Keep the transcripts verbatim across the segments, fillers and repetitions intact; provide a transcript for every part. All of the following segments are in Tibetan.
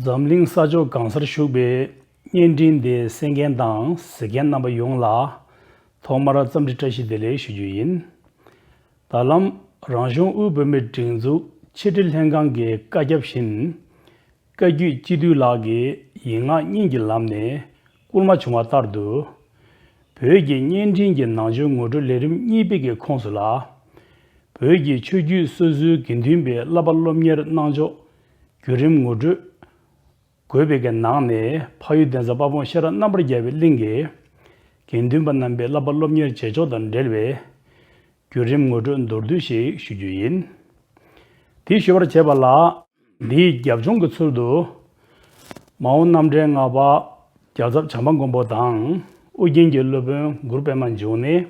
འཛམ་གླིང་ས་ཕྱོགས་གང་སར་བཞུགས་པའི་བརྙན་འཕྲིན་འདི་གསན་མཁན་དང་གཟིགས་མཁན་རྣམ་པ་ཡོངས་ལ་ཐོག་མར་འཚམས་འདྲི་བཀྲ་ཤིས་བདེ་ལེགས་ཞུ་རྒྱུ་ཡིན། ད་ལམ་རང་གཞུང་དབུས་བོད་མིའི་སྒྲིག་འཛུགས་ཕྱི་དྲིལ་ལྷན་ཁང་གི་བཀའ་ཁྱབ་བཞིན། བཀའ་བརྒྱུད་སྤྱི་འཐུས་ལགས་ཀྱིས་ཡིག་ངག་གཉིས་ཀྱི་ལམ་ནས་བསྐུལ་མ་བྱུང་བ་ལྟར་དུ། བོད་ཀྱི་བརྙན་འཕྲིན་གྱི་ནང་ཆོས་ངོ་སྤྲོད་ལས་རིམ་གཉིས་པའི་གི་ཁོངས་སུ་ལ། བོད་ཀྱི་ཆོས་བརྒྱུད་སོ་སོའི་དགེ་འདུན་པའི་བསླབ་པ་སློབ་གཉེར་གནང་ཕྱོགས་བརྒྱུད་རིམ་ངོ་སྤྲོད་དགོས་པའི་གི་ནང་ནས་ཕ་ཡུལ་གདན་ས་དཔལ་སྤུངས་ཤེས་རབ་རྣམ་པར་རྒྱལ་བའི་གླིང་གི་དགེ་འདུན་པ་རྣམ་པའི་བསླབ་པ་སློབ་གཉེར་བྱེད་ཕྱོགས་དང་འབྲེལ་བའི་བརྒྱུད་རིམ་ངོ་སྤྲོད་མདོར་བསྡུས་ཤིག་ཞུ་རྒྱུ་ཡིན། དེ་ཞུ་བར་བྱེད་པ་ལ། འདིའི་རྒྱབ་ལྗོངས་ཀྱི་ཚུལ་དུ། མ་འོངས་རྣམ་འདྲེན་ལྔ་པ་རྒྱལ་ཚབ་བྱམས་པ་མགོན་པོ་དང་ཨོ་རྒྱན་གྱི་སློབ་དཔོན་གུ་རུ་པདྨ་འབྱུང་གནས།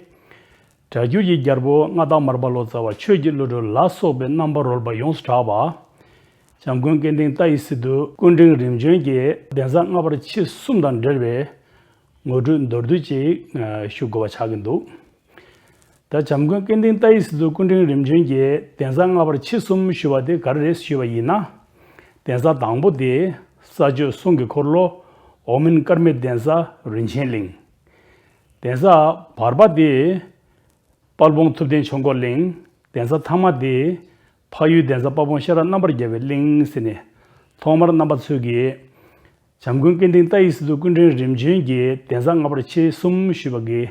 སྒྲ་སྒྱུར་གྱི་རྒྱལ་པོ་མངའ་བདག་མར་པ་ལོ་ཙཱ་བ་ཆོས་ཀྱི་བློ་གྲོས་ལ་སོགས་པའི་རྣམ་པ་རོལ་པ་ཡོངས་སུ་གྲགས་པ། བྱམས་མགོན་སྐལ་ལྡན་ཏཱའི་སི་ཏུ་སྐུ་ཕྲེང་རིམ་བྱོན་གྱི་གདན་ས་ལྔ་པར་ཆེས་གསུམ་དང་འབྲེལ་བའི་ངོ་སྤྲོད་མདོར་བསྡུས་ཅིག་ཞུ་དགོས་པ་ཆགས་ཀྱི་འདུག་ད་བྱམས་མགོན་སྐལ་ལྡན་ཏཱའི་སི་ཏུ་སྐུ་ཕྲེང་རིམ་བྱོན་གྱི་གདན་ས་ལྔ་པར་ཆེས་གསུམ་ཞུ་བ་དེ་ག་རེ་རེད་ཞུས་པ་ཡིན་ན། གདན་ས་དང་པོ་དེ་ས་སྤྱོད་གསུང་གི་འཁོར་ལོ་འོག་མིན་ཀརྨའི་གདན་ས་རིན་ཆེན་གླིང་། གདན་ས་བར་པ་དེ་དཔལ་སྤུངས་ཐུབ་བསྟན་ཆོས་འཁོར་གླིང་། གདན་ས་ཐ་མ་དེ་ཕ་ཡུལ་གདན་ས་དཔལ་སྤུངས་ཤེས་རབ་རྣམ་པར་རྒྱལ་བའི་གླིང་ཟེར་ནས་ཐོག་མར་རྣམ་པ་ཚོས་ཀྱིས། བྱམས་མགོན་སྐལ་ལྡན་ཏཱའི་སི་ཏུ་སྐུ་ཕྲེང་རིམ་བྱོན་གྱི་གདན་ས་ལྔ་པར་ཆེས་གསུམ་ཞུས་པ་གི་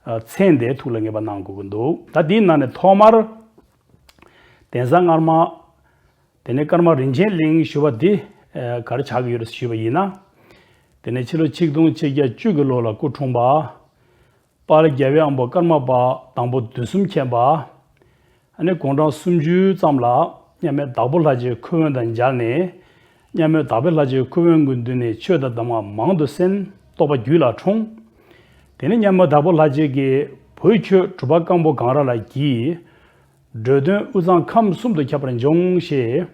མཚན་དེ་ཐུགས་ལ་ངེས་པ་གནང་དགོས་ཀྱི་འདུག་ད་དེའི་ནང་ནས་ཐོག་མར་གདན་ས་སྔ་མ། དེ་ནས་ཀརྨ་རིན་ཆེན་གླིང་ཞུ་བ་འདི་ག་རེ་ཆགས་ཀྱི་ཡོད་རེད་ཞུས་པ་ཡིན་ན། དེ་ནས་ཕྱི་ལོ་ཆིག་སྟོང་ཆིག་བརྒྱ་བཅུ་གི་ལོ་ལ་སྐུ་འཁྲུངས་པ། དཔལ་རྒྱལ་བའི་དབང་པོ་ཀརྨ་པ་དང་པོ་དུས་གསུམ་མཁྱེན་པ། ཨ་ནི་དགུང་གྲངས་སུམ་ཅུའི་ཙམ་ལ་མཉམ་མེད་དྭགས་པོ་ལྷ་རྗེའི་ཁུ་དབོན་དང་མཇལ་ནས། མཉམ་མེད་དྭགས་པོ་ལྷ་རྗེའི་ཁུ་དབོན་གྱི་མདུན་ནས་ཆོས་དང་གདམས་ངག་མང་དུ་གསན། རྟོགས་པ་རྒྱུད་ལ་འཁྲུངས། དེ་ནས་མཉམ་མེད་དྭགས་པོ་ལྷ་རྗེ་གིས་བོད་ཆོས་གྲུབ་པ་སྐམ་པོ་གངས་ར་ལ་བགྱིས། འགྲོ་དོན་དབུས་གཙང་ཁམས་གསུམ་དུ་ཁྱབ་པར་འབྱུང་ཞེས།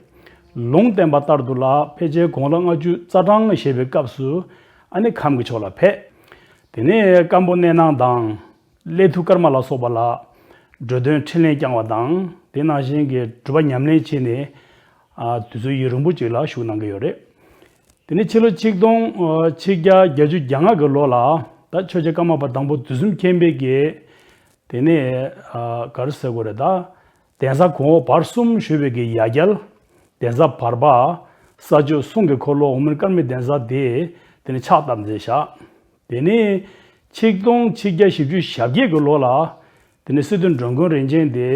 ལུང་བསྟན་པ་ལྟར་དུ་ལ་ཕལ་ཆེར་དགུང་ལོ་ལྔ་བཅུ་རྩ་གྲངས་བཞེས་པའི་སྐབས་སུ་ཨ་ནི་ཁམས་ཀྱི་ཕྱོགས་ལ་ཕེབས། དེ་ནས་སྐམ་པོ་གནས་ནང་དང་། སླེ་ཐུ་ཀརྨ་ལ་སོགས་པ་ལ་འགྲོ་དོན་འཕྲིན་ལས་བསྐྱངས་པ་དང་དེ་ནང་བཞིན་གྱི་སྒྲུབ་པ་ཉམས་ལེན་བྱས་ནས། ཨ། དུས་ཚོད་ཡུན་རིང་པོ་ཅིག་ལ་བཞུགས་གནང་གི་ཡོད་རེད། དེ་ནས་ཕྱི་ལོ་ཆིག་སྟོང་ཆིག་བརྒྱ་བརྒྱད་ཅུ་གྱ་ལྔ་གི་ལོ་ལ་ད་ཆོས་རྗེ་ཀརྨ་པ་དང་པོ་དུས་གསུམ་མཁྱེན་པའི་གི། དེ་ནས་ཨ། ག་རེ་ཟེར་དགོས་རེད་ད། གདན་ས་གོང་འོག་བར་གསུམ་ཞུ་བའི་གི་ཡ་གྱལ། གདན་ས་བར་པ། ས་སྤྱོད་གསུང་གི་འཁོར་ལོ་འོག་མིན་ཀརྨའི་གདན་ས་དེ་དེ་ནས་ཕྱག་བཏབ་མཛད་བཞག་དེ་ནས་ཆིག་སྟོང་ཆིག་བརྒྱ་བཞི་བཅུ་ཞེ་བརྒྱད་ཀྱི་ལོ་ལ། དེ་ནས་སི་ཏུ་འགྲོ་མགོན་རིན་ཆེན་དེ་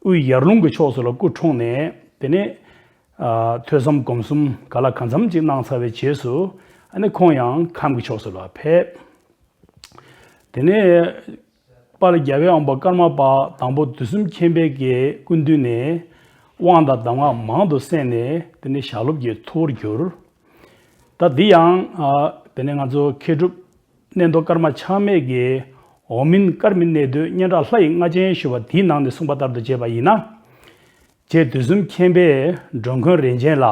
དབུས་ཡར་ལུང་གི་ཕྱོགས་སུ་ལ་སྐུ་འཁྲུངས་ནས་དེ་ནས་ཨ། ཐོས་བསམ་སྒོམ་གསུམ་ག་ལ་གང་འཚམ་ཅིག་གནང་ཚར་བའི་རྗེས་སུ་ཨ་ནི་ཁོང་ཡང་ཁམས་ཀྱི་ཕྱོགས་སུ་ལ་ཕེབས། དེ་ནས་དཔལ་རྒྱལ་བའི་དབང་པོ་ཀརྨ་པ་དང་པོ་དུས་གསུམ་མཁྱེན་པའི་གི་སྐུ་མདུན་ནས་དབང་དང་གདམས་ངག་མང་དུ་གསན་ནས་དེ་ནས་ཞལ་སློབ་ཀྱི་ཐུ་བོར་གྱུར། ད་འདི་ཡང་ཨ། དེ་ནས་ང་ཚོ་མཁས་གྲུབ་གནས་མདོ་ཀརྨ་ཆགས་མེད་ཀྱིས་འོག་མིན་ཀརྨའི་གནས་བསྟོད་སྙན་གྲགས་ལྷ་ཡི་རྔ་ཆེན་ཞུ་བ་དེའི་ནང་ནས་གསུངས་པ་ལྟར་དུ་བྱས་པ་ཡིན་ན། རྗེ་དུས་གསུམ་མཁྱེན་པས་འགྲོ་མགོན་རིན་ཆེན་ལ།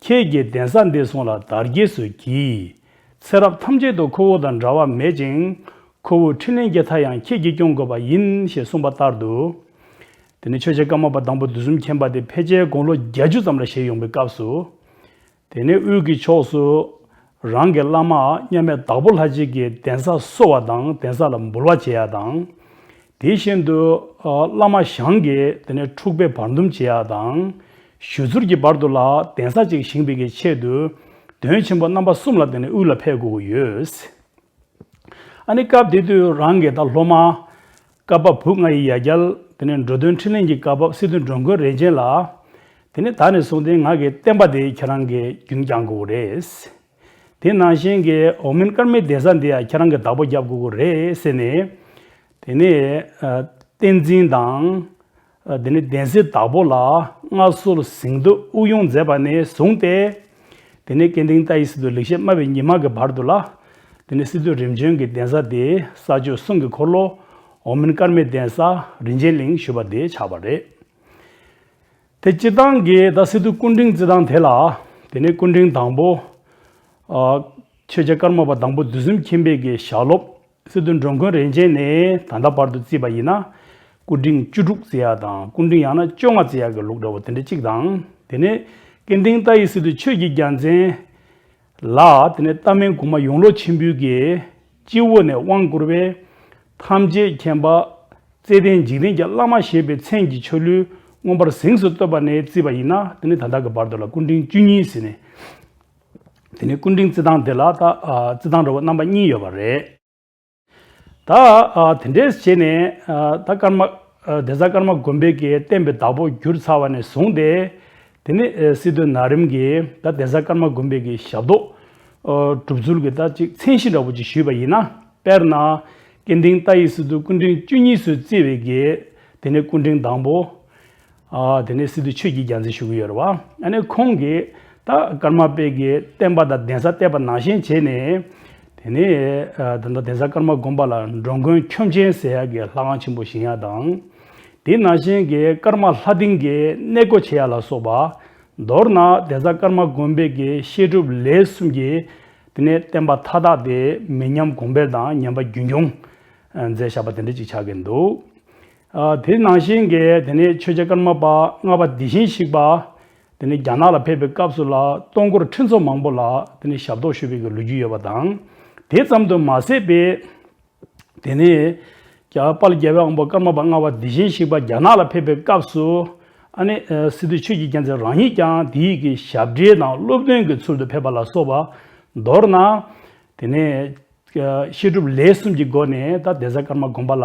ཁྱེད་ཀྱི་གདན་ས་འདི་སོང་ལ་དར་རྒྱས་སུ་གྱིས། ཚེ་རབས་ཐམས་ཅད་དུ་ཁོ་བོ་དང་འབྲལ་བ་མེད་ཅིང་། ཁོ་བོའི་འཕྲིན་ལས་ཀྱི་མཐའ་ཡང་ཁྱེད་ཀྱིས་སྐྱོང་དགོས་པ་ཡིན་ཞེས་གསུངས་པ་ལྟར་དུ། དེ་ནས་ཆོས་རྗེ་ཀརྨ་པ་དང་པོ་དུས་གསུམ་མཁྱེན་པ་དེ་ཕལ་ཆེར་དགུང་ལོ་བརྒྱད་ཅུ་ཙམ་ལ་བཞེས་ཡོང་པའི་སྐབས་སུ། དེ་ནས་དབུས་ཀྱི་ཕྱོགས་སུ་རང་གི་བླ་མ་མཉམ་མེད་དྭགས་པོ་ལྷ་རྗེ་གི་གདན་ས་གསོ་བ་དང་གདན་ས་ལ་འབུལ་བ་བྱེད་ཡ་དང་། དེ་བཞིན་དུ་བླ་མ་ཞང་གིས་དེ་ནས་འཁྲུག་པའི་བར་འདུམ་བྱེད་ཡ་དང་། ཞུ་ཚུལ་གྱི་བར་དུ་ལ་གདན་ས་གཅིག་བཞེངས་པའི་གི་ཆེད་དུ་དོན་ཆེན་པོ་རྣམ་པ་གསུམ་ལ་དེ་ནས་དབུས་ལ་ཕེབས་དགོས་ཀྱི་ཡོད། ཨ་ནི་སྐབས་དེ་དུས་རང་གི་ད་སློབ་མ་བཀའ་བབས་བུ་ལྔ་ཡི་ཡ་གྱལ་དེ་ནས་འགྲོ་དོན་འཕྲིན་ལས་ཀྱི་བཀའ་བབས་སི་ཏུ་འགྲོ་མགོན་རིན་ཆེན་ལ། དེ་ནས་ད་ནས་བཟུང་སྟེ་ང་གི་བསྟན་པ་དེ་ཁྱེད་རང་གིས་རྒྱུན་བསྐྱང་དགོས་རེད། དེ་ནང་བཞིན་གྱི་འོག་མིན་ཀརྨའི་གདན་ས་འདི་ཡང་ཁྱེད་རང་གིས་བདག་པོ་རྒྱབ་དགོས་ཀྱི་རེད་ཟེར་ནས། དེ་ནས་བསྟན་འཛིན་དང་། དེ་ནས་གདན་སའི་བདག་པོ་ལ་མངའ་གསོལ་གཟེངས་བསྟོད་དབུ་དབྱུང་མཛད་པ་ནས་བཟུང་སྟེ། དེ་ནས་སྐལ་ལྡན་ཏཱའི་སི་ཏུ་ལེགས་བཤད་སྨྲ་བའི་ཉི་མ་གི་བར་དུ་ལ། དེ་ནས་སི་ཏུ་རིམ་བྱོན་གྱི་གདན་ས་དེ་ས་སྤྱོད་གསུང་གི་འཁོར་ལོ་འོག་མིན་ཀརྨའི་གདན་ས་རིན་ཆེན་གླིང་ཞུ་བ་དེ་ཆགས་པ་རེད། དེ་སྤྱིར་བཏང་གི་ད་སི་ཏུ་སྐུ་ཕྲེང་བརྩི་སྟངས་དེ་ལ། དེ་ནས་སྐུ་ཕྲེང་དང་པོ། ཨ། ཆོས་རྗེ་ཀརྨ་པ་དང་པོ་དུས་གསུམ་མཁྱེན་པའི་གི་ཞལ་སློབ། སི་ཏུ་འགྲོ་མགོན་རིན་ཆེན་ནས་ད་ལྟ་བར་དུ་བརྩིས་པ་ཡིན་ན། སྐུ་ཕྲེང་བཅུ་དྲུག་བརྩི་ཡ་དང་སྐུ་ཕྲེང་ཡང་ན་བཅོ་ལྔ་བརྩི་ཡ་གི་ལུགས་འདྲ་བོ་དེ་འདྲ་གཅིག་དང་། དེ་ནས་ ཀུན་ལྡན་ལྟ་བའི་སི་ཏུ་ཆོས་ཀྱི་རྒྱལ་མཚན་ལ། དེ་ནས་ལྟ་མིན་གོང་མ་ཡོངས་ལོག་ཆེན་པོའི་གི་སྤྱི་བོ་ནས་དབང་བསྐུར་བས། ཐམས་ཅད་མཁྱེན་པ་བརྩེ་ལྡན་འཇིག་རྟེན་གྱི་བླ་མ་ཞེས་པའི་མཚན་གྱི་ཆོ་ལོས་མངོན་པར་གཟེངས་སུ་བསྟོད་པ་ནས་བརྩིས་པ་ཡིན་ན། དེ་ནི་ད་ལྟ་གི་བར་དུ་ལ་སྐུ་ཕྲེང་བཅུ་གཉིས་ཟེར་ནས། དེ་ནི་སྐུ་ཕྲེང་བརྩི་སྟངས་དེ་ལ་ད་ཨ་བརྩི་སྟངས་འདྲ་བོ་རྣམ་པ་གཉིས་ཡོད་པ་རེད། ད་ཨ་དེ་འདྲས་བྱས་ནས་ཨ་ད་ཀརྨ་ཨ་གདན་ས་ཀརྨ་དགོན་པའི་གི་བསྟན་པའི་བདག་པོ་གྱུར་ཚར་བ་ནས་བཟུང་སྟེ། དེ་ནི་ཨ་སི་ཏུ་ན་རིམ་གྱི་ད་གདན་ས་ཀརྨ་དགོན་པའི་གི་ཞབས་ཏོག་ཨ་གྲུབ་ཚུལ་གྱི་ད་ཅིག་མཚན་གཞི་འདྲ་བོ་ཅིག་ཞུས་པ་ཡིན་ན། དཔེར་ན། ཀུན་ལྡན་ལྟ་བའི་སི་ཏུ་སྐུ་ཕྲེང་བཅུ་གཉིས་སུ་བརྩི་བའི་གི་དེ་ནི་སྐུ་ཕྲེང་དང་པོ། ཨ་དེ་ནས་སི་ཏུ་ཆོས་ཀྱི་རྒྱལ་མཚན་ཞུ་གི་ཡོད་རེད་བ། ཨ་ནི་ཁོང་གིས་ད་ཀརྨ་པའི་གི་བསྟན་པ་དང་གདན་ས་གཏད་པ་ནང་བཞིན་བྱས་ནས། དེ་ནས་ཨ་ད་ལྟ་གདན་ས་ཀརྨ་དགོན་པ་ལ་འགྲོ་མགོན་ཁྱོན་ཆེན་ཟེར་ཡག་གི་ལྷ་ཁང་ཆེན་པོ་བཞེངས་ཡག་དང་། དེ་ནང་བཞིན་གྱི་ཀརྨ་ལྷ་སྡིངས་ཀྱི་གནས་སྒོ་ཕྱེ་ཡག་ལ་སོགས་པ། མདོར་ན་གདན་ས་ཀརྨ་དགོན་པའི་གི་བཤད་སྒྲུབ་ལས་གསུམ་གྱི་དེ་ནས་བསྟན་པ་མཐའ་དག་དེ་མི་ཉམས་གོང་འཕེལ་དང་ཉམས་པ་རྒྱུན་སྐྱོང་མཛད་བཞག་པ་དེ་འདྲ་ཅིག་ཆགས་ཀྱི་འདུག་ཨ་དེ་ནང་བཞིན་གྱི་དེ་ནས་ཆོས་རྒྱལ་ཀརྨ་པ་ལྔ་པ་བདེ་ཆེན་གཤེགས་པ། དེ་ནས་རྒྱ་ནག་ལ་ཕེབས་པའི་སྐབས་སུ་ལ་སྟོང་འཁོར་ཁྲི་ཚོ་མང་པོ་ལ་དེ་ནས་ཞབས་ཏོག་ཞུས་པའི་གི་ལོ་རྒྱུས་ཡོད་པ་དང་། དེ་ཙམ་དུ་མ་ཟད་པའི་དེ་ནས་རྒྱ་དཔལ་རྒྱལ་བའི་དབང་པོ་ཀརྨ་པ་ལྔ་པ་བདེ་ཆེན་གཤེགས་པ་རྒྱ་ནག་ལ་ཕེབས་པའི་སྐབས་སུ། ཨ་ནི་ཨ་སི་ཏུ་ཆོས་ཀྱི་རྒྱལ་མཚན་རང་ཉིད་ཀྱང་དེའི་གི་ཞབས་འདྲེན་དང་སློབ་སྟོན་གྱི་ཚུལ་དུ་ཕེབས་པ་ལ་སོགས་པ། མདོར་ན། དེ་ནས་བཤད་སྒྲུབ་ལས་གསུམ་གྱི་སྒོ་ནས་ད་གདན་ས་ཀརྨ་དགོན་པ་ལ་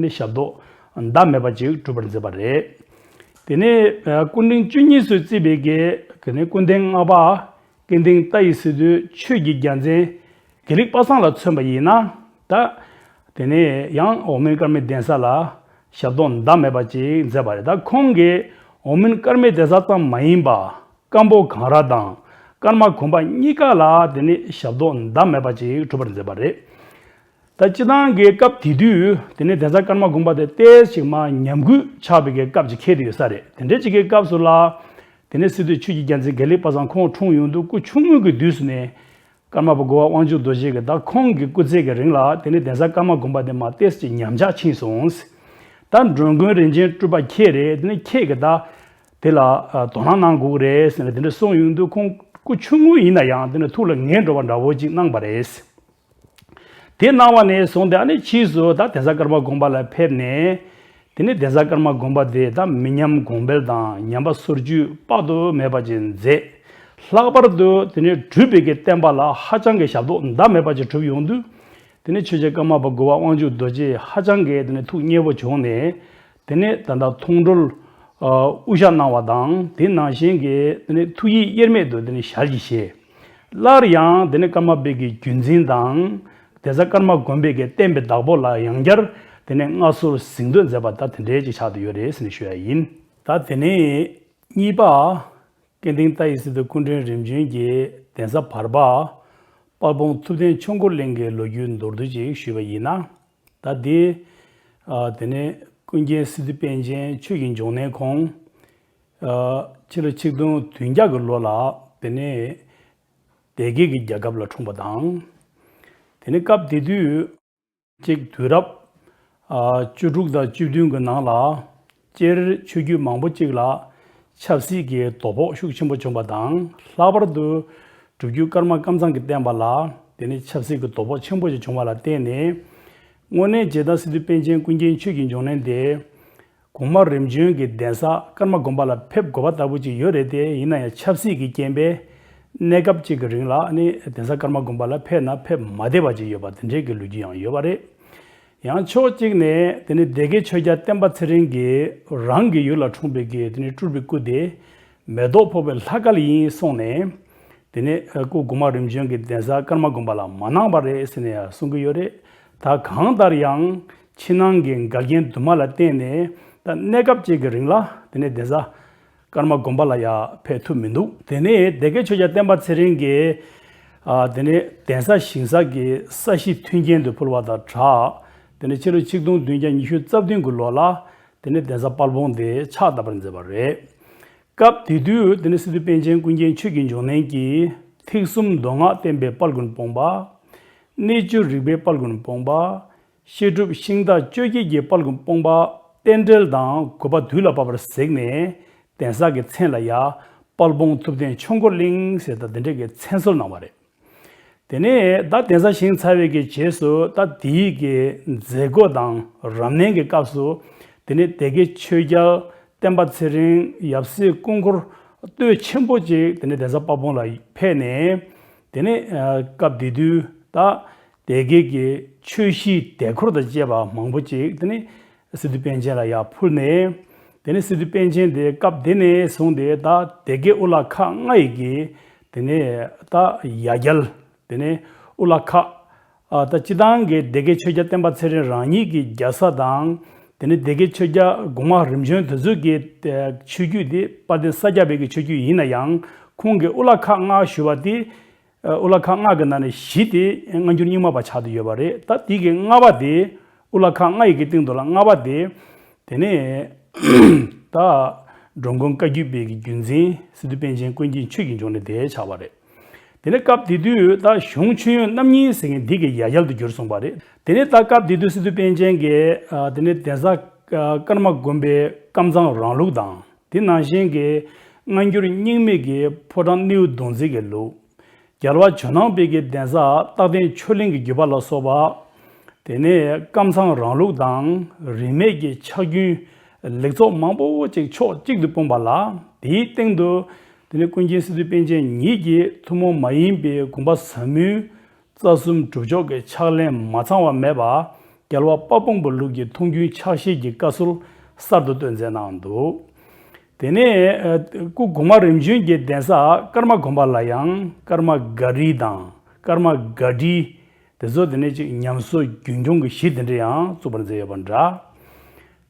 ནི་ཞབས་ཏོག་ཟླ་མེད་པ་ཅིག་གྲུབ་པར་མཛད་པ་རེད། དེ་ནས་སྐུ་ཕྲེང་བཅུ་གཉིས་སུ་བརྩིས་པའི་གི་དེ་ནས་སྐུ་ཕྲེང་ལྔ་པ་ཀུན་ལྡན་ལྟ་བའི་སི་ཏུ་ཆོས་ཀྱི་རྒྱལ་མཚན་དགེ་ལེགས་པ་སངས་ལ་མཚོན་པ་ཡིན་ན། ད་དེ་ནས་ཡང་འོག་མིན་ཀརྨའི་གདན་ས་ལ་ཞབས་ཏོག་ཟླ་མེད་པ་ཅིག་མཛད་པ་རེད། ད་ཁོང་གིས་འོག་མིན་ཀརྨའི་གདན་ས་ཙམ་མ་ཡིན་པ། ཀམ་པོ་གངས་ར་དང་ཀརྨ་དགོན་པ་གཉིས་ཀ་ལ་དེ་ནི་ཞབས་ཏོག་ཟླ་མེད་པ་ཅིག་གྲུབ་པར་མཛད་པ་རེད། ད་སྤྱི་བཏང་གི་སྐབས་དེ་དུས་དེ་ནི་གདན་ས་ཀརྨ་དགོན་པ་དེ་ཏོག་ཙམ་མར་ཉམས་རྒུད་ཆགས་པའི་གི་སྐབས་ཅིག་འཁེལ་དུ་ཡོད་ས་རེད། དེ་འདྲའི་ཅིག་གི་སྐབས་སུ་ལ། དེ་ནི་སི་ཏུ་ཆོས་ཀྱི་རྒྱལ་མཚན་དགེ་ལེགས་པ་སངས་ཁོང་འཁྲུངས་ཡོང་དུས་སྐུ་ཆུང་ངུ་གི་དུས་སུ་ནས། ཀརྨ་པ་དགའ་བ་དབང་ཕྱུག་རྡོ་རྗེ་གིས་ད་ཁོང་གི་སྐུ་ཚེ་གི་རིང་ལ་དེ་ནི་གདན་ས་ཀརྨ་དགོན་པ་དེ་མར་ཏོག་ཙམ་ཉམས་ཆག་ཕྱིན་སོང་། ད་འགྲོ་མགོན་རིན་ཆེན་སྤྲུལ་པ་ཁྱེད་རེད། དེ་ནི་ཁྱེད་ཀྱིས་ད་དེ་ལ་ཨ་དོ་སྣང་གནང་དགོས་ཀྱི་རེད་ཟེར་ནས་དེ་འདྲ་གསུངས་ཡོང་དུས། ཁོང་སྐུ་ཆུང་ངུ་ཡིན་ན་ཡང་དེ་ནི་ཐུགས་ལ་ངེས་འགྲོ་བ་འདྲ་བོ་ཅིག་གནང་བ་རེད། དེ་གནང་བ་ནས་བཟུང་སྟེ་ཨ་ནི་ཕྱིས་སུ་ད་གདན་ས་ཀརྨ་དགོན་པ་ལ་ཕེབས་ནས། དེ་ནས་གདན་ས་ཀརྨ་དགོན་པ་དེ་ད་མི་ཉམས་གོང་འཕེལ་དང་ཉམས་པ་སོར་ཆུད་དཔག་ཏུ་མེད་པ་ཅིག་མཛད། ལྷག་པར་དུ་དེ་ནས་སྒྲུབ་པའི་གི་བསྟན་པ་ལ་ཧ་ཅང་གི་ཞབས་ཏོག་ཟླ་མེད་པ་ཅིག་གྲུབ་ཡོང་དུས། དེ་ནས་ཆོས་རྒྱལ་ཀརྨ་པ་དགའ་བ་དབང་ཕྱུག་རྡོ་རྗེ་ཧ་ཅང་གི་དེ་ནས་ཐུགས་མཉེས་པོ་བྱུང་ནས། དེ་ནས་ད་ལྟ་མཐོང་གྲོལ་ཨ་དབུ་ཞྭ་གནང་བ་དང་། དེ་ནང་བཞིན་གྱི་དེ་ནས་ཐུགས་ཡིད་དབྱེར་མེད་དུ་དེ་ནས་ཞལ་གྱིས་བཞེས། སླར་ཡང་དེ་ནས་ཀརྨ་པའི་གི་བརྒྱུད་འཛིན་དང་། གདན་ས་ཀརྨ་དགོན་པའི་གི་བསྟན་པའི་བདག་པོ་ལ་ཡང་བསྐྱར་དེ་ནས་མངའ་གསོལ་གཟེངས་བསྟོད་མཛད་པ་ད་དེ་འདྲའི་ཅིག་ཆགས་བསྡད་ཡོད་རེད་ཟེར་ནས་ཞུ་ཡ་ཡིན། ད་དེ་ནས་གཉིས་པ། ཀུན་ལྡན་ལྟ་བའི་སི་ཏུ་སྐུ་ཕྲེང་རིམ་བྱོན་གྱི་གདན་ས་བར་པ། དཔལ་སྤུངས་ཐུབ་བསྟན་ཆོས་འཁོར་གླིང་གི་ལོ་རྒྱུས་མདོར་བསྡུས་ཅིག་ཞུས་པ་ཡིན་ན། ད་འདི། ཨ་དེ་ནས་ཀུན་མཁྱེན་སི་ཏུ་པཎ་ཆེན་ཆོས་ཀྱི་འབྱུང་གནས་ཁོང་། ཨ་ཕྱི་ལོ་ཆིག་སྟོང་བདུན་བརྒྱ་གི་ལོ་ལ་དེ་ནས་སྡེ་དགེ་གི་རྒྱལ་ཁབ་ལ་འཁྲུངས་པ་དང་། དེ་ནས་སྐབས་དེ་དུས་ཅིག་དུས་རབས་ཨ་བཅུ་དྲུག་དང་བཅུ་བདུན་གྱི་ནང་ལ་སྤྱིར་ཆོས་བརྒྱུད་མང་པོ་ཅིག་ལ་ཆབ་སྲིད་ཀྱི་དོ་ཕོག་ཤུགས་ཆེན་པོ་བྱུང་བ་དང་། ལྷག་པར་དུ་སྒྲུབ་བརྒྱུད་ཀརྨ་ཀམ་ཚང་གི་བསྟན་པ་ལ་དེ་ནས་ཆབ་སྲིད་ཀྱི་དོ་ཕོག་ཆེན་པོ་ཞིག་བྱུང་བ་ལ་བརྟེན་ནས། དངོས་གནས་བྱས་ན་སི་ཏུ་པཎ་ཆེན་ཀུན་མཁྱེན་ཆོས་ཀྱི་འབྱུང་གནས་དེ། གོང་མ་རིམ་བྱོན་གྱི་གདན་ས་ཀརྨ་དགོན་པ་ལ་ཕེབས་དགོས་པ་ལྟ་བུ་ཅིག་ཡོད་རེད་དེ། ཡིན་ན་ཡང་ཆབ་སྲིད་ཀྱི་རྐྱེན་པས་གནས་སྐབས་ཅིག་གི་རིང་ལ་ནི་གདན་ས་ཀརྨ་དགོན་པ་ལ་ཕེབས་ན་ཕེབས་མ་བདེ་བ་ཅིག་ཡོད་པ་དེ་འདྲའི་གི་ལོ་རྒྱུས་ཡང་ཡོད་པ་རེད། ཡང་ཕྱོགས་གཅིག་ནས་དེ་ནི་སྡེ་དགེ་ཆོས་རྒྱལ་བསྟན་པ་ཚེ་རིང་གིས་རང་གི་ཡུལ་ལ་འཁྲུངས་པའི་གི་དེ་ནི་སྤྲུལ་པའི་སྐུ་དེ་མེ་ཏོག་ཕོག་པའི་ལྷ་སྐལ་ཡིན་གསུངས་ནས། དེ་ནས་སྐུ་གོང་མ་རིམ་བྱོན་གྱི་གདན་ས་ཀརྨ་དགོན་པ་ལ་མ་གནང་བ་རེད་ཟེར་ནས་ཡང་གསུང་གི་ཡོད་རེད། ད་གང་ལྟར་ཡང་ཕྱི་ནང་གི་འགལ་རྐྱེན་དུ་མ་ལ་བརྟེན་ནས་ད་གནས་སྐབས་ཅིག་གི་རིང་ལ་དེ་ནས་གདན་ས་ཀརྨ་དགོན་པ་ལ་ཡང་ཕེབས་ཐུབ་མི་འདུག་དེ་ནས་སྡེ་དགེ་ཆོས་རྒྱལ་བསྟན་པ་ཚེ་རིང་གིས་ཨ་དེ་ནས་གདན་ས་ཞིང་ས་གི་ས་གཞི་མཐུན་རྐྱེན་དུ་ཕུལ་བ་དང་སྦྲགས། དེ་ནས་ཕྱི་ལོ་ཆིག་སྟོང་བདུན་བརྒྱ་ཉི་ཤུ་རྩ་བདུན་གྱི་ལོ་ལ་དེ་ནས་གདན་ས་དཔལ་སྤུངས་དེ་ཕྱག་བཏབ་པར་མཛད་པ་རེད། སྐབས་དེ་དུས་དེ་ནི་སི་ཏུ་པཎ་ཆེན་ཀུན་མཁྱེན་ཆོས་ཀྱི་འབྱུང་གནས་ཀྱིས་ཐེག་གསུམ་མདོ་སྔགས་བསྟན་པའི་དཔལ་མགོན་སྤུངས་པ། གནས་བཅུ་རིག་པའི་དཔལ་མགོན་སྤུངས་པ། བཤད་སྒྲུབ་ཤིང་རྟ་བཅོ་བརྒྱད་ཀྱི་དཔལ་མགོན་སྤུངས་པ། རྟེན་འབྲེལ་དང་བཀོད་པ་དུས་ལ་བབ་པར་གཟིགས་ནས་གདན་ས་ཀྱི་མཚན་ལ་ཡང་ དཔལ་སྤུངས་ཐུབ་བསྟན་ཆོས་འཁོར་གླིང་ཟེར་ད་དེ་འདྲས་ཀྱི་མཚན་གསོལ་གནང་བ་རེད། དེ་ནས་ད་གདན་ས་བཞེངས་ཚར་བའི་གི་རྗེས་སུ་ད་དེའི་གི་མཛད་སྒོ་དང་རབ་གནས་ཀྱི་སྐབས་སུ་དེ་ནས་སྡེ་དགེ་ཆོས་རྒྱལ་བསྟན་པ་ཚེ་རིང་ཡབ་སྲས་སྐུ་འཁོར་སྟོད་ཆེན་པོ་ཅིག་དེ་ནས་གདན་ས་དཔལ་སྤུངས་ལ་ཕེབས་ནས། དེ་ནས་ཨ་སྐབས་དེ་དུས་ད་སྡེ་དགེ་གི་ཆོས་གཞིས་སྡེ་འཁོར་དང་བཅས་པ་མང་པོ་ཅིག་དེ་ནས་སི་ཏུ་པཎ་ཆེན་ལ་ཡར་ཕུལ་ནས། དེ་ནས་སི་ཏུ་པཎ་ཆེན་དེ་སྐབས་དེ་ནས་བཟུང་སྟེ་ད་སྡེ་དགེ་དབུ་བླ་ཁག་ལྔ་ཡི་གི་དེ་ནས་ད་ཡ་གྱལ། དེ་ནས་དབུ་བླ་ཁག་ཨ་ད་སྤྱི་བཏང་གི་སྡེ་དགེ་ཆོས་རྒྱལ་བསྟན་པ་ཚེ་རིང་རང་ཉིད་ཀྱི་རྒྱལ་ས་དང་། དེ་ནས་སྡེ་དགེ་ཆོས་རྒྱལ་གོང་མ་རིམ་བྱོན་དེ་ཚོ་གི་ཆོས་བརྒྱུད་དེ་དཔལ་ལྡན་ས་སྐྱ་པའི་གི་ཆོས་བརྒྱུད་ཡིན་ན་ཡང་ཁོང་གི་དབུ་བླ་ཁག་ལྔ་ཞུ་བ་དེ། ཨ་དབུ་བླ་ཁག་ལྔ་གི་ནང་ནས་བཞི་དེ་སྔ་འགྱུར་རྙིང་མ་པ་ཆགས་བསྡད་ཡོད་པ་རེད། ད་དེ་གི་ལྔ་པ་དེ་དབུ་བླ་ཁག་ལྔ་ཡི་གི་སྟེང་དུ་ལ་ལྔ་པ་དེ། དེ་ནས་ད་འགྲོ་མགོན་བཀའ་བརྒྱུད་པའི་གི་བརྒྱུད་འཛིན་སི་ཏུ་པཎ་ཆེན་ཀུན་མཁྱེན་ཆོས་ཀྱི་འབྱུང་གནས་དེ་ཆགས་པ་རེད། དེ་ནས་སྐབས་དེ་དུས་ད་གཞུང་མཆོད་ཡོན་རྣམ་གཉིས་ཟེར་མཁན་འདི་གི་ཡ་གྱལ་དུ་གྱུར་སོང་བ་རེད། དེ་ནས་ད་སྐབས་དེ་དུས་སི་ཏུ་པཎ་ཆེན་གྱིས་ཨ་དེ་ནས་གདན་ས་ཨ་ཀརྨ་དགོན་པའི་ཀམ་ཚང་རང་ལུགས་དང་། དེ་ནང་བཞིན་གྱི་སྔ་འགྱུར་རྙིང་མའི་གི་ཕོ་བྲང་སྣེའུ་གདུང་འཛིན་གྱི་ལུགས། རྒྱལ་བ་ཇོ་ནང་པའི་གི་གདན་ས་རྟག་བརྟན་ཆོས་གླིང་གི་བརྒྱུད་པ་ལ་སོགས་པ། དེ་ནས་ཀམ་ཚང་རང་ལུགས་དང་རིས་མེད་ཀྱི་ཕྱག་རྒྱུན་ལེགས་ཚོགས་མང་པོ་ཅིག་ཕྱོགས་གཅིག་ཏུ་སྤུངས་པ་ལ། དེའི་སྟེང་དུ་དེ་ནས་ཀུན་མཁྱེན་སི་ཏུ་པཎ་ཆེན་ཉིད་ཀྱིས་ཐུན་མོང་མ་ཡིན་པའི་དགོངས་པ་ཟབ་མོའི་རྩ་གསུམ་སྒྲུབ་ཕྱོགས་ཀྱི་ཕྱག་ལེན་མ་ཚང་བ་མེད་པ། རྒྱལ་བ་དཔལ་སྤུངས་པའི་ལུགས་ཀྱི་མཐོང་ཆོས་ཕྱག་བཞེས་ཀྱི་བཀའ་སྲོལ་གསར་དུ་གཏོད་མཛད་གནང་འདུག་དེ་ནས་ཨ་སྐུ་གོང་མ་རིམ་བྱོན་གྱི་གདན་ས་ཀརྨ་དགོན་པ་ལ་ཡང་ཀརྨ་སྒར་རི་དང་ཀརྨ་སྒར་ཌི་དེ་ཚོ་དེ་ནས་ཅིག་ཉམས་གསོ་རྒྱུན་སྐྱོང་གི་གཞི་དེ་འདྲ་ཡང་བཙུགས་པར་མཛད་ཡོད་པ་འདྲ།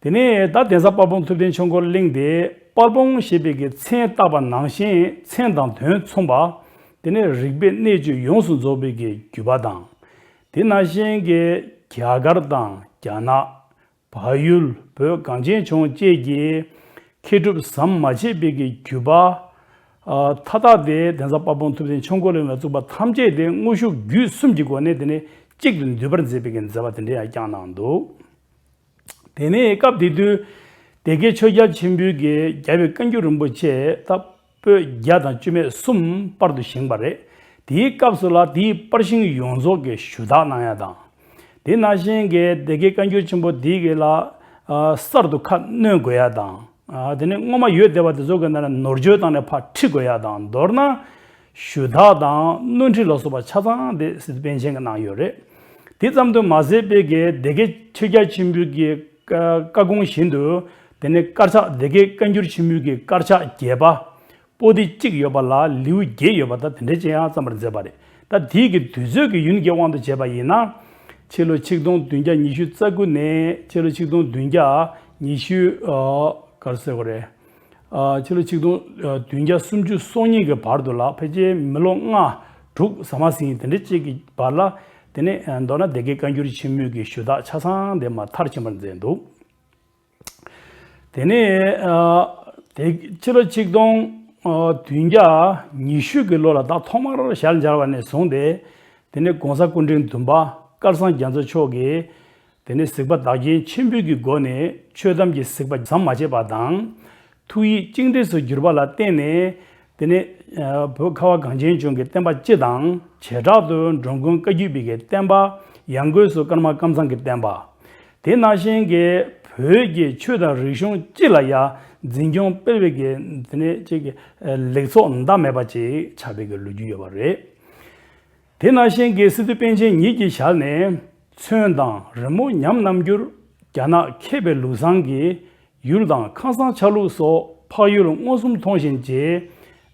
དེ་ནས་ད་གདན་ས་དཔལ་སྤུངས་ཐུབ་བསྟན་ཆོས་འཁོར་གླིང་དེ་དཔལ་སྤུངས་ཞེས་པའི་གི་མཚན་བཏགས་པ་ནང་བཞིན་མཚན་དང་དོན་མཚུངས་པ། དེ་ནས་རིག་པའི་གནད་བཅུ་ཡོངས་སུ་རྫོགས་པའི་གི་བརྒྱུད་པ་དང་། དེ་ནང་བཞིན་གྱི་རྒྱ་གར་དང་རྒྱ་ནག་བལ་ཡུལ། བོད་གངས་ཅན་ལྗོངས་བཅས་ཀྱི་མཁས་གྲུབ་ཟམ་མ་ཆད་པའི་གི་བརྒྱུད་པ། ཨ་མཐའ་དག་དེ་གདན་ས་དཔལ་སྤུངས་ཐུབ་བསྟན་ཆོས་འཁོར་གླིང་ལ་བཙུགས་པ་ཐམས་ཅད་དེ་དངོས་ཤུགས་བརྒྱུད་གསུམ་གྱི་སྒོ་ནས་དེ་ནས་གཅིག་ཏུ་འདུས་པར་མཛད་པའི་གི་མཛད་པ་དེ་འདྲ་ཡང་བསྐྱངས་གནང་འདུག་དེ་ནས་སྐབས་དེ་དུས་སྡེ་དགེ་ཆོས་རྒྱལ་ཆེན་པོའི་གི་རྒྱལ་བའི་བཀའ་འགྱུར་རིན་པོ་ཆེ་ད་པོད་བརྒྱ་དང་བཅུ་མེད་གསུམ་པར་དུ་བཞེངས་པ་རེད། དེའི་སྐབས་སུ་ལ་དེའི་པར་ཤིང་ཡོངས་རྫོགས་ཀྱི་ཞུ་དག་གནང་ཡ་དང་། དེ་ནང་བཞིན་གྱི་སྡེ་དགེ་བཀའ་འགྱུར་ཆེན་པོ་འདི་གི་ལ་ཨ་གསར་དུ་ཁ་སྣོན་དགོས་ཡ་དང་། ཨ་དེ་ནས་སྔོན་མ་ཡོད་བསྡད་པ་དེ་ཚོ་གི་ནང་ནས་ནོར་བཅོས་བཏང་ནས་ཕར་ཁྲིད་དགོས་ཡ་དང་། མདོར་ན་ཞུ་དག་དང་སྣོན་འཕྲི་ལ་སོགས་པ་ཆ་ཚང་དེ་སི་ཏུ་པཎ་ཆེན་གྱིས་གནང་ཡོད་རེད། དེ་ཙམ་དུ་མ་ཟད་པའི་གི་སྡེ་དགེ་ཆོས་རྒྱལ་ཆེན་པོའི་གི་བཀའ་དགོངས་བཞིན་དུ་དེ་ནས་དཀར་ཆག་སྡེ་དགེ་བཀའ་འགྱུར་ཆེན་པོའི་གི་དཀར་ཆག་བརྒྱད་པ། པོ་ཏི་གཅིག་ཡོད་པ་ལ་ལེའུ་བརྒྱད་ཡོད་པ་དང་དེ་འདྲ་ཅིག་ཡང་བརྩམས་པར་མཛད་པ་རེད། ད་དེའི་གི་དུས་ཚོད་ཀྱི་ཡུན་གྱི་དབང་དུ་བྱས་པ་ཡིན་ན། ཕྱི་ལོ་ཆིག་སྟོང་བདུན་བརྒྱ་ཉི་ཤུ་རྩ་དགུ་ནས་ཕྱི་ལོ་ཆིག་སྟོང་བདུན་བརྒྱ་ཉི་ཤུ་ཨ་ག་རེ་ཟེར་དགོས་རེད། ཨ་ཕྱི་ལོ་ཆིག་སྟོང་བདུན་བརྒྱ་སུམ་ཅུ་སོ་གཉིས་ཀྱི་བར་དུ་ལ་ཕལ་ཆེར་མི་ལོ་ལྔ་དྲུག་ཟ་མ་ཟིན་དེ་འདྲ་ཅིག་གི་བར་ལ། དེ་ནས་མདོར་ན་སྡེ་དགེ་བཀའ་འགྱུར་ཆེན་མོའི་གི་ཞུ་དག་ཆ་ཚང་དེ་མར་མཐར་ཕྱིན་པར་མཛད་འདུག་དེ་ནས་ཨ་དེ་ཕྱི་ལོ་ཆིག་སྟོང་བདུན་བརྒྱ་ཉི་ཤུ་གི་ལོ་ལ་ད་ཐོག་མར་ཞལ་མཇལ་བ་ནས་བཟུང་སྟེ། དེ་ནས་༸གོང་ས་སྐུ་ཕྲེང་བདུན་པ་སྐལ་བཟང་རྒྱ་མཚོ་མཆོག་གིས་དེ་ནས་གཟིགས་པ་བདག་རྐྱེན་ཆེན་པོའི་གི་སྒོ་ནས་ཆོས་གཏམ་གྱི་གཟིགས་པ་ཟམ་མ་ཆད་པ་དང་། ཐུགས་ཡིད་གཅིག་འདྲེས་སུ་གྱུར་པ་ལ་བརྟེན་ནས། དེ་ནས་ཨ་བོད་ཁ་བ་གངས་ཅན་ལྗོངས་ཀྱི་བསྟན་པ་སྤྱི་དང་བྱེ་བྲག་ཏུ་འགྲོ་མགོན་བཀའ་བརྒྱུད་པའི་གི་བསྟན་པ། ཡང་སྒོས་སུ་ཀརྨ་ཀམ་ཚང་གི་བསྟན་པ། དེ་ནང་བཞིན་གྱི་བོད་ཀྱི་ཆོས་དང་རིག་གཞུང་སྤྱི་ལ་ཡང་འཛིན་སྐྱོང་སྤེལ་བའི་གི་དེ་ནས་ཅིག་གི་ལེགས་ཚོགས་འདའ་མེད་པ་ཅིག་ཆགས་པའི་གི་ལོ་རྒྱུས་ཡོད་པ་རེད། དེ་ནང་བཞིན་གྱི་སི་ཏུ་པཎ་ཆེན་ཉིད་ཀྱི་ཞལ་ནས། ཚོན་དང་རི་མོ་ཉམས་རྣམ་འགྱུར། རྒྱ་ནག་མཁས་པའི་ལུགས་བཟང་གིས། ཡུལ་དང་ཁང་བཟང་ཆ་ལུགས་སོགས། འཕགས་ཡུལ་མངོན་སུམ་མཐོང་བཞིན་བྱས།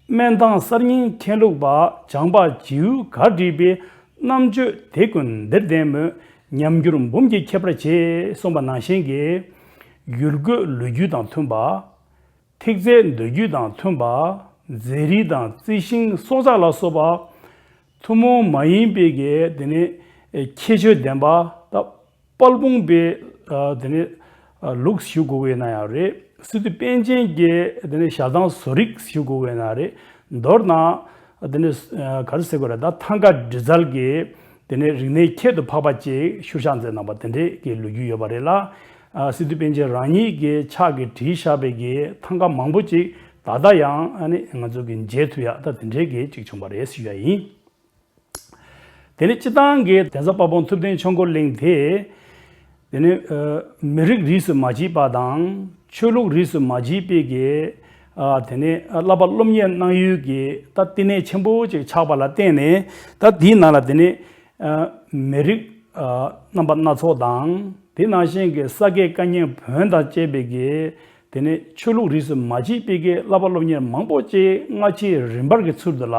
སྨན་ཐང་གསར་རྙིང་མཁྱེན་ལུགས་པ། བྱམས་པ་བྱིའུ་གར་བྲིས་པའི། རྣམ་དཔྱོད་དེ་ཀུན་འདིར་ལྡན་མོད། ཉམས་འགྱུར་འབུམ་གྱིས་ཁྱད་པར་ཆེ། གསུངས་པ་ནང་བཞིན་གྱི། ཡུལ་འགོས་ལོ་རྒྱུས་དང་མཐུན་པ། ཐིག་རྩལ་མདོ་རྒྱུད་དང་མཐུན་པ། མཛེས་རིས་དང་རྩི་ཤིང་སྲོག་ཆགས་ལ་སོགས་པ། ཐུན་མོང་མ་ཡིན་པའི་གི་དེ་ནི་ཁྱད་ཆོས་ལྡན་པ། ད་དཔལ་སྤུངས་པའི་ཨ་དེ་ནི་ཨ་ལུགས་ཞུ་དགོས་ཀྱི་ཡོད་ན་ཡང་རེད། སི་ཏུ་པཎ་ཆེན་གྱི་དེ་ནི་ཞལ་ཐང་བཟོ་རིག་ཞུ་དགོས་ཀྱི་ཡོད་ན་རེད། མདོར་ན་དེ་ནི་ཨ་ག་རེ་ཟེར་དགོས་རེད། ད་ཐང་ག་འབྲི་རྩལ་གྱི་དེ་ནས་རིག་གནས་ཁྱད་དུ་འཕགས་པ་ཅིག་ཤུལ་བཞག་མཛད་གནང་བ་དེ་འདྲས་ཀྱི་ལོ་རྒྱུས་ཡོད་པ་རེད་ལ། ཨ་སི་ཏུ་པཎ་ཆེན་རང་ཉིད་ཀྱི་ཕྱག་གིས་བྲིས་བཞག་པའི་གི་ཐང་ག་མང་པོ་ཅིག་ ད་ལྟ་ཡང་ཨ་ནི་ང་ཚོ་གི་མཇལ་ཐུབ་ཡ་ད་དེ་འདྲའི་གི་ཅིག་བྱུང་བ་རེད་ཟེར་ཞུ་ཡ་ཡིན། དེ་ནས་སྤྱི་བཏང་གི་གདན་ས་དཔལ་སྤུངས་ཐུབ་བསྟན་ཆོས་འཁོར་གླིང་དེ། དེ་ནས་ཨ་མི་རིགས་རིས་སུ་མ་མཆིས་པ་དང་ཆོས་ལུགས་རིས་སུ་མ་མཆིས་པའི་གི་ཨ་དེ་ནས་ཨ་བསླབ་པ་སློབ་གཉེར་གནང་ཡུལ་གྱི་ད་བསྟི་གནས་ཆེན་པོ་ཅིག་ཆགས་པ་ལ་བརྟེན་ནས། ད་དེའི་ནང་ལ་དེ་ནས་ཨ་མི་རིགས་ཨ་རྣམ་པ་སྣ་ཚོགས་དང་། དེ་ནང་བཞིན་གྱི་ས་དགེ་བཀའ་རྙིང་བོན་དང་བཅས་པའི་གི་དེ་ནས་ཆོས་ལུགས་རིས་སུ་མ་མཆིས་པའི་གི་བསླབ་པ་སློབ་གཉེར་མང་པོ་ཅིག་སྔ་ཕྱིའི་རིམ་པར་གྱི་ཚུལ་དུ་ལ།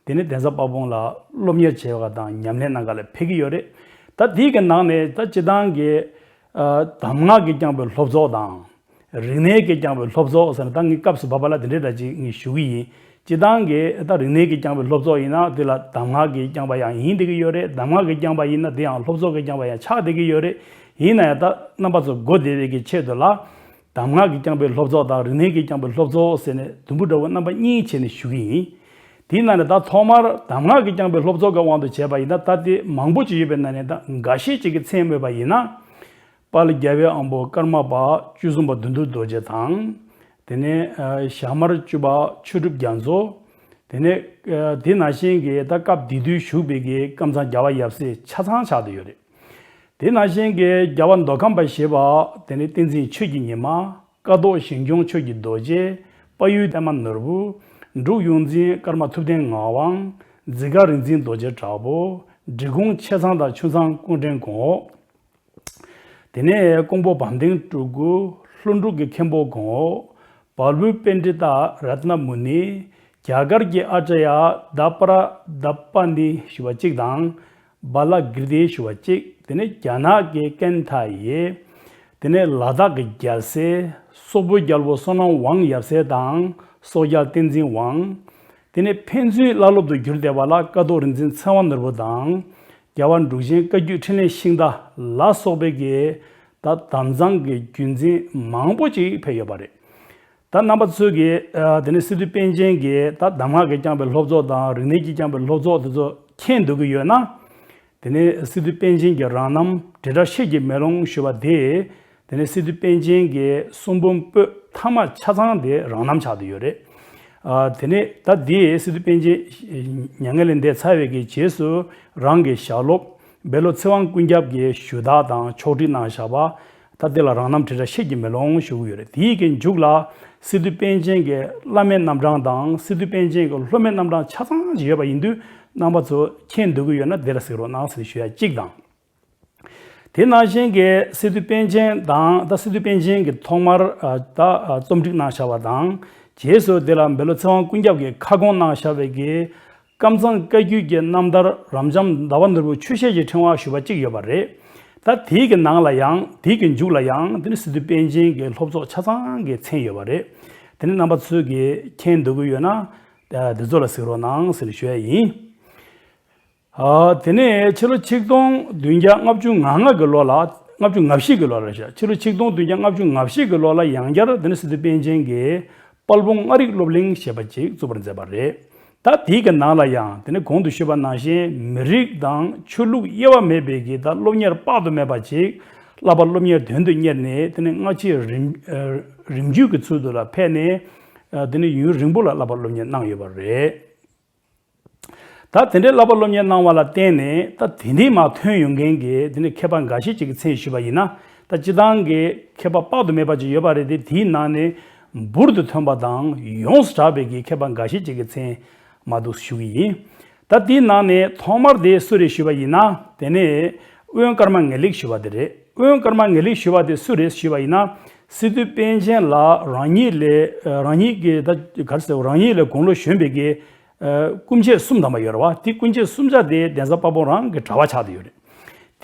དེ་ནས་གདན་ས་དཔལ་སྤུངས་ལ་སློབ་གཉེར་བྱེད་པ་དང་ཉམས་ལེན་གནང་ག་ལ་ཕེབས་ཀྱི་ཡོད་རེད། ད་དེའི་གི་ནང་ནས་ད་སྤྱི་བཏང་གི་ཨ་གདམས་ངག་གིས་བསྐྱངས་པའི་སློབ་ཚོགས་དང་། རིག་གནས་ཀྱིས་བསྐྱངས་པའི་སློབ་ཚོགས་ཟེར་ན། ད་ངས་སྐབས་སུ་བབ་པ་ལ་དེ་འདྲའི་འདྲ་ཅིག་ངས་ཞུ་གི་ཡིན། སྤྱི་བཏང་གི་ད་རིག་གནས་ཀྱིས་བསྐྱངས་པའི་སློབ་ཚོགས་ཡིན་ན་དེ་ལ་གདམས་ངག་གིས་བསྐྱངས་པ་ཡང་ཡིན་བསྡད་ཀྱི་ཡོད་རེད། གདམས་ངག་གིས་བསྐྱངས་པ་ཡིན་ན་དེ་ཡང་སློབ་ཚོགས་ཀྱིས་བསྐྱངས་པ་ཡང་ཆགས་བསྡད་ཀྱི་ཡོད་རེད། ཡིན་ན་ཡང་ད་རྣམ་པ་ཚོ་གོ་བདེ་བའི་གི་ཆེད་དུ་ལ། གདམས་ངག་གིས་བསྐྱངས་པའི་སློབ་ཚོགས་དང་རིག་གནས་ཀྱིས་བསྐྱངས་པའི་སློབ་ཚོགས་ཟེར་ནས་དུམ་བུ་འདྲ་བོ་རྣམ་པ་གཉིས་བྱས་ནས་ཞུ་གི་ཡིན། དེའི་ནང་ནས་ད་ཐོག་མར་གདམས་ངག་གིས་བསྐྱངས་པའི་སློབ་ཚོགས་ཀྱི་དབང་དུ་བྱས་པ་ཡིན་ན། ད་དེ་མང་པོ་ཅིག་ཡོད་པའི་ནང་ནས་ད་འགའ་ཤས་ཅིག་གི་མཚན་སྨོས་པ་ཡིན་ན། དཔལ་རྒྱལ་བའི་དབང་པོ་ཀརྨ་པ་བཅུ་གསུམ་པ་བདུད་འདུལ་རྡོ་རྗེ་དང་། དེ་ནས་ཨ་ཞྭ་དམར་བཅུ་པ་ཆོས་གྲུབ་རྒྱ་མཚོ། དེ་ནས་ཨ་དེ་ནང་བཞིན་གྱི་ད་སྐབས་དེ་དུས་བཞུགས་པའི་གི་ཀམ་ཚང་རྒྱལ་བ་ཡབ་སྲས་ཆ་ཚང་ཆགས་བསྡད་ཡོད་རེད། དེ་ནང་བཞིན་གྱི་རྒྱལ་བ་མདོ་ཁམས་པ་ཞེས་པ། དེ་ནས་བསྟན་འཛིན་ཆོས་ཀྱི་ཉི་མ། ཀ་ཐོག་ཞིང་སྐྱོང་ཆོས་ཀྱི་རྡོ་རྗེ། དཔལ་ཡུལ་པདྨ་ནོར་བུ། འབྲུག་ཡོངས་འཛིན་ཀརྨ་ཐུབ་བསྟན་ངག་དབང་། འཛི་སྒར་རིག་འཛིན་རྡོ་རྗེ་དྲག་པོ། འབྲི་གུང་ཆེ་ཚང་དང་ཆུང་ཚང་སྐུ་ཕྲེང་གོང་འོག། དེ་ནས་ཀོང་པོ་བམ་ལྡིང་སྤྲུལ་སྐུ། ལྷོ་འབྲུག་གི་མཁན་པོ་གོང་འོག། བལ་པོའི་པཎྜི་ཏ་རཏྣ་མུ་ནི། རྒྱ་གར་གྱི་ཨ་ཙརྱ་དྷ་པྲ་དྷ་པ་ནི་ཞུ་བ་གཅིག་དང་། བཱ་ལ་གིར་ཏི་ཞུ་བ་གཅིག། དེ་ནས་རྒྱ་ནག་གི་ཀན་ཐ་ཡེ། དེ་ནས་ལ་དྭགས་ཀྱི་རྒྱལ་སྲས། སོག་པོའི་རྒྱལ་པོ་བསོད་ནམས་དབང་ཡབ་སྲས་དང་། སོག་རྒྱལ་བསྟན་འཛིན་དབང་། དེ་ནས་ཕན་ཚུན་བླ་སློབ་ཏུ་གྱུར་བསྡད་པ་ལ་ཀ་ཐོག་རིག་འཛིན་ཚེ་དབང་ནོར་བུ་དང་། རྒྱལ་བ་འབྲུག་ཆེན་བཀའ་བརྒྱུད་འཕྲིན་ལས་ཤིང་རྟ་ལ་སོགས་པའི་གི་ད་དམ་གཙང་གི་བརྒྱུད་འཛིན་མང་པོ་ཅིག་ཕེབས་ཡོད་པ་རེད། ད་རྣམ་པ་ཚོས་ཀྱིས་ཨ་དེ་ནས་སི་ཏུ་པཎ་ཆེན་གྱི་ད་གདམས་ངག་གིས་བསྐྱངས་པའི་སློབ་ཚོགས་དང་རིག་གནས་ཀྱིས་བསྐྱངས་པའི་སློབ་ཚོགས་དེ་ཚོ་མཁྱེན་འདོད་ཀྱི་ཡོད་ན། དེ་ནས་སི་ཏུ་པཎ་ཆེན་གྱི་རང་རྣམ་དྲིལ་བསྒྲགས་ཤེལ་གྱི་མེ་ལོང་ཞུ་བ་དེ། དེ་ནས་སི་ཏུ་པཎ་ཆེན་གྱི་གསུང་འབུམ་པོད་ཐ་མ་ཆ་ཚང་དེ་རང་རྣམ་ཆགས་བསྡད་ཡོད་རེད། ཨ་དེ་ནས་ད་དེ་སི་ཏུ་པཎ་ཆེན་མྱ་ངན་ལས་འདས་ཚར་བའི་གི་རྗེས་སུ་རང་གི་ཞལ་སློབ་སྦེ་ལོ་ཚེ་དབང་ཀུན་ཁྱབ་ཀྱིས་ཞུ་དག་དང་ཕྱོགས་སྒྲིག་གནང་བཞག་པ། ད་དེ་ལ་རང་རྣམ་དྲིལ་བསྒྲགས་ཤེལ་གྱི་མེ་ལོང་ཞུ་གི་ཡོད་རེད། དེའི་གི་མཇུག་ལ་སི་ཏུ་པཎ་ཆེན་གྱི་བླ་མའི་རྣམ་གྲངས་དང་སི་ཏུ་པཎ་ཆེན་གྱི་སློབ་མའི་རྣམ་གྲངས་ཆ་ཚང་ཅིག་ཡོད་པ་ཡིན་དུས། རྣམ་པ་ཚོ་མཁྱེན་འདོད་ཀྱི་ཡོད་ན་དེ་ལ་གཟིགས་རོགས་གནང་ཟེར་ཞུ་ཡ་གཅིག་དང་། དེ་ནང་བཞིན་གྱི་སི་ཏུ་པཎ་ཆེན་དང་ད་སི་ཏུ་པཎ་ཆེན་གྱི་ཐོག་མར་ཨ་ད་ཨ་རྩོམ་སྒྲིག་གནང་བཞག་པ་དང་། རྗེས་སུ་དེ་ལ་སྦེ་ལོ་ཚེ་དབང་ཀུན་ཁྱབ་ཀྱིས་ཁ་སྐོང་གནང་བཞག་པའི་གི་ཀམ་ཚང་བཀའ་བརྒྱུད་ཀྱི་རྣམ་ཐར་རབ་འབྱམས་ཟླ་བ་ནོར་བུ་ཆོས་བཤད་ཀྱི་ཕྲེང་བ་ཞུ་བ་གཅིག་ཡོད་པ་རེད། ད་དེའི་གི་ནང་ལ་ཡང་དེའི་གི་མཇུག་ལ་ཡང་དེ་ནི་སི་ཏུ་པཎ་ཆེན་གྱི་སློབ་ཚོགས་ཆ་ཚང་གི་མཚན་ཡོད་པ་རེད། དེ་ནི་རྣམ་པ་ཚོས་ཀྱིས་མཁྱེན་འདོད་ཀྱི་ཡོད་ན་ཨ་དེ་ཚོ་ལ་གཟིགས་རོགས་གནང་ཟེར་ནས་ཞུ་ཡ་ཡིན། ཨ་དེ་ནས་ཕྱི་ལོ་ཆིག་སྟོང་བདུན་བརྒྱ་ལྔ་བཅུ་ང་ལྔ་གི་ལོ་ལ། ལྔ་བཅུ་ང་བཞི་གི་ལོ་ལ་རེད་ཤག་ཕྱི་ལོ་ཆིག་སྟོང་བདུན་བརྒྱ་ལྔ་བཅུ་ང་བཞི་གི་ལོ་ལ་ཡང་བསྐྱར་དེ་ནི་སི་ཏུ་པཎ་ཆེན་གྱིས་དཔལ་སྤུངས་མངའ་རིས་སློབ་གླིང་ཞེས་པ་ཅིག་བཙུགས་པར་མཛད་པ་རེད། ད་དེའི་གི་ནང་ལ་ཡང་དེ་ནི་གོང་དུ་ཞུས་པ་ནང་བཞིན་མི་རིགས་དང་ཆོས་ལུགས་དབྱེ་བ་མེད་པའི་གི་ད་སློབ་གཉེར་དཔག་ཏུ་མེད་པ་ཅིག་བསླབ་པ་སློབ་གཉེར་དོན་དུ་གཉེར་ནས། དེ་ནི་སྔ་ཕྱི་རིམ་ཨ་རིམ་བརྒྱུད་ཀྱི་ཚུལ་དུ་ལ་ཕེབས་ནས། ཨ་དེ་ནི་ཡུན་རིང་པོ་ལ་བསླབ་པ་སློབ་གཉེར་གནང་ཡོད་པ་རེད། ད་དེ་འདྲའི་བསླབ་པ་སློབ་གཉེར་གནང་བ་ལ་བརྟེན་ནས་ད་དེ་འདྲའི་མར་ཐོན་ཡོང་མཁན་གྱི་དེ་ནི་མཁས་པ་འགའ་ཤས་ཅིག་གི་མཚན་ཞུས་པ་ཡིན་ན། ད་སྤྱི་བཏང་གི་མཁས་པ་དཔག་ཏུ་མེད་པ་ཅིག་ཡོད་པ་རེད་དེ། དེའི་ནང་ནས་འབུར་དུ་ཐོན་པ་དང་ཡོངས་སུ་གྲགས་པའི་གི་མཁས་པ་འགའ་ཤས་ཅིག་གི་མཚན་མར་འདུག་ཞུ་གི་ཡིན། ད་དེའི་ནང་ནས་ཐོག་མར་དེ་སུ་རེད་ཞུས་པ་ཡིན་ན། དེ་ནས་དབོན་ཀརྨ་ངེས་ལེགས་ཞུ་བ་དེ་རེད། དབོན་ཀརྨ་ངེས་ལེགས་ཞུ་བ་དེ་སུ་རེད་ཞུས་པ་ཡིན་ན། སི་ཏུ་པཎ་ཆེན་ལ་རང་ཉིད་ལས་རང་ཉིད་ཀྱི་ད་ག་རེ་ཟེར། རང་ཉིད་ལས་དགུང་ལོ་གཞོན་པའི་གི་ཨ་སྐུ་མཆེད་གསུམ་ཐམ་པ་ཡོད་རེད་བ། དེ་སྐུ་མཆེད་གསུམ་ཆ་དེ་གདན་ས་དཔལ་སྤུངས་རང་གི་གྲྭ་པ་ཆགས་བསྡད་ཡོད་རེད།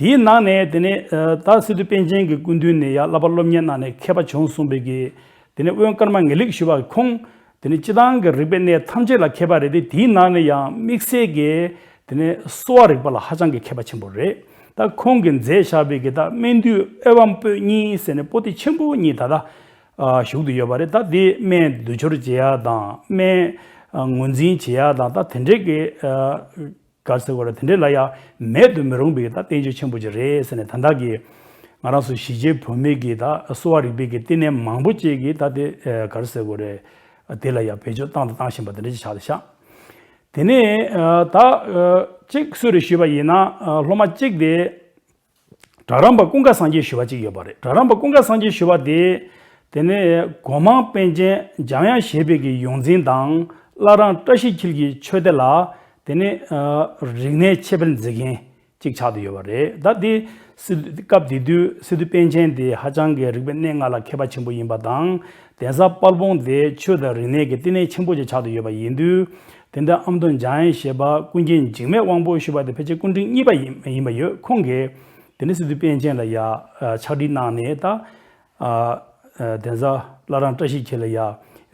དེའི་ནང་ནས་དེ་ནས་ཨ་ད་སི་ཏུ་པཎ་ཆེན་གྱི་སྐུ་མདུན་ནས་ཡང་བསླབ་པ་སློབ་གཉེར་གནང་ནས་མཁས་པ་བྱུང་སོང་བའི་གི། དེ་ནས་དབོན་ཀརྨ་ངེས་ལེགས་ཞུ་བ་ཁོང་དེ་ནས་སྤྱི་བཏང་གི་རིག་པའི་གནས་ཐམས་ཅད་ལ་མཁས་པ་རེད་དེ། དེའི་ནང་ནས་ཡང་དམིགས་བསལ་གྱི་དེ་ནས་གསོ་བ་རིག་པ་ལ་ཧ་ཅང་གི་མཁས་པ་ཆེན་པོ་རེད། ད་ཁོང་གིས་མཛད་བཞག་པའི་གི་ད་སྨན་བསྡུས་དབྱེ་བ་པོད་གཉིས་ཟེར་ནས་པོ་ཏི་ཆེན་པོ་གཉིས་ད་ལྟ་ཨ་བཞུགས་བསྡད་ཡོད་པ་རེད། ད་དེ་སྨན་བསྡུ་སྦྱོར་བྱེད་ཡ་དང་སྨན་ཨ་ངོས་འཛིན་བྱེད་ཡ་དང་། ད་དེ་འདྲའི་གི་ཨ་ག་རེ་ཟེར་དགོས་རེད། དེ་འདྲའི་ལ་ཡ་མེད་དུ་མི་རུང་བའི་ད་བསྟན་བཅོས་ཆེན་པོ་ཅིག་རེད་ཟེར་ནས། ད་ལྟ་གི་ང་རང་ཚོ་གཞིས་བྱེས་བོད་མི་གི་ད་གསོ་བ་རིག་པའི་གི་བསྟི་གནས་མང་པོ་ཅིག་གི་ད་དེ་ཨ་ག་རེ་ཟེར་དགོས་རེད། དེ་ལ་ཡང་བེད་སྤྱོད་བཏང་དང་བཏང་བཞིན་པ་དེ་འདྲ་ཞིག་ཆགས་བསྡད་ཤག་དེ་ནས་ཨ་ད་ཨ་གཅིག་སུ་རེད་ཞུས་པ་ཡིན་ན་ཨ་སློབ་མ་གཅིག་དེ་གྲྭ་རམས་པ་ཀུན་དགའ་སངས་རྒྱས་ཞུ་བ་གཅིག་ཡོད་པ་རེད། གྲྭ་རམས་པ་ཀུན་དགའ་སངས་རྒྱས་ཞུ་བ་དེ་དེ་ནས་སྒོ་མང་པཎ་ཆེན་འཇམ་དབྱངས་བཞད་པའི་གི་ཡོངས་འཛིན་དང་བླ་བྲང་བཀྲ་ཤིས་འཁྱིལ་གྱི་ཆོས་སྡེ་ལ་དེ་ནས་ཨ་རིག་གནས་འཆད་སྤེལ་མཛད་མཁན་གཅིག་ཆགས་བསྡད་ཡོད་པ་རེད། ད་དེ་སི་སྐབས་དེ་དུས་སི་ཏུ་པཎ་ཆེན་དེ་ཧ་ཅང་གི་རིག་པའི་གནས་ལྔ་ལ་མཁས་པ་ཆེན་པོ་ཡིན་པ་དང་། གདན་ས་དཔལ་སྤུངས་དེ་ཆོས་དང་རིག་གནས་ཀྱི་བསྟི་གནས་ཆེན་པོ་ཅིག་ཆགས་བསྡད་ཡོད་པ་ཡིན་དུས། དེ་འདྲ་ཨ་མདོ་འཇམ་དབྱངས་བཞད་པ་ཀུན་མཁྱེན་འཇིགས་མེད་དབང་པོ་ཞུ་བ་དེ་ཕལ་ཆེར་སྐུ་ཕྲེང་གཉིས་པ་ཡིན་ཡིན་པ་ཡོད། ཁོང་གིས་དེ་ནས་སི་ཏུ་པཎ་ཆེན་ལ་ཡ་ཕྱག་བྲིས་གནང་ནས་ད། ཨ་ཨ་གདན་ས་བླ་བྲང་བཀྲ་ཤིས་འཁྱིལ་ལ་ཡ་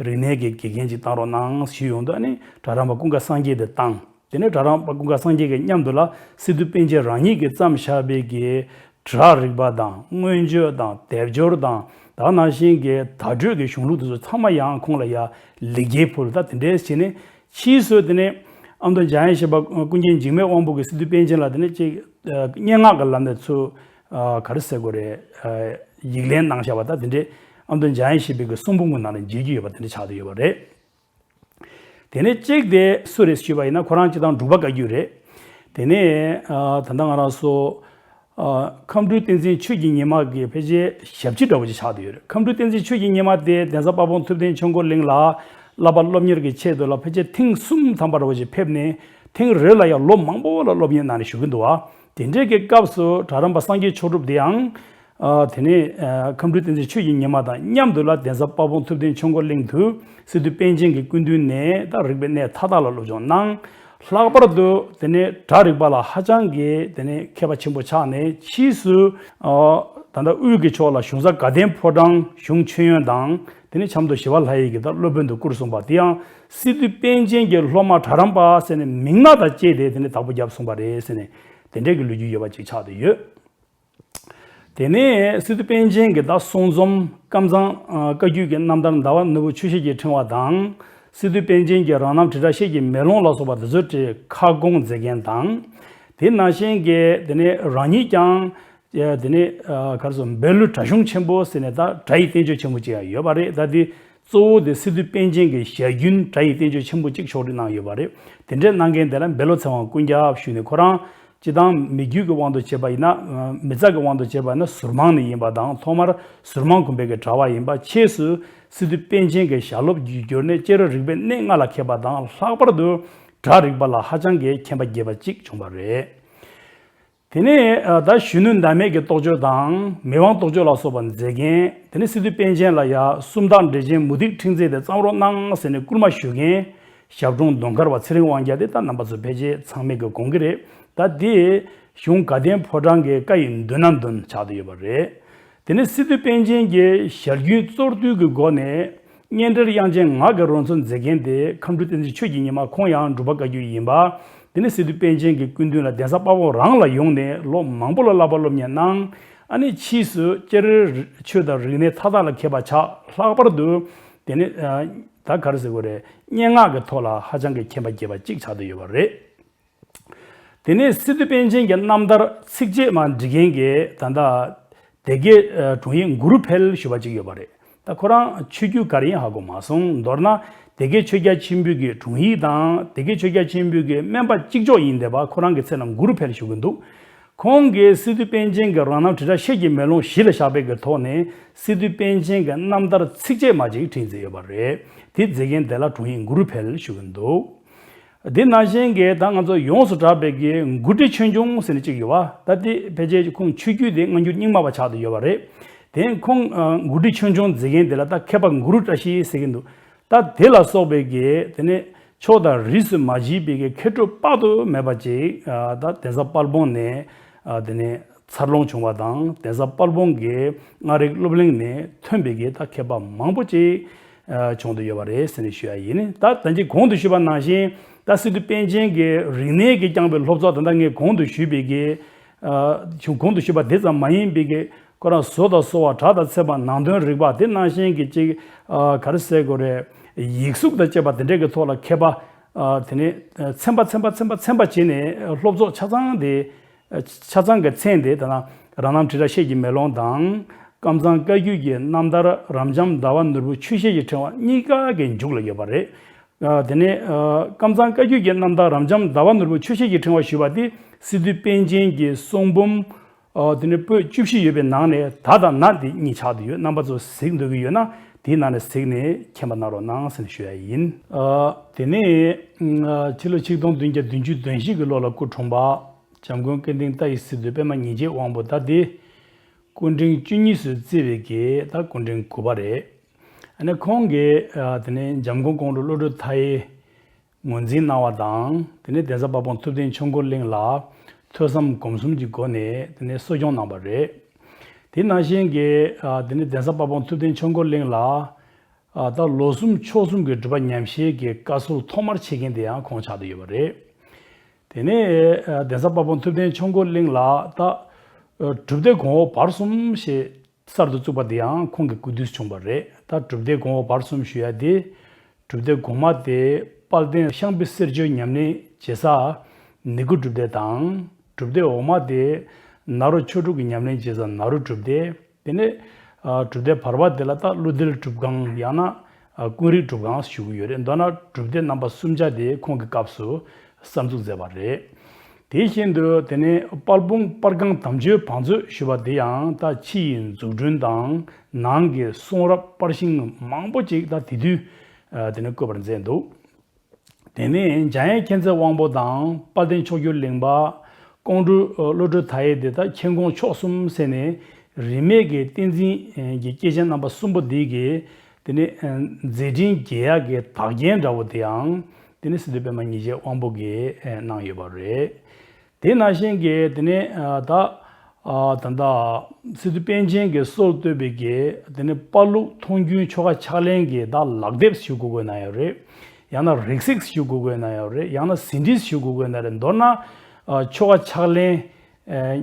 རིག་གནས་ཀྱི་དགེ་རྒན་ཅིག་བཏང་རོགས་གནང་ཞུས་ཡོང་དུས། ཨ་ནི་གྲྭ་རམས་པ་ཀུན་དགའ་སངས་རྒྱས་དེ་བཏང་། དེ་ནས་གྲྭ་རམས་པ་ཀུན་དགའ་སངས་རྒྱས་ཀྱི་མཉམ་དུ་ལ་སི་ཏུ་པཎ་ཆེན་རང་ཉིད་ཀྱིས་བརྩམས་བཞག་པའི་གི་སྒྲ་རིག་པ་དང་མངོན་བརྗོད་དང་སྡེབ་སྦྱོར་དང་། ད་ག་ནང་བཞིན་གྱི་བརྡ་སྤྲོད་ཀྱི་གཞུང་ལུགས་དེ་ཚོ་ཚང་མ་ཡང་ཁོང་ལ་ཡ་ལེགས་སྐྱེས་ཕུལ། ད་དེ་འདྲས་བྱས་ནས་ཕྱིས་སུ་དེ་ནས་ཨ་མདོ་འཇམ་དབྱངས་བཞད་པ་ཀུན་མཁྱེན་འཇིགས་མེད་དབང་པོ་གིས་སི་ཏུ་པཎ་ཆེན་ལ་དེ་ནས་ཅིག་ཨ་སྙན་ངག་གི་ལམ་ནས་ཚུར་ཨ་ག་རེ་ཟེར་དགོས་རེད། ཨ་ཡིག་ལན་གནང་བཞག་པ། ད་དེ་འདྲས་ཨ་མདོ་འཇམ་དབྱངས་བཞད་པའི་གི་གསུང་འབུམ་གྱི་ནང་ནས་མཇལ་རྒྱུ་ཡོད་པ་དེ་འདྲ་ཆགས་བསྡད་ཡོད་པ་རེད། དེ་ནས་གཅིག་དེ་སུ་རེད་ཞུས་པ་ཡིན་ན། ཁོ་རང་སྤྱིར་བཏང་འབྲུག་པ་བཀའ་བརྒྱུད་རེད། དེ་ནས་ཨ་ད་ལྟ་ང་རང་ཚོ་ཨ་ཁམས་སྤྲུལ་བསྟན་འཛིན་ཆོས་ཀྱི་ཉི་མ་གི་ཕལ་ཆེར་ཞབས་ཕྱི་འདྲ་བོ་ཅིག་ཆགས་བསྡད་ཡོད་རེད། ཁམས་སྤྲུལ་བསྟན་འཛིན་ཆོས་ཀྱི་ཉི་མ་དེ་གདན་ས་དཔལ་སྤུངས་ཐུབ་བསྟན་ཆོས་འཁོར་གླིང་ལ་བསླབ་པ་སློབ་གཉེར་གྱི་ཆེད་དུ་ལ་ཕལ་ཆེར་ཐེངས་གསུམ་ཐམ་པ་འདྲ་བོ་ཅིག་ཕེབས་ནས། ཐེངས་རེ་ལ་ཡང་ལོ་མང་པོ་ལ་སློབ་གཉེར་གནང་ནས་བཞུགས་ཀྱི་འདུག་བ། དེ་འདྲའི་གི་སྐབས་སུ་གྲྭ་རམས་པ་སངས་རྒྱས་མཆོག་གྲུབ་དེའང་། ཨ་དེ་ནས་ཨ་ཁམས་སྤྲུལ་བསྟན་འཛིན་ཆོས་ཀྱི་ཉི་མ་དང་མཉམ་དུ་ལ་གདན་ས་དཔལ་སྤུངས་ཐུབ་བསྟན་ཆོས་འཁོར་གླིང་དུ་སི་ཏུ་པཎ་ཆེན་གྱི་སྐུ་མདུན་ནས་ད་རིག་པའི་གནས་མཐའ་དག་ལ་སློབ་སྦྱོང་གནང་། ལྷག་པར་དུ་དེ་ནས་སྒྲ་རིག་པ་ལ་ཧ་ཅང་གི་དེ་ནས་མཁས་པ་ཆེན་པོ་ཆགས་ནས། ཕྱིས་སུ་ཨ་ད་ལྟ་དབུས་ཀྱི་ཕྱོགས་ལ་གཞུང་ས་དགའ་ལྡན་ཕོ་བྲང་གཞུང་མཆོད་ཡོན་དང་། དེ་ནས་ཆབ་མདོ་ཞི་བ་ལྷ་ཡི་གི་ད་སློབ་དཔོན་དུ་བཀུར་གསུངས་པ། དེ་ཡང་སི་ཏུ་པཎ་ཆེན་གྱི་སློབ་མ་གྲྭ་རམས་པ་ཟེར་ནས་མིང་ནང་དང་བཅས་ཏེ་དེ་ནས་བདག་པོ་བརྒྱབ་གསུངས་པ་རེད་ཟེར་ནས། དེ་འདྲའི་གི་ལོ་རྒྱུས་ཡོད་པ་ཅིག་ཆགས་བསྡད་ཡོད། དེ་ནས་སི་ཏུ་པཎ་ཆེན་གྱི་ད་གསུང་རྩོམ་ཀམ་ཚང་ཨ་བཀའ་བརྒྱུད་ཀྱི་རྣམ་ཐར་ཟླ་བ་ནོར་བུ་ཆོས་བཤད་ཀྱི་ཕྲེང་བ་དང་། སི་ཏུ་པཎ་ཆེན་གྱི་རང་རྣམ་དྲིལ་བསྒྲགས་ཤེལ་གྱི་མེ་ལོང་ལ་སོགས་པ་དེ་ཚོ་བྲིས་ཁ་སྐོང་མཛད་མཁན་དང་། དེ་ནང་བཞིན་གྱི་དེ་ནས་རང་ཉིད་ཀྱང་དེ་ནས་ཨ་ག་རེ་ཟེར། འབེལ་ལུ་སྒྲ་གཞུང་ཆེན་པོ་ཟེར་ནས་ད་སྒྲ་ཡི་བསྟན་བཅོས་ཆེན་པོ་ཅིག་ཡང་ཡོད་པ་རེད། ད་དེ་གཙོ་བོ་དེ་སི་ཏུ་པཎ་ཆེན་གྱི་ཞལ་རྒྱུན་སྒྲ་ཡི་བསྟན་བཅོས་ཆེན་པོ་གཅིག་ཕྱོགས་སྒྲིག་གནང་ཡོད་པ་རེད། དེ་འདྲའི་གནང་མཁན་དེ་ལ་འབེལ་ལོ་ཚེ་དབང་ཀུན་ཁྱབ་ཞུས་ནས། ཁོ་རང་སྤྱིར་བཏང་མི་རྒྱུད་ཀྱི་དབང་དུ་བྱས་པ་ཡིན་ན། མི་ཚ་གི་དབང་དུ་བྱས་པ་ཡིན་ན་ཟུར་མང་ནས་ཡིན་པ་དང་། ཐོག་མར་ཟུར་མང་དགོན་པའི་གི་གྲྭ་བ་ཡིན་པ། ཕྱིས་སུ་སི་ཏུ་པཎ་ཆེན་གྱི་ཞལ་སློབ་བརྒྱུད་གྱུར་ནས་སྤྱིར་རིག་པའི་གནས་ལྔ་ལ་མཁས་པ་དང་། ལྷག་པར་དུ་སྒྲ་རིག་པ་ལ་ཧ་ཅང་གི་མཁྱེན་པ་རྒྱས་པ་གཅིག་བྱུང་བ་རེད། དེ་ནས་ཨ་ད་གཞོན་ནུ་ཟླ་མེད་ཀྱི་རྟོགས་བརྗོད་དང་མི་དབང་རྟོགས་བརྗོད་ལ་སོགས་པ་མཛད་མཁན། དེ་ནས་སི་ཏུ་པཎ་ཆེན་ལ་ཡ་སུམ་རྟགས་འགྲེལ་ཆེན་མུ་སྟེགས་ཕྲེང་མཛེས་དེ་བརྩམས་རོགས་གནང་ཟེར་ནས་བསྐུལ་མ་ཞུ་མཁན་ཞབས་དྲུང་མདོ་མཁར་བ་ཚེ་རིང་དབང་རྒྱལ་དེ་ད་རྣམ་པ་ཚོ་ཕལ་ཆེར་ཚང་མས་ཀྱི་དགོངས་ཀྱི་རེད། ད་དེ་གཞུང་དགའ་ལྡན་ཕོ་བྲང་གི་བཀའ་ཡི་མདུན་ན་འདོན་ཆགས་བསྡད་ཡོད་པ་རེད། དེ་ནས་སི་ཏུ་པཎ་ཆེན་གྱི་ཞལ་རྒྱུན་གཙོར་བསྡུས་ཀྱི་སྒོ་ནས་སྙན་འགྲེལ་དབྱངས་ཅན་ངག་གི་རོལ་མཚོ་མཛད་མཁན་དེ་ཁམས་སྤྲུལ་བསྟན་འཛིན་ཆོས་ཀྱི་ཉི་མ། ཁོང་ཡང་འབྲུག་པ་བཀའ་བརྒྱུད་ཡིན་པ། དེ་ནས་སི་ཏུ་པཎ་ཆེན་གྱི་སྐུ་མདུན་ལ་གདན་ས་དཔའ་བོ་རང་ལ་ཡོང་ནས་ལོ་མང་པོ་ལ་བསླབ་པ་སློབ་གཉེར་གནང་། ཨ་ནི་ཕྱིས་སུ་སྤྱིར་ཆོས་དང་རིག་གནས་མཐའ་དག་ལ་མཁས་པ་ཆགས། ལྷག་པར་དུ་དེ་ནས་ཨ་ད་ག་རེ་ཟེར་དགོས་རེད། སྙན་ངག་གི་ཐོག་ལ་ཧ་ཅང་གི་མཁྱེན་པ་རྒྱས་པ་གཅིག་ཆགས་བསྡད་ཡོད་པ་རེད། དེ་ནས་སི་ཏུ་པཎ་ཆེན་གྱི་རྣམ་ཐར་ཚིགས་བཅད་མར་འབྲི་མཁན་གྱི་ད་ལྟ་སྡེ་དགེ་ཨ་དྲུང་ཡིག་གུ་རུ་འཕེལ་ཞུ་བ་ཅིག་ཡོད་པ་རེད། ད་ཁོ་རང་ཆོས་བརྒྱུད་ག་རེ་ཡིན་ཧ་གོ་མ་སོང་། མདོར་ན་སྡེ་དགེ་ཆོས་རྒྱལ་ཆེན་པོའི་གི་དྲུང་ཡིག་དང་། སྡེ་དགེ་ཆོས་རྒྱལ་ཆེན་པོའི་གི་སྨན་པ་གཅིག་ལྕོགས་ཡིན་བསྡད་པ། ཁོ་རང་གི་མཚན་ལ་གུ་རུ་འཕེལ་ཞུ་གི་འདུག་ཁོང་གིས་སི་ཏུ་པཎ་ཆེན་གྱི་རང་རྣམ་དྲིལ་བསྒྲགས་ཤེལ་གྱི་མེ་ལོང་གཞི་ལ་བཞག་པའི་གི་ཐོག་ནས་སི་ཏུ་པཎ་ཆེན་གྱི་རྣམ་ཐར་ཚིགས་བཅད་མ་ཅིག་བྲིས་མཛད་ཡོད་པ་རེད། དེ་མཛད་མཁན་དེ་ལ་དྲུང་ཡིག་གུ་རུ་འཕེལ་ཞུ་གི་འདུག་དེ་ནང་བཞིན་གྱི་ད་ང་ཚོ་ཡོངས་སུ་གྲགས་པའི་གི་མགུར་འབྲི་ཆོས་འབྱུང་ཟེར་ནས་གཅིག་ཡོད་པ། ད་དེ་ཕལ་ཆེར་ཁོང་ཆོས་བརྒྱུད་དེ་སྔ་འགྱུར་རྙིང་མ་བ་ཆགས་བསྡད་ཡོད་པ་རེད། དེ་ཁོང་ཨ་མགུར་འབྲི་ཆོས་འབྱུང་མཛད་མཁན་དེ་ལ་ད་མཁས་པ་གུ་རུ་བཀྲ་ཤིས་ཟེར་གྱི་འདུག་ད་དེ་ལ་སོགས་པའི་གི་དེ་ནས་ཕྱོགས་དང་རིས་སུ་མ་མཆིས་པའི་གི་མཁས་གྲུབ་དཔག་ཏུ་མེད་པ་ཅིག་ཨ་ད་གདན་ས་དཔལ་སྤུངས་ནས་ཨ་དེ་ནས་འཚར་ལོངས་བྱུང་བ་དང་། གདན་ས་དཔལ་སྤུངས་ཀྱི་སྔགས་རིག་སློབ་གླིང་ནས་ཐོན་པའི་གི་ད་མཁས་པ་མང་པོ་ཅིག་ཨ་བྱུང་བསྡད་ཡོད་པ་རེད་ཟེར་ནས་ཞུ་ཡ་ཡིན། ད་ད་ཅི་གོང་དུ་ཞུས་པ་ནང་བཞིན་ད་སི་ཏུ་པཎ་ཆེན་གྱི་རིག་གནས་ཀྱིས་བསྐྱངས་པའི་སློབ་ཚོགས། ད་ལྟ་ངས་གོང་དུ་ཞུས་པའི་གི་ཨ་གོང་དུ་ཞུས་པ་དེ་ཙམ་མ་ཡིན་པའི་གི་ཁོ་རང་བཟོ་དང་གསོ་བ། སྒྲ་དང་ཚད་མ། ནང་དོན་རིག་པ། དེ་ནང་བཞིན་གྱི་ཅིག་ཨ་ག་རེ་ཟེར་དགོས་རེད། ཡིག་གཟུགས་དང་བཅས་པ་དེ་འདྲའི་གི་ཐོག་ལ་མཁས་པ། ཨ་དེ་ནས་ཚན་པ་ཚན་པ་ཚན་པ་ཚན་པ་བྱས་ནས་སློབ་ཚོགས་ཆ་ཚང་དེ། ཆ་ཚང་གི་མཚན་དེ་ད་ན་རང་རྣམ་དྲིལ་བསྒྲགས་ཤེལ་གྱི་མེ་ལོང་དང་། ཀམ་ཚང་བཀའ་བརྒྱུད་ཀྱི་རྣམ་ཐར་རབ་འབྱམས་ཟླ་བ་ནོར་བུ་ཆོས་བཤད་ཀྱི་ཕྲེང་བ་གཉིས་ཀ་གི་མཇུག་ལ་ཡོད་པ་རེད། ཨ། དེ་ནས། ཨ། ཀམ་ཚང་བཀའ་བརྒྱུད་ཀྱི་རྣམ་ཐར་རབ་འབྱམས་ཟླ་བ་ནོར་བུ་ཆོས་བཤད་ཀྱི་ཕྲེང་བ་ཞུས་པ་དེ་སི་ཏུ་པཎ་ཆེན་གྱི་གསུང་འབུམ། ཨ། དེ་ནས་པོད་བཅུ་བཞི་ཡོད་པའི་ནང་ནས་ད་དང་ན་འདི་གཉིས་ཆགས་བསྡད་ཡོད། རྣམ་པ་ཚོ་གཟིགས་འདོད་ཀྱི་ཡོད་ན་དེའི་ནང་ནས་གཟིགས་ནས་མཁྱེན་པ་གནང་རོགས་གནང་ཟེར་ནས་ཞུ་ཡ་ཡིན། ཨ། དེ་ནས། ཨ། ཕྱི་ལོ་ཆིག་སྟོང་བདུན་བརྒྱ་བདུན་ཅུ་དོན་བཞི་གི་ལོ་ལ་སྐུ་འཁྲུངས་པ། འཇམ་མགོན་སྐལ་ལྡན་ཏཱའི་སི་ཏུ་པད་མ་ཉིན་བྱེད་དབང་པོ་ད་དེ། སྐུ་ཕྲེང་བཅུ་གཉིས་སུ་བརྩི་བའི་གི་ད་སྐུ་ཕྲེང་དགུ་པ་རེད། ཨ་ནི་ཁོང་གིས། ཨ། དེ་ནས་འཇམ་མགོན་ཀོང་སྤྲུལ་བློ་གྲོས་མཐའ་ཡས་ངོས་འཛིན་གནང་བ་དང་། དེ་ནས་གདན་ས་དཔལ་སྤུངས་ཐུབ་བསྟན་ཆོས་འཁོར་གླིང་ལ་ཐོས་བསམ་སྒོམ་གསུམ་གྱི་སྒོ་ནས་དེ་ནས་གསོ་སྐྱོང་གནང་བ་རེད། དེ་ནང་བཞིན་གྱི། ཨ། དེ་ནས་གདན་ས་དཔལ་སྤུངས་ཐུབ་བསྟན་ཆོས་འཁོར་གླིང་ལ། ཨ། ད་ལོ་གསུམ་ཕྱོགས་གསུམ་གྱི་སྒྲུབ་པ་ཉམས་བཞེས་ཀྱི་བཀའ་སྲོལ་ཐོག་མར་ཕྱེ་མཁན་དེ་ཡང་ཁོང་ཆགས་བསྡད་ཡོད་པ་རེད། དེ་ནས། ཨ། གདན་ས་དཔལ་སྤུངས་ཐུབ་བསྟན་ཆོས་འཁོར་གླིང་ལ་ད། ཨ། སྒྲུབ་སྡེ་གོང་འོག་བར་གསུམ་ཞེས་གསར་དུ་བཙུགས་པ་དེ་ཡང་ཁོང་གི་སྐུ་དུས་བྱུང་བ་རེད། ད་སྒྲུབ་སྡེ་གོང་འོག་བར་གསུམ་ཞུ་ཡ་དེ། སྒྲུབ་སྡེ་གོང་མ་དེ་དཔལ་ལྡན་ཤངས་པའི་གསེར་ཆོས་ཉམས་ལེན་བྱེད་ས་ནི་གུ་སྒྲུབ་སྡེ་དང་། སྒྲུབ་སྡེ་འོག་མ་དེ་ནཱ་རོ་ཆོས་དྲུག་གི་ཉམས་ལེན་བྱེད་ས་ནཱ་རོ་སྒྲུབ་སྡེ། དེ་ནས། ཨ། སྒྲུབ་སྡེ་བར་པ་དེ་ལ་ད་ཀླུ་རྡེལ་སྒྲུབ་ཁང་ཡང་ན། ཨ། ཀུན་རིག་སྒྲུབ་ཁང་ཞུ་གི་ཡོད་རེད། མདོར་ན་སྒྲུབ་སྡེ་རྣམ་པ་གསུམ་ཆ་དེ་ཁོང་གི་སྐབས་སུ་གསར་འཛུགས་མཛད་པ་རེད། དེ་བཞིན་དུ་དེ་ནས་དཔལ་སྤུངས་པར་སྒང་དམ་ཆོས་བང་མཛོད་ཞུ་བ་དེ་ཡང་ད་ཕྱི་ཡི་འཛུགས་སྐྲུན་དང་ནང་གི་གསུང་རབ་པར་ཤིང་མང་པོ་ཅིག་ད་དེ་དུས། ཨ། དེ་ནས་བཀོད་པར་མཛད་འདུག་དེ་ནས་འཇམ་དབྱངས་མཁྱེན་བརྩེ་དབང་པོ་དང་དཔལ་ལྡན་མཆོག་གྱུར་གླིང་པ་ཀོང་སྤྲུལ་བློ་གྲོས་མཐའ་ཡས་དེ་དག་མཁྱེན་ཀོང་མཆོག་གསུམ་ཟེར་ནས་རིས་མེད་ཀྱི་བསྟན་འཛིན་གྱི་སྐྱེས་ཆེན་རྣམ་པ་གསུམ་པོ་འདི་གིས་དེ་ནས་མཛད་འཕྲིན་རྒྱས་ཡག་གི་དག་རྒྱན་འདྲ་བོ་དེའང་དེ་ནས་སི་ཏུ་པད་མ་ཉིན་བྱེད་དབང་པོ་གིས་གནང་ཡོད་པ་རེད། དེ་ནང་བཞིན་གྱི་དེ་ནས་ད། ཨ། ད་ལྟ་སི་ཏུ་པཎ་ཆེན་གྱིས་སྲོལ་བཏོད་པའི་གི་དེ་ནས་དཔལ་ལུགས་མཐོང་རྒྱུན་ཆོ་ག་ཕྱག་ལེན་གྱི་ད་ལག་དེབ་ཞུ་དགོས་དགོས་ན་ཡང་རེད། ཡང་ན་རིགས་གཟིགས་ཞུ་དགོས་དགོས་ན་ཡང་རེད། ཡང་ན་ཟིན་བྲིས་ཞུ་དགོས་དགོས་ན་རེད། མདོར་ན། ཨ། ཆོ་ག་ཕྱག་ལེན། ཨ།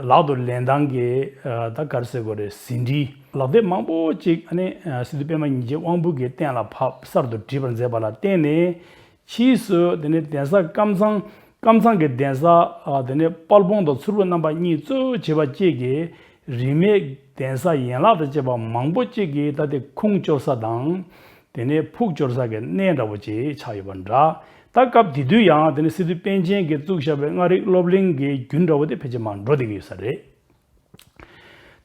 ལག་ཏུ་ལེན་སྟངས་ཀྱི། ཨ། ད་ག་རེ་ཟེར་དགོས་རེད། ཟིན་བྲིས་ལག་དེབ་མང་པོ་ཅིག་ཨ་ནི། ཨ། སི་ཏུ་པད་མ་ཉིན་བྱེད་དབང་པོ་གིས་གཏན་ལ་ཕབ་གསར་དུ་བྲིས་པར་མཛད་པ་ལ་བརྟེན་ནས། ཕྱིས་སུ་དེ་ནས་གདན་ས་ཀམ་ཚང་། ཀམ་ཚང་གི་གདན་ས། ཨ། དེ་ནས་དཔལ་སྤུངས་དང་མཚུར་ཕུ་རྣམ་པ་གཉིས་གཙོ་བྱས་པ་བཅས་ཀྱི་རིས་མེད་གདན་ས་ཡན་ལག་དང་བཅས་པ་མང་པོ་ཅིག་གི་ད་དེ་ཁུངས་སྐྱོར་ས་དང་། དེ་ནས་ཕུགས་སྐྱོར་ས་གི་གནས་འདྲ་བོ་ཅིག་ཆགས་ཡོད་པ་འདྲ། ད་སྐབས་དེ་དུས་ཡང་དེ་ནས་སི་ཏུ་པཎ་ཆེན་གྱིས་བཙུགས་བཞག་པའི་ལྔ་རིག་སློབ་གླིང་གི་རྒྱུན་འདྲ་བོ་དེ་ཕལ་ཆེར་མར་འགྲོ་བསྡད་ཀྱི་ཡོད་ས་རེད།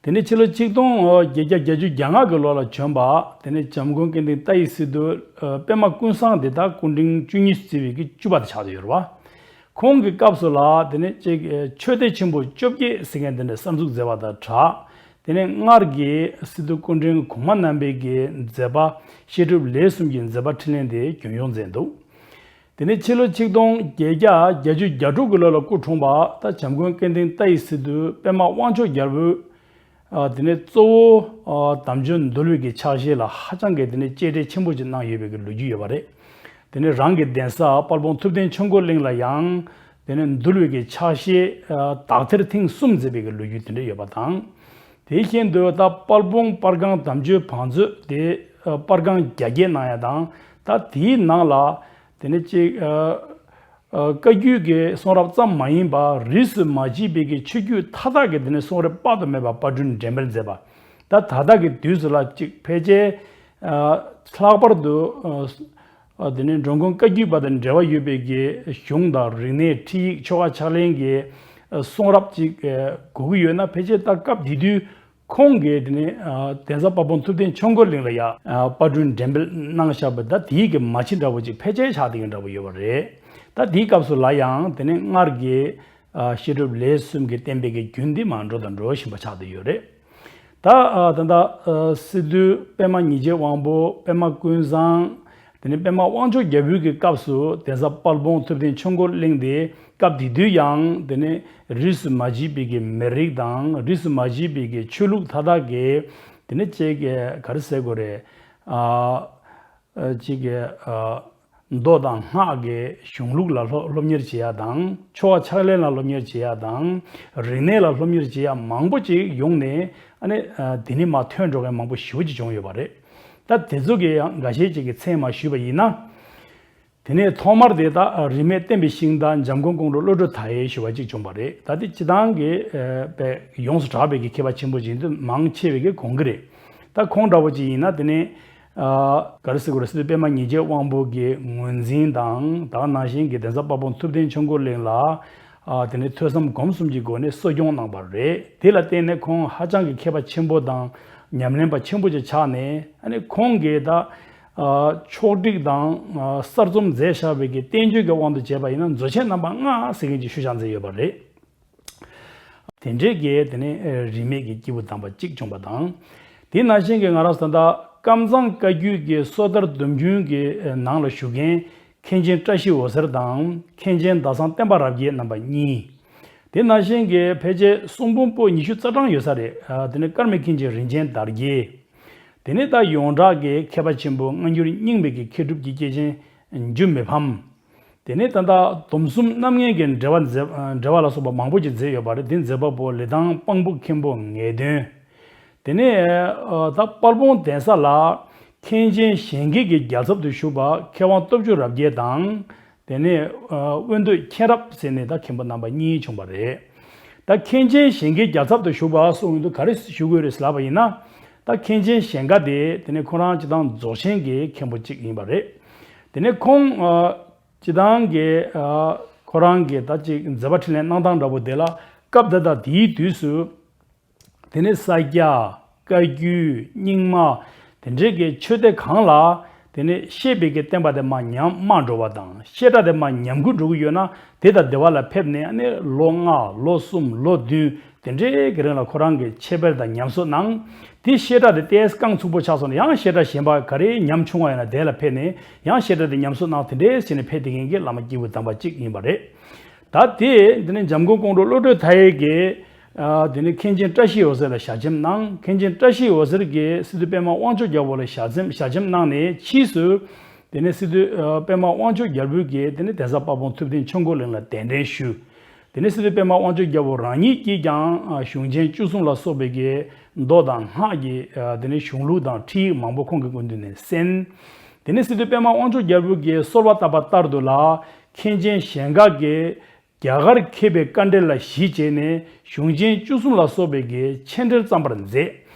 དེ་ནས་ཕྱི་ལོ་ཆིག་སྟོང་བརྒྱད་བརྒྱ་བརྒྱད་ཅུ་གྱ་ལྔ་གི་ལོ་ལ་བྱོན་པ། དེ་ནས་འཇམ་མགོན་སྐལ་ལྡན་ཏཱའི་སི་ཏུ་པདྨ་ཀུན་བཟང་དེ་དག་སྐུ་ཕྲེང་བཅུ་གཉིས་སུ་བརྩི་བའི་གི་བཅུ་པ་དེ་ཆགས་བསྡད་ཡོད་རེད་བ། ཁོང་གི་སྐབས་སུ་ལ་དེ་ནས་ཅིག་ཆོས་སྡེ་ཆེན་པོ་བཅོ་བརྒྱད་ཟེར་མཁན་དེ་འདྲ་གསར་འཛུགས་མཛད་པ་དང་སྦྲགས། དེ་ནས་སྔར་གྱི་སི་ཏུ་སྐུ་ཕྲེང་གོང་མ་རྣམ་པའི་གི་མཛད་པ་བཤད་སྒྲུབ་ལས་གསུམ་གྱི་མཛད་པ་འཕྲིན་ལས་དེ་རྒྱུན་སྐྱོང་མཛད་འདུག་དེ་ནས་ཕྱི་ལོ་ཆིག་སྟོང་བརྒྱད་བརྒྱ་བརྒྱད་ཅུ་གྱ་དྲུག་གི་ལོ་ལ་སྐུ་འཁྲུངས་པ་ད་འཇམ་མགོན་སྐལ་ལྡན་ཏཱའི་སི་ཏུ་པདྨ་དབང་མཆོག་རྒྱལ་པོས། ཨ། དེ་ནས་གཙོ་བོ། ཨ། དམ་ཆོས་འདུལ་བའི་གི་ཕྱག་བཞེས་ལ་ཧ་ཅང་གི་དེ་ནས་གཅེས་སྤྲས་ཆེན་པོ་ཅིག་གནང་ཡོད་པའི་གི་ལོ་རྒྱུས་ཡོད་པ་རེད། དེ་ནས་རང་གི་གདན་ས་དཔལ་སྤུངས་ཐུབ་བསྟན་ཆོས་འཁོར་གླིང་ལ་ཡང་དེ་ནས་འདུལ་བའི་གི་ཕྱག་བཞེས། ཨ། དག་ཐེར་ཐེངས་གསུམ་མཛད་པའི་གི་ལོ་རྒྱུས་དེ་འདྲ་ཡོད་པ་དང་། དེ་བཞིན་དུ་ད་དཔལ་སྤུངས་པར་སྒང་དམ་ཆོས་བང་མཛོད་དེ། ཨ། པར་སྒང་རྒྱ་སྐྱེད་གནང་ཡ་དང་། ད་དེའི་ནང་ལ་དེ་ནས་ཅིག་ཨ། ཨ། བཀའ་བརྒྱུད་ཀྱི་གསུང་རབ་ཙམ་མ་ཡིན་པར་རིས་སུ་མ་ཆད་པའི་གི་ཆོས་བརྒྱུད་མཐའ་དག་གི་དེ་ནས་གསུང་རབ་དཔག་ཏུ་མེད་པ་པར་སྐྲུན་འགྲེམས་སྤེལ་མཛད་པ། ད་ད་ལྟ་གི་དུས་སུ་ལ་ཅིག་ཕལ་ཆེར། ཨ། ལྷག་པར་དུ། ཨ། དེ་ནས་འགྲོ་མགོན་བཀའ་བརྒྱུད་པ་དང་འབྲེལ་བ་ཡོད་པའི་གི་གཞུང་དང་རིག་གནས་ཁྲིད་ཡིག་ཆོ་ག་ཕྱག་ལེན་གྱི། ཨ། གསུང་རབ་ཅིག་ཨ། དགོས་ཀྱི་ཡོད་ན། ཕལ་ཆེར་ད་སྐབས་དེ་དུས་ཁོང་གིས་དེ་ནས། ཨ། གདན་ས་དཔལ་སྤུངས་ཐུབ་བསྟན་ཆོས་འཁོར་གླིང་ལ་ཡ། ཨ། པར་སྐྲུན་འགྲེམས་སྤེལ་གནང་བཞག་པ་ད་དེའི་གི་མ་ཕྱི་འདྲ་བོ་ཅིག་ཕལ་ཆེར་ཆགས་བསྡད་ཀྱི་འདྲ་བོ་ཡོད་པ་རེད། ད་དེའི་སྐབས་སུ་ལ་ཡང་དེ་ནས་སྔར་གྱི། ཨ། བཤད་སྒྲུབ་ལས་གསུམ་གྱིས་བསྟན་པའི་གི་རྒྱུན་འདི་མར་འགྲོ་དང་འགྲོ་བཞིན་པ་ཆགས་བསྡད་ཡོད་རེད། ད། ཨ། ད་ལྟ། ཨ། སི་ཏུ་པདྨ་ཉིན་བྱེད་དབང་པོ། པདྨ་ཀུན་བཟང་། དེ་ནས་པདྨ་དབང་མཆོག་རྒྱལ་པོའི་གི་སྐབས་སུ་གདན་ས་དཔལ་སྤུངས་ཐུབ་བསྟན་ཆོས་འཁོར་གླིང་དེ་སྐབས་དེ་དུས་ཡང་དེ་ནས་རིས་སུ་མ་ཆད་པའི་གི་མི་རིགས་དང་རིས་སུ་མ་ཆད་པའི་གི་ཆོས་ལུགས་མཐའ་དག་གི་དེ་ནས་ཅིག་ག་རེ་ཟེར་དགོས་རེད། ཨ། ཨ། ཅིག་གི། ཨ། མདོ་དང་སྔགས་ཀྱི་གཞུང་ལུགས་ལ་སློབ་སློབ་གཉེར་བྱེད་ཡ་དང་། ཆོ་ག་ཕྱག་ལེན་ལ་སློབ་གཉེར་བྱེད་ཡ་དང་། རིག་གནས་ལ་སློབ་གཉེར་བྱེད་ཡ་མང་པོ་ཅིག་ཡོང་ནས། ཨ་ནི། ཨ། དེ་ནས་མར་ཐོན་འགྲོ་མཁན་མང་པོ་ཞེ་པོ་ཅིག་བྱུང་ཡོད་པ་རེད། ད་དེ་ཚོ་གི་ཡང་འགའ་ཤས་ཅིག་གི་མཚན་མར་ཞུས་པ་ཡིན་ན། དེ་ནས་ཐོག་མར་དེ་ད་རིས་མེད་བསྟན་པའི་ཤིང་རྟ་འཇམ་མགོན་ཀོང་སྤྲུལ་བློ་གྲོས་མཐའ་ཡས་ཞུ་བ་གཅིག་བྱུང་བ་རེད། ད་དེ་སྤྱི་བཏང་གི་ཨ་པའི་ཡོངས་སུ་གྲགས་པའི་གི་མཁས་པ་ཆེན་པོ་ཅིག་འདི་མང་ཆེ་བའི་གི་གོང་གི་རེད། ད་ཁོང་འདྲ་བོ་ཅིག་ཡིན་ན་དེ་ནས་ཨ་ག་རེ་ཟེར་དགོས་རེད། སི་ཏུ་པད་མ་ཉེར་བརྒྱད་དབང་པོ་གི་ངོས་འཛིན་དང་། ད་ནང་བཞིན་གྱི་གདན་ས་དཔལ་སྤུངས་ཐུབ་བསྟན་ཆོས་འཁོར་གླིང་ལ་ཨ་དེ་ནས་ཐོས་བསམ་སྒོམ་གསུམ་གྱི་སྒོ་ནས་གསོ་སྐྱོང་གནང་བ་རེད། དེ་ལ་བརྟེན་ནས་ཁོང་ཧ་ཅང་གི་མཁས་པ་ཆེན་པོ་དང་ཉམས་ལེན་པ་ཆེན་པོ་ཅིག་ཆགས་ནས། ཨ་ནི་ཁོང་གིས་ད་ཨ་ཕྱོགས་བསྒྲིགས་དང་ཨ་གསར་རྩོམ་མཛད་བཞག་པའི་གི་བསྟན་བཅོས་ཀྱི་དབང་དུ་བྱས་པ་ཡིན་ན་མཛོད་ཆེན་རྣམ་པ་ལྔ་ཟེར་མཁན་ཅིག་ཞུ་བཞག་མཛད་ཡོད་པ་རེད། དེ་འདྲའི་གི་དེ་ནས་ཨ་རིས་མེད་ཀྱི་སྐྱེས་བུ་དམ་པ་གཅིག་བྱུང་བ་དང་། དེ་ནང་བཞིན་གྱི་ང་རང་ཚོ་ད་ལྟ་ཀམ་ཚང་བཀའ་བརྒྱུད་ཀྱི་སོ་ཐར་སྡོམ་རྒྱུན་གྱི་ཨ་ནང་ལ་བཞུགས་མཁན་མཁན་ཆེན་བཀྲ་ཤིས་འོད་ཟེར་དང་མཁན་ཆེན་ཟླ་བཟང་བསྟན་པ་རབ་རྒྱས་རྣམ་པ་གཉིས། དེ་ནང་བཞིན་གྱི་ཕལ་ཆེར་གསུང་འབུམ་པོ་ཉི་ཤུ་རྩ་གྲངས་ཡོད་ས་རེད། ཨ་དེ་ནས་ཀརྨ་མཁན་ཆེན་རིན་ཆེན་དར་རྒྱས། དེ་ནས་ད་ཡོངས་གྲགས་ཀྱི་མཁས་པ་ཆེན་པོ་སྔ་འགྱུར་རྙིང་མའི་གི་མཁས་གྲུབ་ཀྱི་སྐྱེས་ཆེན་འཇུ་མི་ཕམ། དེ་ནས་ད་ལྟ་སྡོམ་གསུམ་རྣམ་ངེས་ཀྱི་འགྲེལ་པ་མཛད་འགྲེལ་པ་ལ་སོགས་པ་མང་པོ་ཅིག་མཛད་ཡོད་པ་རེད། དེ་མཛད་པ་པོ་ལི་ཐང་དཔང་པོ་མཁན་པོ་ངེས་དོན། དེ་ནས་ཨ་ད་དཔལ་སྤུངས་གདན་ས་ལ་མཁན་ཆེན་གཞན་དགེ་གི་རྒྱལ་ཚབ་ཏུ་བཞུགས་པ་མཁས་དབང་སྟོབས་འབྱོར་རབ་རྒྱས་དང་། དེ་ནས་ཨ་དབོན་སྟོད་མཁྱེན་རབ་ཟེར་ནས་ད་མཁན་པོ་རྣམ་པ་གཉིས་བྱུང་བ་རེད། ད་མཁན་ཆེན་གཞན་དགེ་རྒྱལ་ཚབ་ཏུ་བཞུགས་པ་གསུངས་ཡོང་དུས་ག་རེ་ཞུ་དགོས་རེད་ལབ་པ་ཡིན་ན། ད་མཁན་ཆེན་གཞན་དགའ་དེ་དེ་ནས་ཁོ་རང་སྤྱི་བཏང་རྫོགས་ཆེན་གྱི་མཁན་པོ་གཅིག་ཡིན་པ་རེད། དེ་ནས་ཁོང་ཨ་སྤྱི་བཏང་གི་ཨ་ཁོ་རང་གི་ད་ཅིག་མཛད་པ་འཕྲིན་ལས་གནང་སྟངས་འདྲ་པོ་དེ་ལ་སྐབས་དེ་དང་དེའི་དུས་སུ། དེ་ནས་ས་སྐྱ། བཀའ་བརྒྱུད། རྙིང་མ། དེ་འདྲའི་གི་ཆོས་སྡེ་གང་ལ་དེ་ནས་བཤད་པའི་གི་བསྟན་པ་དེ་མར་ཉམས་དམའ་འགྲོ་བ་དང་། བཤད་གྲྭ་དེ་མར་ཉམས་རྒུད་འགྲོ་གི་ཡོད་ན། དེ་དང་སྡེ་བ་ལ་ཕེབས་ནས་ཨ་ནི་ལོ་ལྔ་ལོ་གསུམ་ལོ་བདུན་དེ་འདྲའི་གི་རིང་ལ་ཁོ་རང་གིས་འཆད་སྤེལ་དང་ཉམས་གསོ་གནང་། དེ་བཤད་གྲྭ་དེ་ཏོག་ཙམ་རྐང་ཚུགས་པོ་ཆགས་སོང་ན་ཡང་བཤད་གྲྭ་གཞན་པ་ག་རེ་ཉམས་ཆུང་བ་ཡོད་ན་དེ་ལ་ཕེབས་ནས་ཡང་བཤད་གྲྭ་དེ་ཉམས་གསོ་གནང་། དེ་འདྲའི་བྱས་ནས་ཕེབས་བསྡད་མཁན་གྱི་བླ་མ་སྐྱེས་བུ་དམ་པ་གཅིག་ཡིན་པ་རེད། ད་དེ་དེ་ནས་འཇམ་མགོན་ཀོང་སྤྲུལ་བློ་གྲོས་མཐའ་ཡས་ཀྱིས་ཨ་དེ་ནས་མཁན་ཆེན་བཀྲ་ཤིས་འོད་ཟེར་ལ་ཞལ་ཆེམས་གནང་། མཁན་ཆེན་བཀྲ་ཤིས་འོད་ཟེར་གྱིས་སི་ཏུ་པད་མ་དབང་ཕྱུག་རྒྱལ་པོ་ལ་ཞལ་ཆེམས་ཞལ་ཆེམས་གནང་ནས་ཕྱིས་སུ། དེ་ནས་སི་ཏུ་ཨ་པད་མ་དབང་ཕྱུག་རྒྱལ་པོ་གིས་དེ་ནས་གདན་ས་དཔལ་སྤུངས་ཐུབ་བསྟན་ཆོས་འཁོར་གླིང་ལ་གདན་འདྲེན་ཞུས། དེ་ནས་སི་ཏུ་པད་མ་དབང་ཕྱུག་རྒྱལ་པོ་རང་ཉིད་ཀྱིས་ཀྱང་ཨ་གཞུང་ཆེན་བཅུ་གསུམ་ལ་སོགས་པའི་གི་མདོ་དང་སྔགས་ཀྱི་ཨ་དེ་ནས་གཞུང་ལུགས་དང་ཁྲིད་ཡིག་མང་པོ་ཁོང་གི་སྐུ་མདུན་ནས་གསན། དེ་ནས་སི་ཏུ་པད་མ་དབང་ཕྱུག་རྒྱལ་པོ་གིས་གསོལ་བ་བཏབ་པ་ལྟར་དུ་ལ་མཁན་ཆེན་གཞན་དགའ་གིས་རྒྱ་གར་མཁས་པའི་དཀའ་འགྲེལ་ལ་གཞི་བྱས་ནས་གཞུང་ཆེན་བཅུ་གསུམ་ལ་སོགས་པའི་གི་མཆན་འགྲེལ་བརྩམ་པར་མཛད།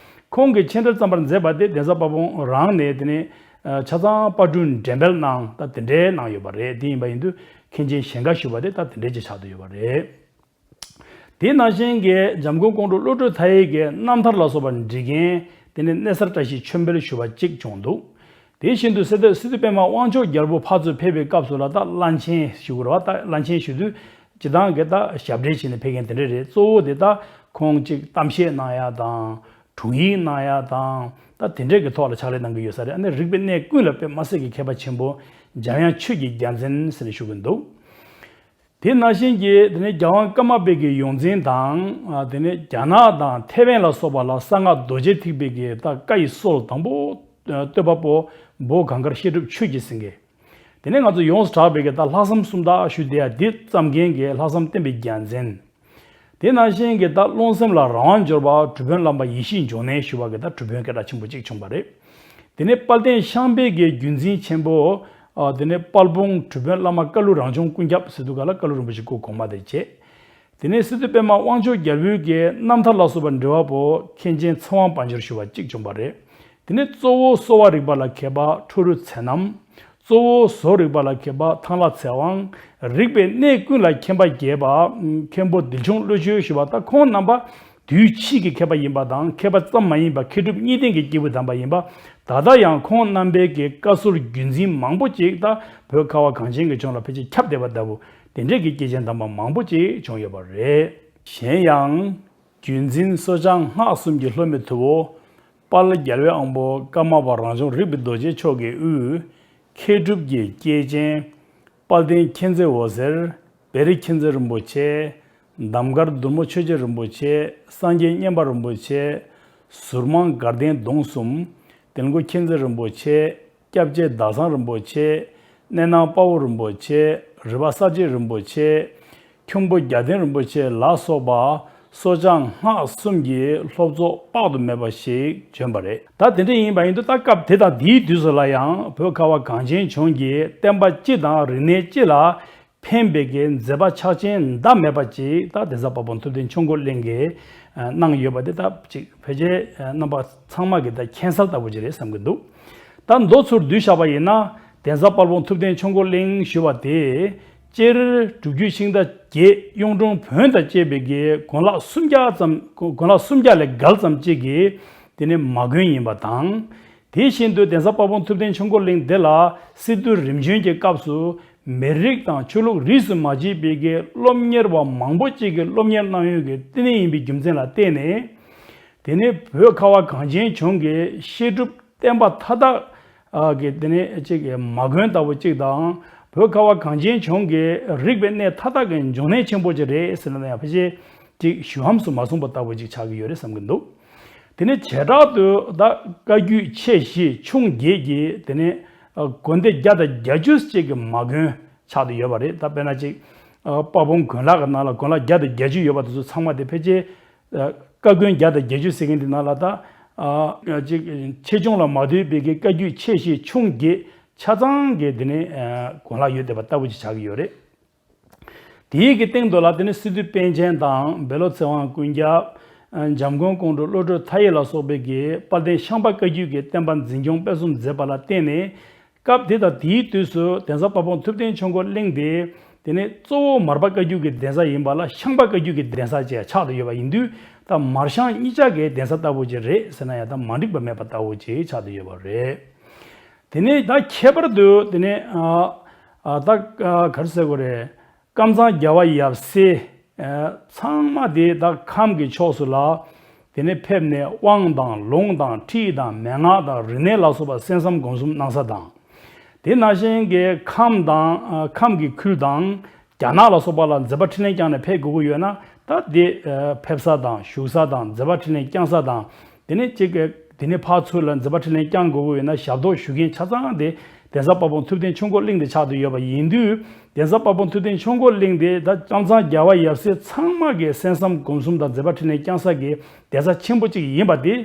ཁོང་གིས་མཆན་འགྲེལ་བརྩམ་པར་མཛད་པ་དེ་གདན་ས་དཔལ་སྤུངས་རང་ནས་དེ་ནས་ཆ་ཚང་པར་སྐྲུན་འགྲེམས་སྤེལ་གནང་། ད་དེ་འདྲའི་གནང་ཡོད་པ་རེད། དེ་ཡིན་པ་ཡིན་དུས་མཁན་ཆེན་གཞན་དགའ་ཞུ་བ་དེ་ད་དེ་འདྲའི་ཅིག་ཆགས་བསྡད་ཡོད་པ་རེད། དེ་ནང་བཞིན་གྱི་འཇམ་མགོན་ཀོང་སྤྲུལ་བློ་གྲོས་མཐའ་ཡས་ཀྱི་རྣམ་ཐར་ལ་སོགས་པ་འབྲི་མཁན་དེ་ནས་གནས་གསར་བཀྲ་ཤིས་ཆོས་འཕེལ་ཞུ་བ་གཅིག་བྱུང་འདུག་དེ་བཞིན་དུ་སི་ཏུ་སི་ཏུ་པད་མ་དབང་ཕྱུག་རྒྱལ་པོ་ཕར་ཚུར་ཕེབས་པའི་སྐབས་སུ་ལ་ད་བླ་ཆེན་ཞུ་དགོས་རེད་བ། ད་བླ་ཆེན་ཞུ་དུས་སྤྱི་བཏང་གི་ད་ཞབས་འདྲེན་བྱས་ནས་ཕེབས་མཁན་དེ་འདྲ་རེད། གཙོ་བོ་དེ་ད་ཁོང་གཅིག་གཏམ་བཤད་གནང་ཡ་དང་། དྲུང་ཡིག་གནང་ཡ་དང་། ད་དེ་འདྲའི་གི་ཐོག་ལ་ཕྱག་ལས་གནང་གི་ཡོད་ས་རེད། ཨ་ནི་རིག་པའི་གནས་ཀུན་ལ་དཔེ་མི་སྲིད་ཀྱི་མཁས་པ་ཆེན་པོ་འཇམ་དབྱངས་ཆོས་ཀྱི་རྒྱལ་མཚན་ཟེར་ནས་ཞུ་གི་འདུག་དེ་ནང་བཞིན་གྱི་དེ་ནས་རྒྱལ་དབང་ཀརྨ་པའི་གི་ཡོངས་འཛིན་དང་། ཨ་དེ་ནས་རྒྱ་ནག་དང་ཐེ་ཝན་ལ་སོགས་པ་ལ་གསང་སྔགས་རྡོ་རྗེ་ཐེག་པའི་གི་ད་བཀའ་ཡི་སྲོལ་དང་པོ་བཏོད་པ་པོ་འབོ་གངས་དཀར་བཤད་སྒྲུབ་ཆོས་ཀྱི་སེང་གེ། དེ་ནས་ང་ཚོ་ཡོངས་སུ་གྲགས་པའི་གི་ད་ལྷག་བསམ་སུམ་རྟགས་ཞུ་བསྡད་ཡ་འདི་བརྩམས་མཁན་གྱི་ལྷག་བསམ་བསྟན་པའི་རྒྱལ་མཚན། དེ་ནང་བཞིན་གྱི་ད་རློམ་སེམས་ལ་རང་དབང་འབྱོར་པ་གྲུབ་དཔོན་བླ་མ་ཡེ་ཤེས་འབྱུང་གནས་ཞུ་བ་གི་ད་གྲུབ་དཔོན་སྐད་གྲགས་ཆེན་པོ་གཅིག་བྱུང་བ་རེད། དེ་ནས་དཔལ་ལྡན་ཤངས་པའི་གི་བརྒྱུད་འཛིན་ཆེན་པོ། ཨ་དེ་ནས་དཔལ་སྤུངས་གྲུབ་དཔོན་བླ་མ་ཀ་ལུ་རང་བྱུང་ཀུན་ཁྱབ་ཟེར་དུས་ག་ལ་ཀ་ལུ་རིན་པོ་ཆེ་སྐུ་གོང་མ་དེ་བྱས། དེ་ནས་སི་ཏུ་པད་མ་དབང་ཕྱུག་རྒྱལ་པོའི་གི་རྣམ་ཐར་ལ་སོགས་པ་འབྲི་བ་པོ་མཁན་ཆེན་ཚེ་དབང་དཔལ་འབྱོར་ཞུ་བ་གཅིག་བྱུང་བ་རེད། དེ་ནས་གཙོ་བོ་གསོ་བ་རིག་པ་ལ་མཁས་པ་ཁྲོ་རུ་ཚེ་རྣམ། གཙོ་བོ་བཟོ་རིག་པ་ལ་མཁས་པ་ཐང་ལྷ་ཚེ་དབང་། རིག་པའི་གནས་ཀུན་ལ་མཁྱེན་པ་རྒྱས་པ་མཁན་པོ་འདིལ་ཆུང་བློ་ཆོས་ཞུ་བ། ད་ཁོང་རྣམ་པ་དུས་ཕྱིས་ཀྱི་མཁས་པ་ཡིན་པ་དང་། མཁས་པ་ཙམ་མ་ཡིན་པར་མཁས་གྲུབ་གཉིས་ལྡན་གྱི་སྐྱེས་བུ་དམ་པ་ཡིན་པ། ད་ལྟ་ཡང་ཁོང་རྣམ་པའི་གི་བཀའ་ཟུར་བརྒྱུད་འཛིན་མང་པོ་ཅིག་ད་བོད་ཁ་བ་གངས་ཅན་གྱི་ལྗོངས་ལ་ཕལ་ཆེར་ཁྱབ་བསྡད་པ་ལྟ་བུ། དེ་འདྲའི་གི་སྐྱེས་ཆེན་དམ་པ་མང་པོ་ཅིག་བྱུང་ཡོད་པ་རེད། གཞན་ཡང་། བརྒྱུད་འཛིན་གསོ་བྱང་སྔགས་གསུམ་གྱི་སློབ་མའི་ཐུ་བོ། དཔལ་རྒྱལ་བའི་དབང་པོ་ཀརྨ་པ་རང་བྱུང་རིག་པའི་རྡོ་རྗེ་མཆོག་གི་དབུས། མཁས་གྲུབ་ཀྱི་སྐྱེས་ཆེན། དཔལ་ལྡན་མཁྱེན་བརྩེ་འོད་ཟེར། བེ་རི་མཁྱེན་བརྩེ་རིན་པོ་ཆེ། འདམ་དཀར་མདུར་མོ་ཆོས་རྗེ་རིན་པོ་ཆེ། སངས་རྒྱས་མཉན་པ་རིན་པོ་ཆེ། ཟུར་མང་དགའ་ལྡན་གདོང་གསུམ། དིལ་མགོ་མཁྱེན་བརྩེ་རིན་པོ་ཆེ། སྐྱབས་རྗེ་ཟླ་བཟང་རིན་པོ་ཆེ། གནས་ནང་དཔའ་བོ་རིན་པོ་ཆེ། རི་པ་གསལ་རྒྱལ་རིན་པོ་ཆེ། ཁྱུང་པོ་རྒྱལ་ལྡན་རིན་པོ་ཆེ་ལ་སོགས་པ་ སོ་བྱང་སྔགས་གསུམ་གྱི་སློབ་ཚོགས་དཔག་ཏུ་མེད་པ་ཞིག་བྱོན་པ་རེད། ད་དེ་འདྲ་ཡིན་པ་ཡིན་དུས་ད་སྐབས་དེ་དང་དེའི་དུས་སུ་ལ་ཡང་བོད་ཁ་བ་གངས་ཅན་ལྗོངས་ཀྱི་བསྟན་པ་སྤྱི་དང་རིག་གནས་སྤྱི་ལ་ཕན་པའི་གི་མཛད་པ་ཆགས་ཆེན་ཟླ་མེད་པ་ཅིག་ད་གདན་ས་དཔལ་སྤུངས་ཐུབ་བསྟན་ཆོས་འཁོར་གླིང་གིས་གནང་ཡོད་པ་དེ་ད་ཅིག་ཕལ་ཆེར་རྣམ་པ་ཚང་མ་གི་ད་མཁྱེན་གསལ་ལྟ་བུ་ཅིག་རེད་བསམ་གྱི་འདུག་ད་མདོ་ཚུར་བསྡུས་བཞག་པ་ཡིན་ན། གདན་ས་དཔལ་སྤུངས་ཐུབ་བསྟན་ཆོས་འཁོར་གླིང་ཞུ་བ་དེ། སྤྱིར་སྒྲུབ་བརྒྱུད་ཤིང་རྟ་བརྒྱད་གཡུང་དྲུང་བོན་དང་བཅས་པའི་གི་དགོན་ལག་སུམ་བརྒྱ་ཙམ་དགོན་ལག་སུམ་བརྒྱ་ལས་བརྒལ་ཙམ་ཅིག་གི་དེ་ནི་མ་དགོན་ཡིན་པ་དང་། དེ་བཞིན་དུ་གདན་ས་དཔལ་སྤུངས་ཐུབ་བསྟན་ཆོས་འཁོར་གླིང་འདི་ལ་སི་ཏུ་རིམ་བྱོན་གྱི་སྐབས་སུ་མི་རིགས་དང་ཆོས་ལུགས་རིས་སུ་མ་ཆད་པའི་གི་སློབ་གཉེར་བ་མང་པོ་ཅིག་གི་སློབ་གཉེར་གནང་ཡུལ་གྱི་བསྟི་གནས་ཡིན་པའི་རྒྱུ་མཚན་ལ་བརྟེན་ནས། དེ་ནི་བོད་ཁ་བ་གངས་ཅན་ལྗོངས་ཀྱི་བཤད་སྒྲུབ་བསྟན་པ་མཐའ་དག་གི་དེ་ནི་ཅིག་མ་དགོན་ལྟ་བུ་ཅིག་དང་། བོད་ཁ་བ་གངས་ཅན་ལྗོངས་ཀྱི་རིག་པའི་གནས་མཐའ་དག་གི་འབྱུང་གནས་ཆེན་པོ་ཅིག་རེད་ཟེར་ན་ཡང་ཕལ་ཆེར་ཅིག་ཞུ་ཧམ་སུ་མ་སོང་པ་ལྟ་བུ་ཅིག་ཆགས་ཀྱི་ཡོད་རེད་བསམ་གྱི་འདུག་དེ་ནི་བྱེ་བྲག་ཏུ་ད་བཀའ་བརྒྱུད་ཆེ་བཞི་ཆུང་བརྒྱད་ཀྱི་དེ་ནི་དགོན་སྡེ་བརྒྱ་དང་བརྒྱད་ཅུ་ཅིག་གི་མ་དགོན་ཆགས་བསྡད་ཡོད་པ་རེད། ད་དཔེར་ན་ཅིག་དཔལ་སྤུངས་དགོན་ལག་གི་ནང་ལ་དགོན་ལག་བརྒྱ་དང་བརྒྱད་ཅུ་ཡོད་པ་དེ་ཚོ་ཚང་མ་དེ་ཕལ་ཆེར་བཀའ་དགོན་བརྒྱ་དང་བརྒྱད་ཅུ་ཟེར་མཁན་དེ་ནང་ལ་ད་ཅིག་ཆེ་ཆུང་ལ་མ་ལྟོས་པའི་གི་བཀའ་བརྒྱུད་ཆེ་བཞི་ཆུང་བརྒྱད་ཆ་ཚང་གི་དེ་ནི་དགོན་ལག་ཡོད་བསྡད་པ་ལྟ་བུ་ཅིག་ཆགས་ཀྱི་ཡོད་རེད། དེའི་གི་སྟེང་དུ་ལ་དེ་ནི་སི་ཏུ་པཎ་ཆེན་དང་བཻ་ལོ་ཚེ་དབང་ཀུན་ཁྱབ། འཇམ་མགོན་ཀོང་སྤྲུལ་བློ་གྲོས་མཐའ་ཡས་ལ་སོགས་པའི་གི་དཔལ་ལྡན་ཤངས་པ་བཀའ་བརྒྱུད་ཀྱི་བསྟན་པ་འཛིན་སྐྱོང་སྤེལ་གསུམ་མཛད་པ་ལ་བརྟེན་ནས། སྐབས་དེ་དང་དེའི་དུས་སུ་གདན་ས་དཔལ་སྤུངས་ཐུབ་བསྟན་ཆོས་འཁོར་གླིང་དེ། དེ་ནི་གཙོ་བོ་མར་པ་བཀའ་བརྒྱུད་ཀྱི་གདན་ས་ཡིན་པ་ལ་ཤངས་པ་བཀའ་བརྒྱུད་ཀྱི་གདན་ས་བཅས་ཆགས་བསྡད་ཡོད་པ་ཡིན་དུས། ད་མར་ཤངས་གཉིས་ཆ་གི་གདན་ས་ལྟ་བུ་ཅིག་རེད་ཟེར་ན་ཡང་ད་མ་འགྲིག་པ་མེད་པ་ལྟ་བུ་ཅིག་ཆགས་བསྡད་ཡོད་པ་རེད། དེ་ནས་ད་ཁྱད་པར་དུ་དེ་ནས་ཨ་ཨ་ད་ཨ་ག་རེ་ཟེར་དགོས་རེད། ཀམ་ཚང་རྒྱལ་བ་ཡབ་སྲས་ཨ་ཚང་མ་དེ་ད་ཁམས་ཀྱི་ཕྱོགས་སུ་ལ་དེ་ནས་ཕེབས་ནས་དབང་དང་ལུང་དང་ཁྲིད་དང་མན་ངག་དང་རིག་གནས་ལ་སོགས་པ་གསན་བསམ་སྒོམ་གསུམ་གནང་ས་དང་། དེ་ནང་བཞིན་གྱི་ཁམས་དང་ཨ་ཁམས་ཀྱི་ཁུལ་དང་། རྒྱ་ནག་ལ་སོགས་པ་ལ་མཛད་པ་འཕྲིན་ལས་བསྐྱངས་ནས་ཕེབས་དགོས་ཀྱི་ཡོད་ན། ད་དེ་ཕེབས་ས་དང་བཞུགས་ས་དང་མཛད་པ་འཕྲིན་ལས་བསྐྱངས་ས་དང་། དེ་ནས་གཅིག་གི་དེ་ནས་ཕར་ཚུར་ལ་མཛད་པ་འཕྲིན་ལས་བསྐྱང་དགོས་ཀྱི་ཡོད་ན་ཞབས་ཏོག་ཞུ་མཁན་ཆ་ཚང་དེ་གདན་ས་དཔལ་སྤུངས་ཐུབ་བསྟན་ཆོས་འཁོར་གླིང་དེ་ཆགས་བསྡད་ཡོད་པ་ཡིན་དུས། གདན་ས་དཔལ་སྤུངས་ཐུབ་བསྟན་ཆོས་འཁོར་གླིང་དེ་ད་ཀམ་ཚང་རྒྱལ་བ་ཡབ་སྲས་ཚང་མ་གིས་གསན་བསམ་སྒོམ་གསུམ་དང་མཛད་པ་འཕྲིན་ལས་བསྐྱང་ས་གི་གདན་ས་ཆེན་པོ་གཅིག་ཡིན་པ་དེ།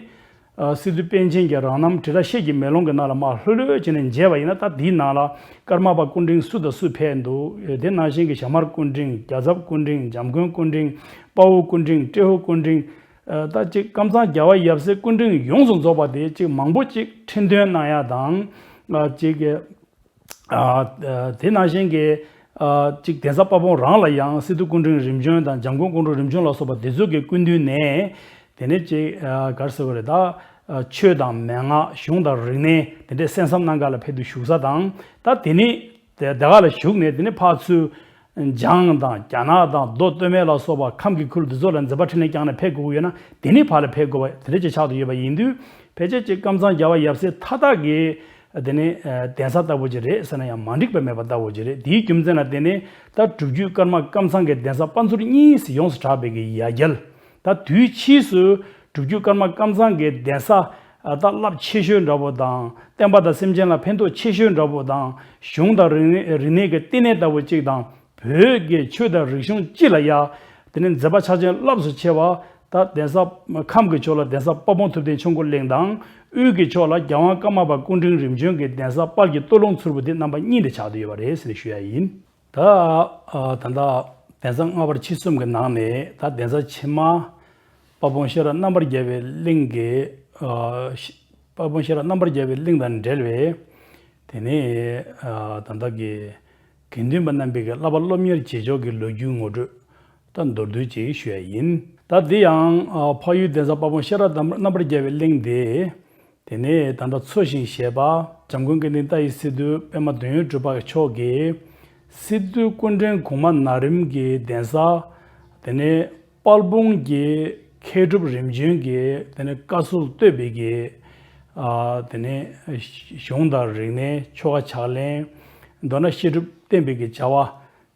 ཨ་སི་ཏུ་པཎ་ཆེན་གྱི་རང་རྣམ་དྲིལ་བསྒྲགས་ཤེལ་གྱི་མེ་ལོང་གི་ནང་ལ་མར་ལྷོད་ལྷོད་བྱས་ནས་མཇལ་བ་ཡིན་ན། ད་འདིའི་ནང་ལ་ཀརྨ་པ་སྐུ་ཕྲེང་སུ་དང་སུ་ཕེབས་འདུག་དེ་ནང་བཞིན་གྱི་ཞྭ་དམར་སྐུ་ཕྲེང་། རྒྱ་ཚབ་སྐུ་ཕྲེང་། འཇམ་མགོན་སྐུ་ཕྲེང་། དཔའ་བོ་སྐུ་ཕྲེང་། ཏྲེ་ཧོར་སྐུ་ཕྲེང་། ཨ་ད་ཅིག་ཀམ་ཚང་རྒྱལ་བ་ཡབ་སྲས་སྐུ་ཕྲེང་ཡོངས་སུ་རྫོགས་པ་དེ་ཅིག་མང་པོ་ཅིག་ཁྲི་འདོན་གནང་ཡ་དང་། ཨ་ཅིག་གི་ཨ་དེ་ནང་བཞིན་གྱི་ཨ་གཅིག་གདན་ས་དཔལ་སྤུངས་རང་ལ་ཡང་སི་ཏུ་སྐུ་ཕྲེང་རིམ་བྱོན་དང་འཇམ་མགོན་ཀོང་སྤྲུལ་རིམ་བྱོན་ལ་སོགས་པ་དེ་ཚོ་གི་སྐུ་མདུན་ནས། དེ་ནས་གཅིག་ཨ་ག་རེ་ཟེར་དགོས་རེད། ད་ཨ་ཆོས་དང་མན་ངག་གཞུང་དང་རིག་གནས་དེ་འདྲའི་གསན་བསམ་གནང་ག་ལ་ཕེབས་དུས་བཞུགས་ས་དང་། ད་དེ་ནས་དེ་དེ་ག་ལ་བཞུགས་ནས་དེ་ནས་ཕར་ཚུར་འཇང་དང་རྒྱ་ནག་དང་མདོ་སྟོད་སྨད་ལ་སོགས་པ་ཁམས་ཀྱི་ཁུལ་འདི་ཚོ་ལ་མཛད་པ་འཕྲིན་ལས་བསྐྱངས་ནས་ཕེབས་དགོས་ཀྱི་ཡོད་ན། དེ་ནས་ཕར་ལ་ཕེབས་དགོས་པ་དེ་འདྲ་ཅིག་ཆགས་བསྡད་ཡོད་པ་ཡིན་དུས། ཕལ་ཆེར་གཅིག་ཀམ་ཚང་རྒྱལ་བ་ཡབ་སྲས་མཐའ་དག་གི་དེ་ནས་ཨ་གདན་ས་ལྟ་བུ་ཅིག་རེད་ཟེར་ན་ཡང་མ་འགྲིག་པ་མེད་པ་ལྟ་བུ་ཅིག་རེད། དེའི་རྒྱུ་མཚན་ལ་བརྟེན་ནས་ད་སྒྲུབ་བརྒྱུད་ཀརྨ་ཀམ་ཚང་གི་གདན་ས་དཔལ་མཛོད་གཉིས་སུ་ཡོངས་སུ་གྲགས་པའི་གི་ཡ་གྱལ། ད་དུས་ཕྱིས་སུ་སྒྲུབ་བརྒྱུད་ཀརྨ་ཀམ་ཚང་གི་གདན་ས་ཨ་ད་རླབས་ཆེ་ཤོས་འདྲ་པོ་དང་། བསྟན་པ་དང་སེམས་ཅན་ལ་ཕན་ཐོགས་ཆེ་ཤོས་འདྲ་པོ་དང་། གཞུང་དང་རིག་གནས་རིག་གནས་ཀྱི་བསྟི་གནས་ལྟ་བུ་གཅིག་དང་། བོད་ཀྱི་ཆོས་དང་རིག་གཞུང་སྤྱི་ལ་ཡ། དེ་ནས་མཛད་པ་ཆགས་ཆེན་རླབས་སུ་ཆེ་བ། ད་གདན་ས་ཁམས་ཀྱི་ཕྱོགས་ལ་གདན་ས་དཔལ་སྤུངས་ཐུབ་བསྟན་ཆོས་འཁོར་གླིང་དང་། དབུས་ཀྱི་ཕྱོགས་ལ་རྒྱལ་དབང་ཀརྨ་པ་སྐུ་ཕྲེང་རིམ་བྱོན་གྱི་གདན་ས་དཔལ་གྱི་སྟོད་ལུང་མཚུར་ཕུ་དེ་རྣམ་པ་གཉིས་དེ་ཆགས་བསྡད་ཡོད་པ་རེད་ཟེར་ནས་ཞུ་ཡ་ཡིན། ད་ཨ་ད་ལྟ་གདན་ས་ལྔ་པ་ཕྱི་གསུམ་གྱི་ནང་ནས་ད་གདན་ས་ཕྱི་མ་དཔལ་སྤུངས་ཤེས་རབ་རྣམ་པར་རྒྱལ་བའི་གླིང་གི་ཨ་ཤ་དཔལ་སྤུངས་ཤེས་རབ་རྣམ་པར་རྒྱལ་བའི་གླིང་དང་འབྲེལ་བའི་དེ་ནས་ཨ་ད་ལྟ་གི་དགེ་འདུན་པ་རྣམ་པའི་གི་བསླབ་པ་སློབ་གཉེར་བྱེད་ཕྱོགས་ཀྱི་ལོ་རྒྱུས་ངོ་སྤྲོད་ད་མདོར་བསྡུས་ཅིག་ཞུ་ཡ་ཡིན། ད་འདི་ཡང་ཨ་འཕགས་ཡུལ་གདན་ས་དཔལ་སྤུངས་ཤེས་རབ་རྣམ་པར་རྒྱལ་བའི་གླིང་དེ། དེ་ནས་ད་ལྟ་འཚོ་ཞིང་གཞེས་པ་འཇམ་མགོན་དགེ་འདུན་ཏཱའི་སི་ཏུ་པདྨ་འདོད་ཡོན་གྲུབ་པ་མཆོག་གིས་སི་ཏུ་སྐུ་ཕྲེང་གོང་མ་ན་རིམ་གྱི་གདན་ས། དེ་ནས་དཔལ་སྤུངས་ཀྱི་མཁས་གྲུབ་རིམ་བྱོན་གྱིས་དེ་ནས་བཀའ་སྲོལ་བཏོད་པའི་གི་ཨ་དེ་ནས་གཞུང་དང་རིག་གནས་ཆོ་ག་ཕྱག་ལེན། མདོར་ན་བཤད་སྒྲུབ་བསྟན་པའི་གི་བྱ་བ།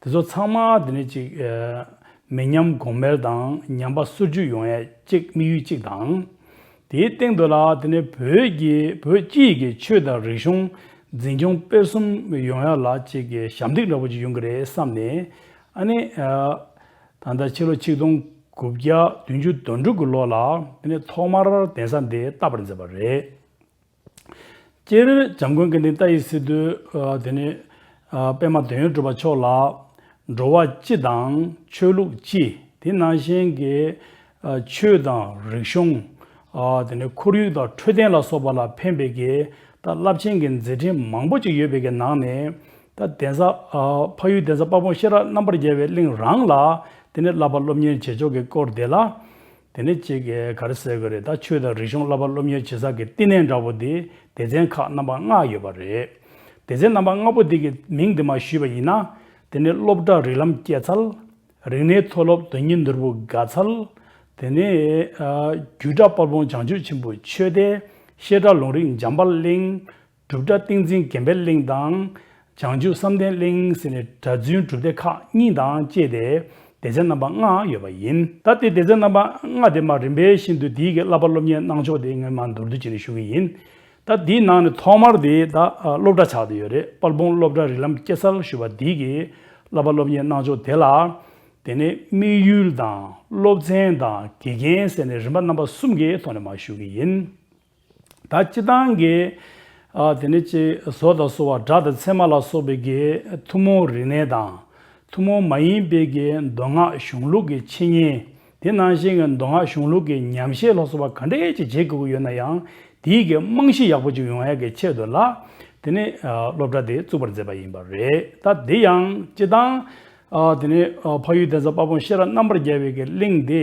དེ་ཚོ་ཚང་མ་དེ་ནས་ཅིག་ཨ་མི་ཉམས་གོང་འཕེལ་དང་ཉམས་པ་སོར་ཆུད་ཡོང་ཡ་གཅིག་དམིགས་ཡུལ་གཅིག་དང་། དེའི་སྟེང་དུ་ལ་དེ་ནས་བོད་ཀྱི་བོད་སྤྱིའི་གི་ཆོས་དང་རིག་གཞུང་འཛིན་སྐྱོང་སྤེལ་གསུམ་ཡོང་ཡ་ལ་ཅིག་གི་ཞབས་འདེགས་འདྲ་པོ་ཅིག་ཡོང་གི་རེད་བསམ་ནས། ཨ་ནི་ཨ་ད་ལྟ་ཕྱི་ལོ་ཆིག་སྟོང་ དགུ་བརྒྱ་བདུན་ཅུ་དོན་དྲུག་གི་ལོ་ལ་དེ་ནས་ཐོག་མར་གདན་ས་འདི་བཏབ་པར་མཛད་པ་རེད། སྤྱིར་འཇམ་མགོན་དགེ་ལྡན་ཏཱའི་སི་ཏུ་ཨ་དེ་ནས་ཨ་པདྨ་དོན་ཡོད་གྲུབ་པ་མཆོག་ལ་འགྲོ་བ་སྤྱི་དང་ཆོས་ལུགས་སྤྱི། དེ་ནང་བཞིན་གྱི་ཨ་ཆོས་དང་རིག་གཞུང་། ཨ་དེ་ནས་ཁོར་ཡུག་དང་འཕྲོད་བསྟེན་ལ་སོགས་པ་ལ་ཕན་པའི་གི་ད་རླབས་ཆེན་གྱི་མཛད་འཕྲིན་མང་པོ་ཅིག་ཡོད་པའི་གི་ནང་ནས། ད་གདན་ས་ཨ་འཕགས་ཡུལ་གདན་ས་དཔལ་སྤུངས་ཤེས་རབ་རྣམ་པར་རྒྱལ་བའི་གླིང་རང་ལ་དེ་ནས་བསླབ་པ་སློབ་གཉེར་བྱེད་ཕྱོགས་ཀྱི་སྐོར་དེ་ལ། དེ་ནས་ཅིག་ག་རེ་ཟེར་དགོས་རེད། ད་ཆོས་དང་རིག་གཞུང་བསླབ་པ་སློབ་གཉེར་བྱེད་ས་གི་བསྟི་གནས་འདྲ་པོ་དེ་སྡེ་ཚན་ཁག་རྣམ་པ་ལྔ་ཡོད་པ་རེད། སྡེ་ཚན་རྣམ་པ་ལྔ་པོ་དེ་གི་མིང་དེ་མར་ཞུས་པ་ཡིན་ན། དེ་ནས་སློབ་གྲྭ་རིགས་ལམ་སྐྱེད་ཚལ། རིག་གནས་མཐོ་སློབ་དོན་གཉེར་ནོར་བུ་དགའ་ཚལ། དེ་ནས་ཨ་རྒྱུད་གྲྭ་དཔལ་སྤུངས་བྱང་ཆུབ་ཆེན་པོའི་ཆོས་སྡེ། བཤད་གྲྭ་ལུང་རིགས་འཇམ་དཔལ་གླིང་། སྒྲུབ་གྲྭ་ཏིང་འཛིན་དགེ་འཕེལ་གླིང་དང་། བྱང་ཆུབ་བསམ་གཏན་གླིང་ཟེར་ནས་གྲྭ་བཙུན་སྒྲུབ་སྡེ་ཁག་གཉིས་དང་བཅས་ཏེ་སྡེ་ཚན་རྣམ་པ་ལྔ་ཡོད་པ་ཡིན། ད་དེ་སྡེ་ཚན་རྣམ་པ་ལྔ་དེ་མར་རིམ་པས་བཞིན་དུ་དེའི་གི་བསླབ་པ་སློབ་གཉེར་གནང་ཕྱོགས་དེ་ངས་མར་མདོར་བསྡུས་བྱས་ནས་ཞུ་གི་ཡིན། ད་དེའི་ནང་ནས་ཐོག་མར་དེ་ད་ཨ་སློབ་གྲྭ་ཆགས་བསྡད་ཡོད་རེད། དཔལ་སྤུངས་སློབ་གྲྭ་རིགས་ལམ་སྐྱེད་ཚལ་ཞུ་བ་དེའི་གི་བསླབ་པ་སློབ་གཉེར་གནང་ཕྱོགས་དེ་ལ། དེ་ནས་དམིགས་ཡུལ་དང་སློབ་ཚན་དང་དགེ་རྒན་ཟེར་ནས་རིམ་པ་རྣམ་པ་གསུམ་གྱི་ཐོག་ནས་མར་ཞུ་གི་ཡིན། ད་སྤྱི་བཏང་གི་ཨ་དེ་ནས་ཅིག་ཟོག་དང་ཟོག་པ་སྒྲ་དང་ཚད་མ་ལ་སོགས་པའི་གི་ཐུན་མོང་རིག་གནས་དང་། ཐུན་མོང་མ་ཡིན་པའི་གི་མདོ་སྔགས་གཞུང་ལུགས་ཀྱི་འཆད་ཉན། དེ་ནང་བཞིན་གྱི་མདོ་སྔགས་གཞུང་ལུགས་ཀྱི་ཉམས་བཞེས་ལ་སོགས་པ་ག་འདྲས་ཅིག་བྱེད་དགོས་ཀྱི་ཡོད་ན་ཡང་། དེའི་གི་རྨང་གཞི་ཡག་པོ་ཅིག་ཡོང་ཡག་གི་ཆེད་དུ་ལ། དེ་ནས་ཨ་སློབ་གྲྭ་དེ་བཙུགས་པར་མཛད་པ་ཡིན་པ་རེད། ད་དེ་ཡང་སྤྱི་བཏང་ཨ་དེ་ནས་ཨ་འཕགས་ཡུལ་གདན་ས་དཔལ་སྤུངས་ཤེས་རབ་རྣམ་པར་རྒྱལ་བའི་གི་གླིང་དེ།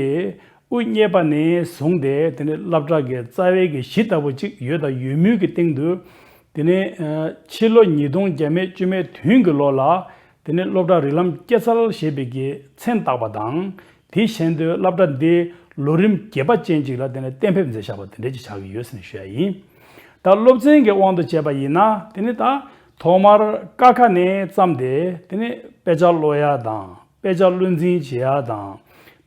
དབུ་བརྙེས་པ་ནས་བཟུང་སྟེ་དེ་ནས་སློབ་གྲྭ་གི་རྩ་བའི་གི་གཞི་ལྟ་བུ་ཅིག་ཡོད་དང་ཡོད་མུས་ཀྱི་སྟེང་དུ། དེ་ནས་ཕྱི་ལོ་ཉིས་སྟོང་བརྒྱ་མེད་བཅུ་མེད་བདུན་གྱི་ལོ་ལ། དེ་ནས་སློབ་གྲྭ་རིགས་ལམ་སྐྱེད་ཚལ་ཞེས་པའི་གི་མཚན་བཏགས་པ་དང་། དེ་བཞིན་དུ་སློབ་གྲྭ་འདི་ལོ་རིམ་རྒྱས་པ་ཅན་ཅིག་ལ་དེ་ནས་གཏན་འབེབས་མཛད་བཞག་པ་དེ་འདྲ་ཅིག་ཆགས་ཀྱི་ཡོད་ཟེར་ནས་ཞུ་ཡ་ཡིན། ད་སློབ་ཚན་གྱི་དབང་དུ་བྱས་པ་ཡིན་ན། དེ་ནི་ད་ཐོག་མར་ཀ་ཁ་ནས་བརྩམས་ཏེ་དེ་ནི་དཔེ་ཆ་ཀློག་ཡ་དང་། དཔེ་ཆ་བློ་འཛིན་བྱེད་ཡ་དང་།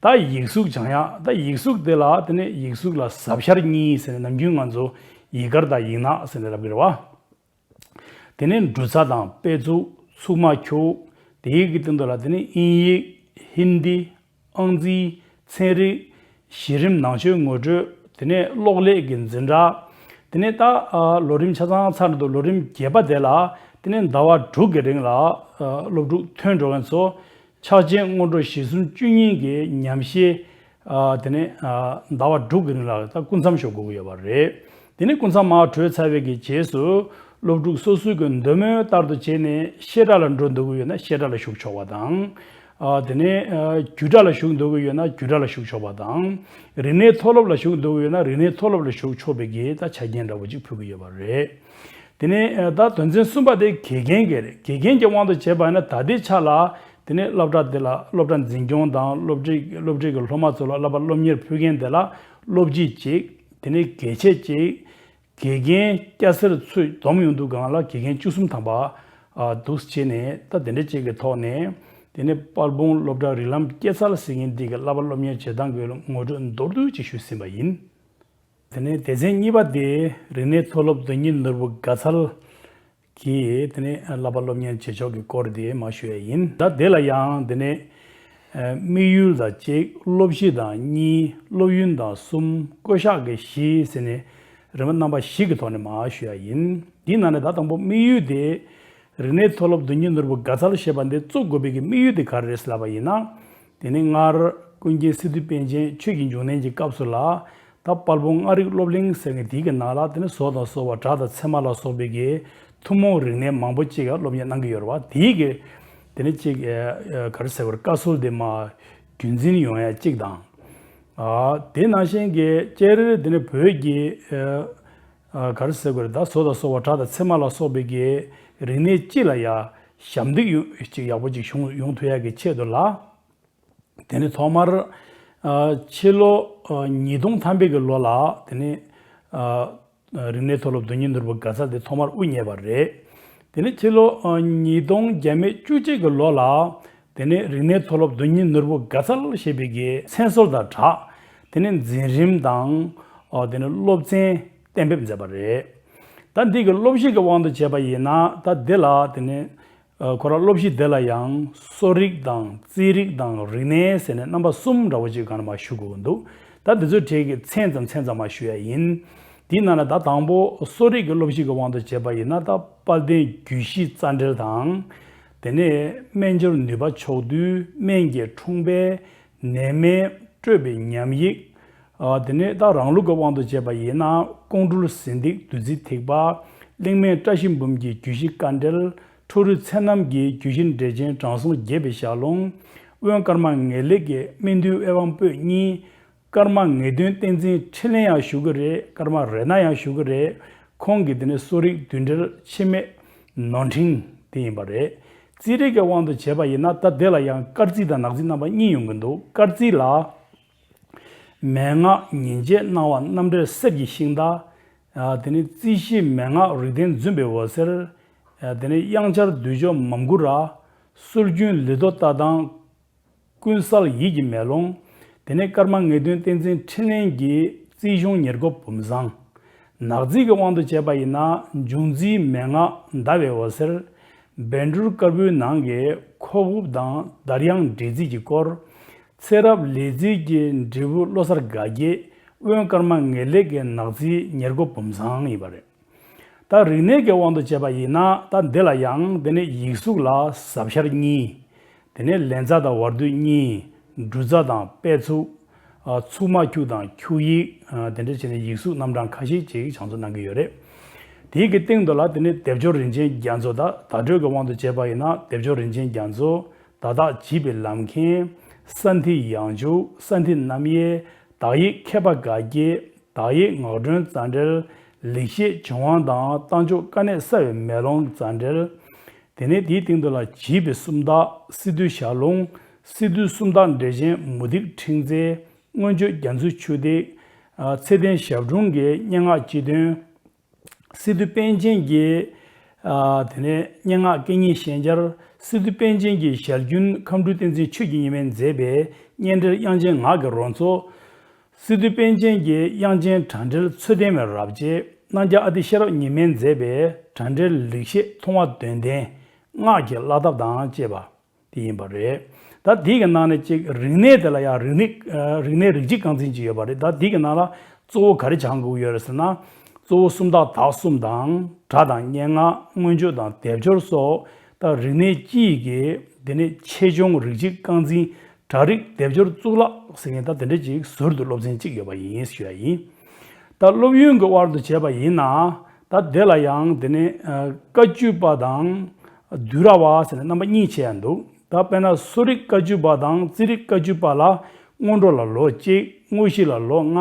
ད་ཡིག་གཟུགས་སྦྱང་ཡ། ད་ཡིག་གཟུགས་དེ་ལ་དེ་ནི་ཡིག་གཟུགས་ལ་གཟབ་གཤེར་གཉིས་ཟེར་ནས་ནམ་རྒྱུན་ང་ཚོ་ཡིག་དཀར་དང་ཡིག་ནག་ཟེར་ནས་ལབ་ཀྱི་རེད་བ། དེ་ནས་འབྲུ་ཚ་དང་དཔེ་ཚུགས། ཚུགས་མ་ཁྱུག་དེའི་གི་སྟེང་དུ་ལ་དེ་ནི་དབྱིན་ཡིག་ཧིན་དི། ཨང་རྩིས། ཚན་རིག་གཞི་རིམ་ནང་ཆོས་ངོ་སྤྲོད། དེ་ནས་གློག་ཀླད་ཀྱི་འཛིན་གྲྭ། དེ་ནས་ད་ཨ་ལོ་རིམ་ཆ་ཚང་ཚར་འདུག་ལོ་རིམ་བརྒྱད་པ་དེ་ལ་དེ་ནས་ཟླ་བ་དྲུག་གི་རིང་ལ་ཨ་སློབ་ཕྲུག་ཐོན་འགྲོ་མཁན་ཚོ་ཕྱག་ཆེན་སྔོན་འགྲོ་གཞིར་བཟུང་བཅུ་གཉིས་ཀྱི་ཉམས་བཞེས། ཨ་དེ་ནས་ཨ་ཟླ་བ་དྲུག་གི་རིང་ལ་ད་སྐུ་མཚམས་ཞུ་དགོས་ཀྱི་ཡོད་པ་རེད། དེ་ནས་སྐུ་མཚམས་མར་གྲོལ་ཚར་བའི་གི་རྗེས་སུ། སློབ་ཕྲུག་སོ་སོའི་གི་འདོད་མོས་ལྟར་དུ་བྱས་ནས་བཤད་གྲྭ་ལ་འགྲོ་འདོད་ཀྱི་ཡོད་ན་བཤད་གྲྭ་ལ་ཞུགས་ཆོག་པ་དང་། ཨ་དེ་ནས་ཨ་རྒྱུད་གྲྭ་ལ་ཞུགས་འདོད་ཀྱི་ཡོད་ན་རྒྱུད་གྲྭ་ལ་ཞུགས་ཆོག་པ་དང་། རིག་གནས་མཐོ་སློབ་ལ་ཞུགས་འདོད་ཀྱི་ཡོད་ན་རིག་གནས་མཐོ་སློབ་ལ་ཞུགས་ཆོག་པའི་གི་ད་ཆ་རྐྱེན་འདྲ་བོ་ཅིག་ཕུལ་གྱི་ཡོད་པ་རེད། དེ་ནས་ཨ་ད་དོན་ཚན་གསུམ་པ་དེ་དགེ་རྒན་གྱི་རེད། དགེ་རྒན་གྱི་དབང་དུ་བྱས་པ་ཡིན་ན་ད་ལྟའི་ཆ་ལ། དེ་ནས་སློབ་གྲྭ་དེ་ལ་སློབ་གྲྭ་འཛིན་སྐྱོང་དང་སློབ་ཁྲིད་སློབ་ཁྲིད་ཀྱི་སློབ་མ་ཚོ་ལ་བསླབ་པ་སློབ་གཉེར་ཕུལ་མཁན་དེ་ལ་སློབ་སྤྱི་གཅིག་དེ་ནས་དགེ་ཆེ་གཅིག་དགེ་རྒན་སྐྱ་སེར་ཚུར་བསྡོམས་ཡོང་དུས་སྒང་ལ་དགེ་རྒན་བཅུ་གསུམ་ཐམ་པ་ཨ་འདུག་སེ་བྱས་ནས། ད་དེ་འདྲ་ཅིག་གི་ཐོག་ནས་དེ་ནས་དཔལ་སྤུངས་སློབ་གྲྭ་རིགས་ལམ་སྐྱེད་ཚལ་ཟེར་མཁན་འདི་གི་བསླབ་པ་སློབ་གཉེར་བྱེད་སྟངས་ཀྱི་ངོ་སྤྲོད་མདོར་བསྡུས་ཅིག་ཞུས་ཟིན་པ་ཡིན། དེ་ནས་སྡེ་ཚན་གཉིས་པ་དེ་རིག་གནས་མཐོ་སློབ་དོན་གཉེར་ནོར་བུ་དགའ་ཚལ་གྱིས་དེ་ནས་བསླབ་པ་སློབ་གཉེར་བྱེད་ཕྱོགས་ཀྱི་སྐོར་དེ་མར་ཞུ་ཡ་ཡིན། ད་དེ་ལ་ཡང་དེ་ནས་དམིགས་ཡུལ་དང་གཅིག་སློབ་གཞི་དང་གཉིས། སློབ་ཡོན་དང་གསུམ། བསྐོ་གཞག་གི་བཞི་ཟེར་ནས་རིམ་པ་རྣམ་པ་བཞི་གི་ཐོག་ནས་མར་ཞུ་ཡ་ཡིན། འདིའི་ནང་ནས་ད་དང་པོ་དམིགས་ཡུལ་དེ། རིག་གནས་མཐོ་སློབ་དོན་གཉེར་ནོར་བུ་དགའ་ཚལ་ཞེས་པ་འདི་བཙུགས་དགོས་པའི་གི་དམིགས་ཡུལ་དེ་ག་རེ་རེད་ཟེར་ལབ་པ་ཡིན་ན། དེ་ནས་སྔར་ཀུན་མཁྱེན་སི་ཏུ་པཎ་ཆེན་ཆོས་ཀྱི་འབྱུང་གནས་ཀྱི་སྐབས་སུ་ལ། ད་དཔལ་སྤུངས་ལྔ་རིག་སློབ་གླིང་ཟེར་མཁན་དེའི་གི་ནང་ལ་དེ་ནས་ཟོག་དང་ཟོག་པ་སྒྲ་དང་ཚད་མ་ལ་སོགས་པའི་གི་ཐུན་མོང་རིག་གནས་མང་པོ་ཅིག་ལ་སློབ་གཉེར་གནང་གི་ཡོད་རེད་བ། དེའི་གི་དེ་ནས་ཅིག་ཨ་ཨ་ག་རེ་ཟེར་དགོས་རེད། བཀའ་སྲོལ་དེ་མར་རྒྱུན་འཛིན་ཡོང་ཡ་གཅིག་དང་། ཨ་དེ་ནང་བཞིན་གྱི་སྤྱིར་དེ་ནས་བོད་ཀྱི་ཨ་ཨ་ག་རེ་ཟེར་དགོས་རེད། ད་ཟོག་དང་ཟོག་པ་སྒྲ་དང་ཚད་མ་ལ་སོགས་པའི་གི་རིག་གནས་སྤྱི་ལ་ཡ་ཞབས་འདེགས་ཡོང་ཅིག་ཡག་པོ་ཅིག་བྱུང་ཡོང་ཐུབ་ཡ་གི་ཆེད་དུ་ལ། དེ་ནས་ཐོག་མར་ཨ་ཕྱི་ལོ་ཨ་ཉིས་སྟོང་ཐམ་པའི་གི་ལོ་ལ་དེ་ནས་ཨ་རིག་གནས་མཐོ་སློབ་དོན་གཉེར་ནོར་བུ་དགའ་ཚལ་དེ་ཐོག་མར་དབུ་བརྙེས་པ་རེད། དེ་ནས་ཕྱི་ལོ་ཨ་ཉིས་སྟོང་བརྒྱ་མེད་བཅུ་གཅིག་གི་ལོ་ལ་དེ་ནས་རིག་གནས་མཐོ་སློབ་དོན་གཉེར་ནོར་བུ་དགའ་ཚལ་ཞེས་པའི་གི་མཚན་གསོལ་དང་སྦྲགས། དེ་ནས་འཛིན་རིམ་དང་ཨ་དེ་ནས་སློབ་ཚན་གཏན་འབེབས་མཛད་པ་རེད། ད་འདི་གི་སློབ་གཞི་གི་དབང་དུ་བྱས་པ་ཡིན་ན། ད་འདི་ལ་དེ་ནས་ ཁོ་རང་སློབ་གཞི་དེ་ལ་ཡང་གསོ་རིག་དང་རྩིས་རིག་དང་རིག་གནས་ཟེར་ནས་རྣམ་པ་གསུམ་འདྲ་བོ་ཅིག་གང་ན་མ་ཞུ་དགོས་ཀྱི་འདུག་ད་འདི་ཚོའི་གྲས་ཀྱི་མཚན་ཙམ་མཚན་ཙམ་མ་ཞུ་ཡ་ཡིན། དེའི་ནང་ནས་ད་དང་པོ་གསོ་རིག་གི་སློབ་གཞི་གི་དབང་དུ་བྱས་པ་ཡིན་ན། ད་དཔལ་ལྡན་རྒྱུད་བཞི་རྩ་འགྲེལ་དང་། དེ་ནས་སྨན་སྦྱོར་ནུས་པ་ཕྱོགས་བསྡུས། སྨན་གྱི་འཁྲུངས་དཔེ། ནད་སྨན་སྤྲོས་པའི་ཉམས་ཡིག་ཨ། དེ་ནས་ད་རང་ལུགས་ཀྱི་དབང་དུ་བྱས་པ་ཡིན་ན། ཀོང་སྤྲུལ་ཟིན་ཏིག་བདུད་རྩིའི་ཐིགས་པ། གླིང་སྨན་བཀྲ་ཤིས་འབུམ་གྱི་རྒྱུད་བཞི་དཀའ་འགྲེལ། ཁྲོ་རུས་ཚེ་རྣམ་གྱི་རྒྱུད་བཞི་འགྲེལ་ཆེན་དྲང་སྲོང་རྒྱས་པའི་ཞལ་ལུང་། དབོན་ཀརྨ་ངེས་ལེགས་ཀྱི་སྨན་བསྡུས་དབྱེ་བ་པོད་གཉིས། ཀརྨ་ངེས་དོན་བསྟན་འཛིན་འཕྲིན་ལས་ཡང་ཞུ་གི་རེད། ཀརྨ་རེ་ན་ཡང་ཞུ་གི་རེད། ཁོང་གི་དེ་ནས་གསོ་རིག་བསྡུས་འགྲེལ་འཆི་མེད་ནོར་འཕྲིན་དེ་ཡིན་པ་རེད། རྩིས་རིག་གི་དབང་དུ་བྱས་པ་ཡིན་ན། ད་དེ་ལ་ཡང་སྐར་རྩིས་དང་ནག་རྩིས་རྣམ་པ་གཉིས་ཡོང་གི་འདུག་སྐར་རྩིས་ལ། མན་ངག་ཉིན་བྱེད་སྣང་བ་རྣམ་འགྲེལ་གསེར་གྱི་ཤིང་རྟ། ཨ། དེ་ནས་རྩིས་གཞི་མན་ངག་རིགས་ལྡན་རྫུན་པའི་འོད་ཟེར། ཨ། དེ་ནས་དབྱངས་འཆར་བསྡུས་སྦྱོར་མམ་མགུར་ར། སྲོལ་རྒྱུན་ལི་ཐོ་ལྟ་སྟངས་ཀུན་གསལ་ཡིད་ཀྱི་མེ་ལོང་། དེ་ནས་ཀརྨ་ངེས་དོན་བསྟན་འཛིན་འཕྲིན་ལས་ཀྱི་རྩིས་གཞུང་ཉེར་མགོ་བུམ་བཟང་། ནག་རྩིས་ཀྱི་དབང་དུ་བྱས་པ་ཡིན་ན། འབྱུང་རྩིས་མན་ངག་ཟླ་བའི་འོད་ཟེར། བཻ་ཌཱུརྱ་དཀར་པོའི་ནང་གི་ཁོག་དབུབ་དང་དར་དབྱངས་འབྲི་རྩིས་ཀྱི་སྐོར། ཚེ་རབས་ལས་རྩིས་ཀྱི་འབྲས་བུ་བློ་གསར་དགའ་རྒྱས། དབོན་ཀརྨ་ངེས་ལེགས་ཀྱི་ནག་རྩིས་ཉེར་མགོ་བུམ་བཟང་ཡིན་པ་རེད། ད་རིག་གནས་ཀྱི་དབང་དུ་བྱས་པ་ཡིན་ན། ད་འདི་ལ་ཡང་དེ་ནས་ཡིག་གཟུགས་ལ་ཟབ་ཤར་གཉིས། དེ་ནས་ལན་ཚ་དང་བར་དོ་གཉིས། འབྲུ་ཚ་དང་དཔེ་ཚུགས། ཨ། ཚུགས་མ་འཁྱུག་དང་འཁྱུག་ཡིག་ཨ། དེ་འདྲ་བྱས་ནས་ཡིག་གཟུགས་རྣམ་གྲངས་ཁ་ཤས་ཅིག་ཕྱག་མཛོད་གནང་གི་ཡོད་རེད། དེའི་གི་སྟེང་དུ་ལ་དེ་ནས་སྡེབ་སྦྱོར་རིན་ཆེན་རྒྱ་མཚོ། ད་བརྡ་སྤྲོད་ཀྱི་དབང་དུ་བྱས་པ་ཡིན་ན། སྡེབ་སྦྱོར་རིན་ཆེན་རྒྱ་མཚོ། བརྡ་དག་བྱིས་པའི་ལམ་མཁན། ས་འཐིབས་ཡང་འཇུག་ས་འཐིབས་རྣམ་དབྱེ། དག་ཡིག་མཁས་པ་དགའ་རྒྱས། དག་ཡིག་ངག་སྒྲོན་རྩ་འགྲེལ། ལེགས་བཤད་ལྗོན་དབང་དང་རྟ་མཆོག་དཀའ་གནད་གསལ་བའི་མེ་ལོང་རྩ་འགྲེལ། དེ་ནས་དེའི་སྟེང་དུ་ལ་བྱིས་པའི་སུམ་རྟགས། སི་ཏུའི་ཞལ་ལུང་། སི་ཏུའི་སུམ་རྟགས་འགྲེལ་ཆེན་མུ་སྟེགས་འཕྲེང་རྩལ། མངོན་བརྗོད་རྒྱ་མཚོའི་ཆུ་ཐིགས། ཨ། ཚེ་བརྟན་ཞབས་དྲུང་གི་སྙན་ངག་སྤྱི་དོན། སི་ཏུ་པཎ་ཆེན་གྱི། ཨ། དེ་ནས་སྙན་ངག་སྐད་གཉིས་ཤན་སྦྱར། སི་ཏུ་པཎ་ཆེན་གྱི་ཞལ་རྒྱུན་ཁམས་སྤྲུལ་བསྟན་འཛིན་ཆོས་ཀྱི་ཉི་མས་མཛད་པའི་སྙན་འགྲེལ་དབྱངས་ཅན་ངག་གི་རོལ་མཚོ། སི་ཏུ་པཎ་ཆེན་གྱི་དབྱངས་ཅན་བྲག་འགྲེལ་ཚུལ་ལྡན་མའི་རབ་བྱེད། རྣམ་རྒྱལ་ཨ་ཏི་ཤེས་རབ་ཉི་མས་མཛད་པའི་བྲག་འགྲེལ་ལེགས་བཤད་མཐོང་བ་དོན་ལྡན་སྔགས་ཀྱི་བསླབ་ཐབས་དང་བཅས་པ། དེ་ཡིན་པ་རེད། ད་དེའི་གི་ནང་ནས་གཅིག་རིག་གནས་དེ་ལ་ཡང་རིག་གནས། ཨ། རིག་གནས་རིགས་གཅིག་རྐང་འཛིན་གཅིག་ཡོད་པ་རེད། ད་དེའི་གི་ནང་ལ་གཙོ་བོ་ག་རེ་སྦྱང་དགོས་ཡོད་རེད་ཟེར་ན། གཙོ་བོ་སུམ་རྟགས་དག་གསུམ་དང་། སྒྲ་དང་སྙན་ངག་སྔོན་འཇུག་དང་སྡེབ་སྦྱོར་སོགས། ད་རིག་གནས་སྤྱི་ཡི་གི་དེ་ནས་ཆེ་ཆུང་རིགས་གཅིག་རྐང་འཛིན། སྒྲ་རིག་སྡེབ་སྦྱོར་གཙུག་ལག་ཟེར་མཁན་ད་དེ་འདྲ་ཅིག་ཟུར་དུ་སློབ་ཚན་གཅིག་ཡོད་པ་ཡིན་ཞུ་ཡ་ཡིན། ད་སློབ་ཡོན་གྱི་དབང་དུ་བྱས་པ་ཡིན་ན། ད་དེ་ལ་ཡང་དེ་ནས། ཨ། བཀའ་བརྒྱུད་པ་དང་བསྡུས་གྲྭ་བ་ཟེར་ནས་རྣམ་པ་གཉིས་ཕྱེ་ཡ་འདུག་ད་དཔེར་ན་གསོ་རིག་བཀའ་བརྒྱུད་པ་དང་རྩིས་རིག་བཀའ་བརྒྱུད་པ་ལ་སྔོན་འགྲོ་ལ་ལོ་གཅིག་དངོས་གཞི་ལ་ལོ་ལྔ།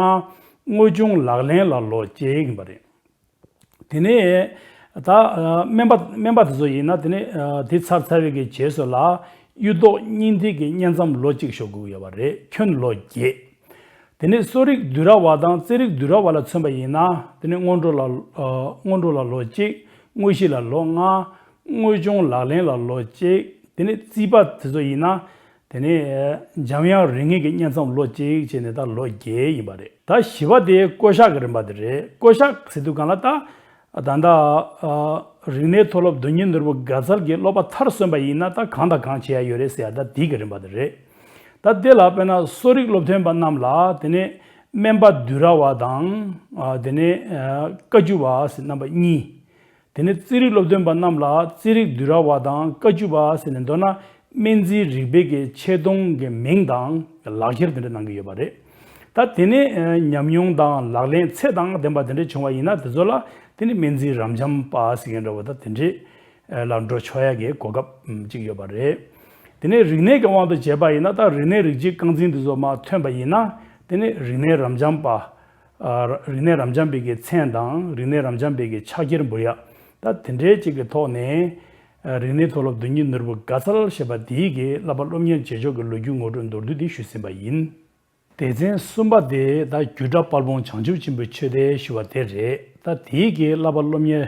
དངོས་སྦྱོང་ལག་ལེན་ལ་ལོ་གཅིག་ཡིན་པ་རེད། དེ་ནས་ད། ཨ། སྨན་པ། སྨན་པ་དེ་ཚོ་ཡིན་ན། དེ་ནས། ཨ། དེ་ཚར་ཚར་བའི་གི་རྗེས་སུ་ལ་གཡུ་ཐོག་སྙིང་ཐིག་གི་བསྙེན་མཚམས་ལོ་གཅིག་ཞུ་དགོས་ཡོད་པ་རེད། ཁྱོན་ལོ་བརྒྱད། དེ་ནས་གསོ་རིག་བསྡུས་གྲྭ་བ་དང་རྩིས་རིག་བསྡུས་གྲྭ་བ་ལ་མཚོན་པ་ཡིན་ན། དེ་ནས་སྔོན་འགྲོ་ལ། ཨ། སྔོན་འགྲོ་ལ་ལོ་གཅིག་དངོས་གཞི་ལ་ལོ་ལྔ། དངོས་སྦྱོང་ལག་ལེན་ལ་ལོ་གཅིག་དེ་ནས་རྩིས་པ་དེ་ཚོ་ཡིན་ན། དེ་ནས་འཇམ་དབྱངས་རིགས་ངེས་ཀྱི་བསྙེན་མཚམས་ལོ་གཅིག་བྱས་ནས་ད་ལོ་བརྒྱད་ཡིན་པ་རེད། ད་བཞི་པ་དེ་བསྐོ་བཞག་གི་རིམ་པ་དེ་རེད། བསྐོ་བཞག་ཟེར་དུས་སྒང་ལ་ད། ད་ལྟ། ཨ། རིག་གནས་མཐོ་སློབ་མདོ་སྨད་ནོར་བུ་དགའ་ཚལ་གྱི་སློབ་པ་མཐར་སོན་པ་ཡིན་ན། ད་གང་དང་གང་བྱེད་ཡ་ཡོད་རེད་ཟེར་ཡ། ད་འདི་གི་རིམ་པ་དེ་རེད། ད་དེ་ལ་དཔེར་ན་གསོ་རིག་སློབ་ཐོན་པ་རྣམས་ལ་དེ་ནས་སྨན་པ་བསྡུས་གྲྭ་བ་དང་། ཨ། དེ་ནས། ཨ། བཀའ་བརྒྱུད་པ་ཟེར་རྣམ་པ་གཉིས། དེ་ནས་རྩིས་རིག་སློབ་ཐོན་པ་རྣམས་ལ་རྩིས་རིག་བསྡུས་གྲྭ་བ་དང་བཀའ་བརྒྱུད་པ་ཟེར་ནས། མདོར་ན་སྨན་རྩིས་རིག་པའི་གི་ཆེ་མཐོང་གི་མིང་དང་ལག་ཁྱེར་དེ་འདྲ་གནང་གི་ཡོད་པ་རེད། ད་དེ་ནས་ཉམས་མྱོང་དང་ལག་ལེན་ཚད་དང་ལྡན་པ་དེ་འདྲ་བྱུང་བ་ཡིན་ན། དེ་ཚོ་ལ་དེ་ནས་སྨན་རྩིས་རབ་འབྱམས་པ་ཟེར་མཁན་འདྲ་བོ་ད་དེ་འདྲས་ལ་འགྲོ་ཆོག་ཡ་གི་གོ་སྐབས་ཅིག་ཡོད་པ་རེད། དེ་ནས་རིག་གནས་ཀྱི་དབང་དུ་བྱས་པ་ཡིན་ན། ད་རིག་གནས་རིགས་གཅིག་རྐང་འཛིན་དེ་ཚོ་མར་ཐོན་པ་ཡིན་ན། དེ་ནས་རིག་གནས་རབ་འབྱམས་པ། ཨ། རིག་གནས་རབ་འབྱམས་པའི་གི་མཚན་དང་རིག་གནས་རབ་འབྱམས་པའི་གི་ཕྱག་འཁྱེར་འབུལ་ཡ། ད་དེ་འདྲའི་ཅིག་གི་ཐོག་ནས། ཨ། རིག་གནས་མཐོ་སློབ་མདོ་སྨད་ནོར་བུ་དགའ་ཚལ་ཞེས་པ་འདིའི་གི་བསླབ་པ་སློབ་གཉེར་བྱེད་ཕྱོགས་ཀྱི་ལོ་རྒྱུས་ངོ་སྤྲོད་མདོར་བསྡུས་འདི་ཞུས་ཟིན་པ་ཡིན། སྡེ་ཚན་གསུམ་པ་དེ་ད་བརྒྱུད་གྲྭ་དཔལ་སྤུངས་བྱང་ཆུབ་ཆེན་པོའི་ཆོས་སྡེ་ཞུ་བ་དེ་རེད། ད་དེའི་གི་བསླབ་པ་སློབ་གཉེར་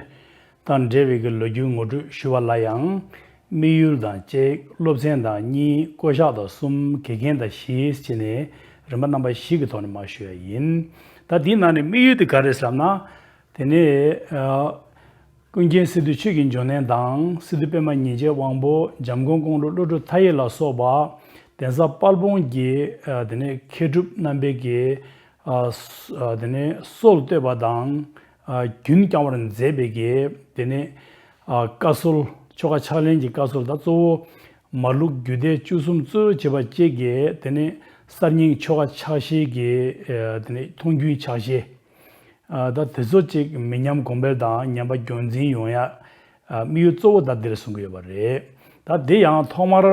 དང་འབྲེལ་བའི་གི་ལོ་རྒྱུས་ངོ་སྤྲོད་ཞུ་བ་ལ་ཡང་། དམིགས་ཡུལ་དང་གཅིག་སློབ་ཚན་དང་གཉིས། བསྐོ་བཞག་དང་གསུམ། དགེ་རྒན་དང་བཞི་བྱས་ནས་རིམ་པ་རྣམ་པ་བཞི་གི་ཐོག་ནས་མར་ཞུ་ཡ་ཡིན། ད་འདིའི་ནང་ནས་དམིགས་ཡུལ་དེ་ག་རེ་ཟེར་ན། དེ་ནས། ཨ། ཀུན་མཁྱེན་སི་ཏུ་ཆོས་ཀྱི་འབྱུང་གནས་དང་སི་ཏུ་པད་མ་ཉིན་བྱེད་དབང་པོ། འཇམ་མགོན་ཀོང་སྤྲུལ་བློ་གྲོས་མཐའ་ཡས་ལ་སོགས་པ་གདན་ས་དཔལ་སྤུངས་ཀྱི་ཨ་དེ་ནས་མཁས་གྲུབ་རྣམ་པའི་གི་ཨ་སོ་ཨ་དེ་ནས་སྲོལ་བཏོད་པ་དང་ཨ་རྒྱུན་བསྐྱང་བར་མཛད་པའི་གི་དེ་ནས་ཨ་བཀའ་སྲོལ། ཆོ་ག་ཕྱག་ལེན་གྱི་བཀའ་སྲོལ་ད་གཙོ་བོ་མ་ལུག་རྒྱུད་སྡེ་བཅུ་གསུམ་གཙོ་བྱས་པ་བཅས་ཀྱི་དེ་ནས་གསར་རྙིང་ཆོ་ག་ཕྱག་བཞེས་ཀྱི་ཨ་དེ་ནས་མཐོང་རྒྱུན་ཕྱག་བཞེས། ཨ་ད་དེ་ཚོ་གཅིག་མི་ཉམས་གོང་འཕེལ་དང་ཉམས་པ་རྒྱུན་འཛིན་ཡོང་ཡ་ཨ་དམིགས་ཡུལ་གཙོ་བོ་ད་འདིར་གསུང་གི་ཡོད་པ་རེད། ད་འདི་ཡང་ཐོག་མར་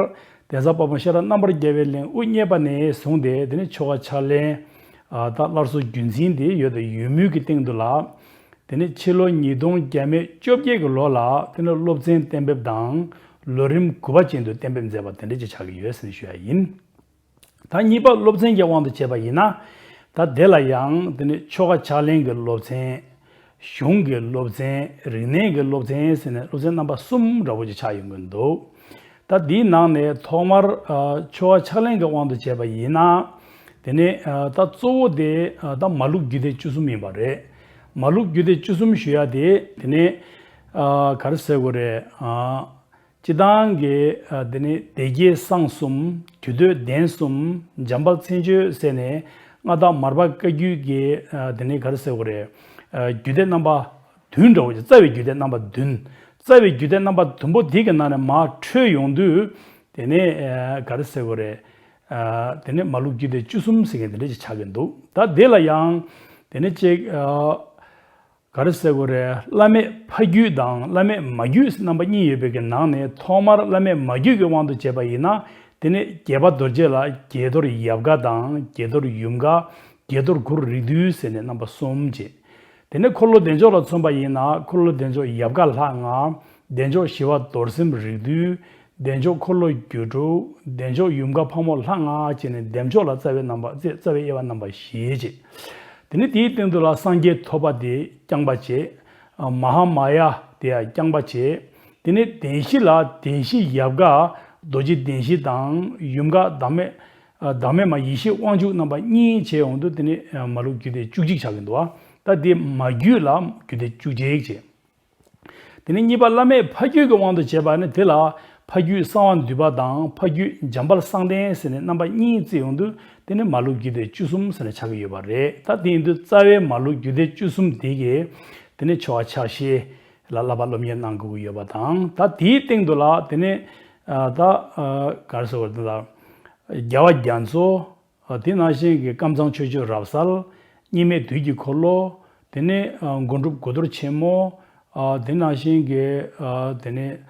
གདན་ས་དཔལ་སྤུངས་ཤེས་རབ་རྣམ་པར་རྒྱལ་བའི་གླིང་དབུ་བརྙེས་པ་ནས་བཟུང་སྟེ་དེ་ནས་ཆོ་ག་ཕྱག་ལེན་ཨ་ད་སླར་གསོ་རྒྱུན་འཛིན་དེ་ཡོད་དེ་ཡོད་མུས་ཀྱི་སྟེང་དུ་ལ། དེ་ནས་ཕྱི་ལོ་ཉིས་སྟོང་བརྒྱ་མེད་བཅོ་བརྒྱད་ཀྱི་ལོ་ལ་དེ་ནས་སློབ་ཚན་གཏན་འབེབས་དང་ལོ་རིམ་དགུ་པ་ཅན་དུ་གཏན་འབེབས་མཛད་པ་དེ་འདྲ་ཅིག་ཆགས་ཀྱི་ཡོད་ཟེར་ནས་ཞུ་ཡ་ཡིན། ད་གཉིས་པ་སློབ་ཚན་གྱི་དབང་དུ་བྱས་པ་ཡིན་ན། ད་དེ་ལ་ཡང་དེ་ནི་ཆོ་ག་ཕྱག་ལེན་གྱི་སློབ་ཚན། གཞུང་གི་སློབ་ཚན། རིག་གནས་ཀྱི་སློབ་ཚན་ཟེར་ནས་སློབ་ཚན་རྣམ་པ་གསུམ་འདྲ་བོ་ཅིག་ཆགས་ཡོང་གི་འདུག་ད་འདིའི་ནང་ནས་ཐོག་མར་ཨ་ཆོ་ག་ཕྱག་ལེན་གྱི་དབང་དུ་བྱས་པ་ཡིན་ན། དེ་ནི་ཨ་ད་གཙོ་བོ་དེ་ཨ་ད་མ་ལུག་རྒྱུད་སྡེ་བཅུ་གསུམ་ཡིན་པ་རེད། མ་ལུག་རྒྱུད་སྡེ་བཅུ་གསུམ་ཞུ་ཡ་དེ་དེ་ནི་ཨ་ག་རེ་ཟེར་དགོས་རེད། ཨ། སྤྱི་བཏང་གི་ཨ་དེ་ནི་སྡེ་བརྒྱད་གསང་གསུམ། རྒྱུད་སྟོད་གདན་གསུམ། འཇམ་དཔལ་མཚན་བརྗོད་ཟེར་ནས་མངའ་བདག་མར་པ་བཀའ་བརྒྱུད་ཀྱི་ཨ་དེ་ནི་ག་རེ་ཟེར་དགོས་རེད། ཨ་རྒྱུད་སྡེ་རྣམ་པ་བདུན་འདྲ་བོ་ཅིག་རྩ་བའི་རྒྱུད་སྡེ་རྣམ་པ་བདུན། རྩ་བའི་རྒྱུད་སྡེ་རྣམ་པ་བདུན་པོ་དེ་གི་ནང་ནས་མར་འཕྲོས་ཡོང་དུས་དེ་ནི་ཨ་ག་རེ་ཟེར་དགོས་རེད། ཨ་དེ་ནི་མ་ལུག་རྒྱུད་སྡེ་བཅུ་གསུམ་ཟེར་མཁན་དེ་འདྲ་ཅིག་ཆགས་ཀྱི་འདུག་ད་དེ་ལ་ཡང་དེ་ནི་ཅིག་ཨ། ག་རེ་ཟེར་དགོས་རེད། བླ་མེད་ཕ་རྒྱུད་དང་བླ་མེད་མ་རྒྱུད་རྣམ་པ་གཉིས་ཡོད་པའི་གི་ནང་ནས་ཐོག་མར་བླ་མེད་མ་རྒྱུད་ཀྱི་དབང་དུ་བྱས་པ་ཡིན་ན། དེ་ནི་དགྱེས་པ་རྡོ་རྗེ་ལ་དགྱེས་རྡོར་ཡབ་དགའ་དང་དགྱེས་རྡོར་ཡུམ་དགའ། དགྱེས་རྡོར་གུ་རུ་རིགས་འདུས་ཟེར་ནས་རྣམ་པ་གསུམ་བྱས། དེ་ནི་འཁོར་ལོ་བདེ་མཆོག་ལ་མཚོན་པ་ཡིན་ན་འཁོར་ལོ་བདེ་མཆོག་ཡབ་དགའ་ལྷ་ལྔ། བདེ་མཆོག་ཞི་བ་རྡོར་སེམས་རིགས་འདུས། བདེ་མཆོག་འཁོར་ལོ་སྒྱུ་འཕྲུལ། བདེ་མཆོག་ཡུམ་དགའ་ཕག་མོ་ལྷ་ལྔ་བྱས་ནས་བདེ་མཆོག་ལ་རྩ་བའི་རྣམ་པ་རྩ་རྩ་བའི་དབྱེ་བ་རྣམ་པ་བཞི་བྱས། དེ་ནས་དེའི་སྟེང་དུ་ལ་སངས་རྒྱས་ཐོད་པ་དེ་བརྐྱང་པ་བྱས། མ་ཧཱ་མ་ཡ་དེ་ཡང་བརྐྱང་པ་བྱས། དེ་ནས་བདེན་བཞི་ལ་བདེན་བཞི་ཡབ་དགའ་རྡོ་རྗེ་བདེན་བཞི་དང་ཡུམ་དགའ་བདག་མེད་བདག་མེད་མ་ཡེ་ཤེས་དབང་ཕྱུག་རྣམ་པ་གཉིས་བྱས་ཡོང་དུས་དེ་ནས་མ་ལུག་རྒྱུད་སྡེ་བཅུ་གཅིག་ཆགས་ཀྱི་འདུག་ད་དེ་མ་རྒྱུད་ལ་རྒྱུད་སྡེ་བཅུ་གཅིག་བྱས། དེ་ནས་གཉིས་པ་བླ་མེད་ཕ་རྒྱུད་ཀྱི་དབང་དུ་བྱས་པ་ནི་དེ་ལ་ཕ་རྒྱུད་གསང་བ་འདུས་པ་དང་ཕ་རྒྱུད་འཇམ་དཔལ་གསང་བརྟན་ཟེར་ནས་རྣམ་པ་གཉིས་བརྩིས་ཡོང་དུས་དེ་ནི་མ་ལུག་རྒྱུད་སྡེ་བཅུ་གསུམ་ཟེར་ནས་ཆགས་ཀྱི་ཡོད་པ་རེད། ད་དེ་ཡིན་དུས་རྩ་བའི་མ་ལུག་རྒྱུད་སྡེ་བཅུ་གསུམ་དེ་གི་དེ་ནི་ཆོ་ག་ཕྱག་བཞེས་ལ་བསླབ་པ་སློབ་གཉེར་གནང་དགོས་ཀྱི་ཡོད་པ་དང་། ད་དེའི་སྟེང་དུ་ལ་དེ་ནི་ཨ་ད་ཨ་ག་རེ་ཟེར་བ་དེ་ལ་རྒྱལ་བ་རྒྱ་མཚོ། ཨ་དེ་ནང་བཞིན་གྱི་ཀམ་ཚང་ཆོས་སྤྱོད་རབ་གསལ། གཉིས་མེད་དུས་ཀྱི་འཁོར་ལོ། དེ་ནས་ཨ་མགོན་གྲུབ་གོས་དོར་ཆེན་མོ། ཨ་དེ་ནང་བཞིན་གྱི་ཨ་དེ་ནས་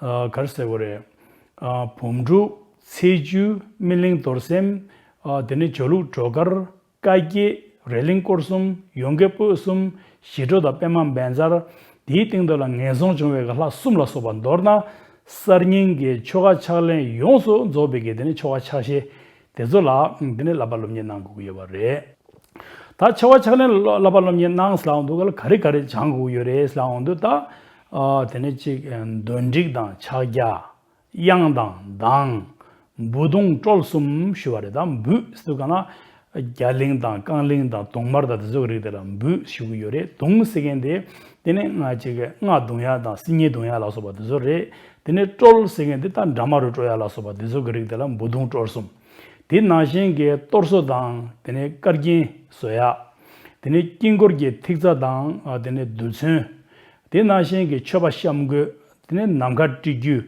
ཨ་ག་རེ་ཟེར་དགོས་རེད། ཨ་བུམ་སྒྲུབ། ཚེས་བཅུ། སྨིན་གླིང་རྡོར་སེམས། ཨ་དེ་ནས་ཇོ་ལུགས་སྒྲོལ་དཀར། བཀའ་བརྒྱད། རེ་གླིང་སྐོར་གསུམ། ཡོངས་དགེ་པོད་གསུམ། ཞི་ཁྲོ་དང་པད་མ་བཛྲ། དེའི་སྟེང་དུ་ལ་ངན་སོང་སྦྱོང་བའི་ལྷ་གསུམ་ལ་སོགས་པ་མདོར་ན་གསར་རྙིང་གི་ཆོ་ག་ཕྱག་ལེན་ཡོངས་སུ་རྫོགས་པའི་གི་དེ་ནས་ཆོ་ག་ཕྱག་བཞེས་དེ་ཚོ་ལ་དེ་ནས་བསླབ་པ་སློབ་གཉེར་གནང་དགོས་ཀྱི་ཡོད་པ་རེད། ད་ཆོ་ག་ཕྱག་ལེན་ལ་བསླབ་པ་སློབ་གཉེར་གནང་ཟེར་ལབ་ཡོང་དུས་ག་ལ་ག་རེ་ག་རེ་སྦྱང་དགོས་ཀྱི་ཡོད་རེད་ཟེར་ལབ་ཡོང་དུས་ད་ཨ་དེ་ནས་གཅིག་འདོན་འགྲིགས་དང་ཕྱག་རྒྱ། དབྱངས་དང་གདངས། འབུད་རྡུང་དཀྲོལ་གསུམ་ཞུ་བ་རེད། ད་འབུད་ཟེར་དུས་ག་ན་རྒྱ་གླིང་དང་རྐང་གླིང་དང་དུང་དམར་དང་དེ་ཚོ་གི་རིགས་དེ་ལ་འབུད་ཞུ་གི་ཡོད་རེད། རྡུང་ཟེར་མཁན་དེ་དེ་ནི་ང་ཅིག་གི་རྔ་རྡུང་ཡ་དང་སིལ་སྙན་རྡུང་ཡ་ལ་སོགས་པ་དེ་ཚོ་རེད། དེ་ནས་དཀྲོལ་ཟེར་མཁན་དེ་ད་འདྲ་མ་རུ་དཀྲོལ་ཡ་ལ་སོགས་པ་དེ་ཚོ་གི་རིགས་དེ་ལ་འབུད་རྡུང་དཀྲོལ་གསུམ། དེ་ནང་བཞིན་གྱི་གཏོར་བཟོ་དང་དེ་ནས་དཀར་རྒྱན་བཟོ་ཡ། དེ་ནས་དཀྱིལ་འཁོར་གྱི་ཐིག་རྩ་དང་ཨ་དེ་ནས་རྡུལ་ཚོན། དེ་ནང་བཞིན་གྱི་མཆོད་པ་བཤམས་དགོས། དེ་ནས་ནམ་མཁའ་དཀྲིས་རྒྱུ།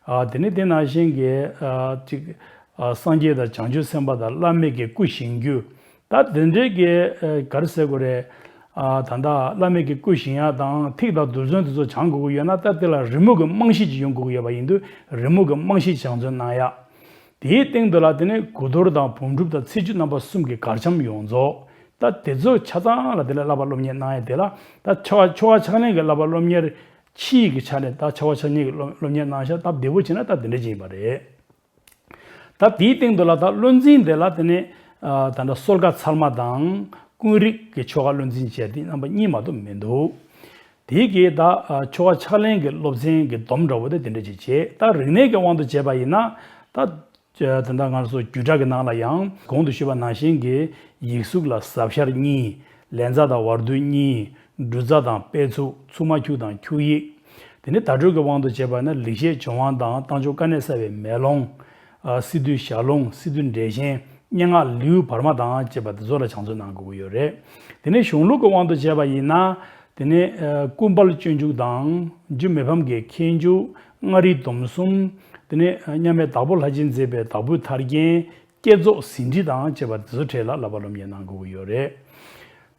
ཨ་དེ་ནས་དེ་ནང་བཞིན་གྱི་ཨ་ཅིག་ཨ་སངས་རྒྱས་དང་བྱང་ཆུབ་སེམས་དཔའ་དང་བླ་མེད་ཀྱི་སྐུ་བཞེངས་རྒྱུ། ད་དེ་འདྲའི་གི་ཨ་ག་རེ་ཟེར་དགོས་རེད། ཨ་ད་ལྟ་བླ་མེད་ཀྱི་སྐུ་བཞེངས་ཡ་དང་ཐིག་དང་རྡུལ་ཚོན་དེ་ཚོ་སྦྱང་དགོས་ཀྱི་ཡོད་ན་ད་དེ་ལ་རི་མོ་གི་རྨང་གཞི་ཅིག་ཡོང་དགོས་ཀྱི་ཡོད་པ་ཡིན་དུས་རི་མོ་གི་རྨང་གཞི་སྦྱང་བརྩོན་གནང་ཡ། དེའི་སྟེང་དུ་ལ་དེ་ནས་གོས་དོར་དང་བུམ་སྒྲུབ་དང་ཚེས་བཅུ་རྣམ་པ་གསུམ་གྱི་གར་འཆམ་ཡོངས་རྫོགས། ད་དེ་ཚོ་ཆ་ཚང་ལ་དེ་ལ་བསླབ་པ་སློབ་གཉེར་གནང་ཡ་དེ་ལ་ད་ཆོ་ག་ཆོ་ག་ཕྱག་ལེན་གྱི་བསླབ་པ་སློབ་གཉེར་ཕྱིའི་གི་ཆ་ནས་ད་ཆོ་ག་ཕྱག་ལེན་གྱི་སློབ་སློབ་གཉེར་གནང་ཤག་སྟབས་བདེ་པོ་བྱས་ན་ད་དེ་འདྲ་ཅིག་ཡིན་པ་རེད། ད་དེའི་སྟེང་དུ་ལ་ད་བློ་འཛིན་དེ་ལ་དེ་ནས་ཨ་ད་ལྟ་གསོལ་ཁ་ཚར་མ་དང་ཀུན་རིག་གི་ཆོ་ག་བློ་འཛིན་བྱས་དེ་རྣམ་པ་གཉིས་མ་གཏོགས་མི་འདུག་དེའི་གི་ད་ཨ་ཆོ་ག་ཕྱག་ལེན་གྱི་སློབ་ཚན་གྱི་སྡོམ་འདྲ་བོ་དེ་དེ་འདྲ་ཅིག་བྱས། ད་རིག་གནས་ཀྱི་དབང་དུ་བྱས་པ་ཡིན་ན་ད་ཨ་དེ་འདྲ་ང་ཚོ་རྒྱུད་གྲྭ་གི་ནང་ལ་ཡང་གོང་དུ་ཞུས་པ་ནང་བཞིན་གྱི་ཡིག་གཟུགས་ལ་གཟབ་གཤར་གཉིས། ལན་ཚ་དང་བར་དོ་གཉིས། འབྲུ་རྩ་དང་པད་ཚུགས། ཚུགས་མ་ཁྱུག་དང་ཁྱུག་ཡིག། དེ་ནས་བརྡ་སྤྲོད་ཀྱི་དབང་དུ་བྱས་པ་ན་ལེགས་བཤད་ལྗོན་དབང་དང་རྟགས་འཇུག་དཀའ་གནད་གསལ་བའི་མེ་ལོང་། ཨ། སི་ཏུའི་ཞལ་ལུང་། སི་ཏུ་འགྲེལ་ཆེན། སྙན་ངག་ལེའུ་བར་མ་དང་བཅས་པ་དེ་ཚོ་ལ་སྦྱང་བརྩོན་གནང་དགོས་ཀྱི་ཡོད་རེད། དེ་ནས་གཞུང་ལུགས་ཀྱི་དབང་དུ་བྱས་པ་ཡིན་ན། དེ་ནས་ཨ། ཀུན་དཔལ་སྤྱོད་འཇུག་དང་། འཇུ་མི་ཕམ་གྱི་མཁས་འཇུག་མངའ་རིས་སྡོམ་གསུམ། དེ་ནས་ཨ། མཉམ་མེད་དྭགས་པོ་ལྷ་རྗེས་མཛད་པའི་དྭགས་པོའི་ཐར་རྒྱན། བསྐྱེད་རྫོགས་ཟིན་བྲིས་དང་བཅས་པ་དེ་ཚོ་གྲས་ལ་བསླབ་པ་སློབ་གཉེར་གནང་དགོས་ཀྱི་ཡོད་རེད།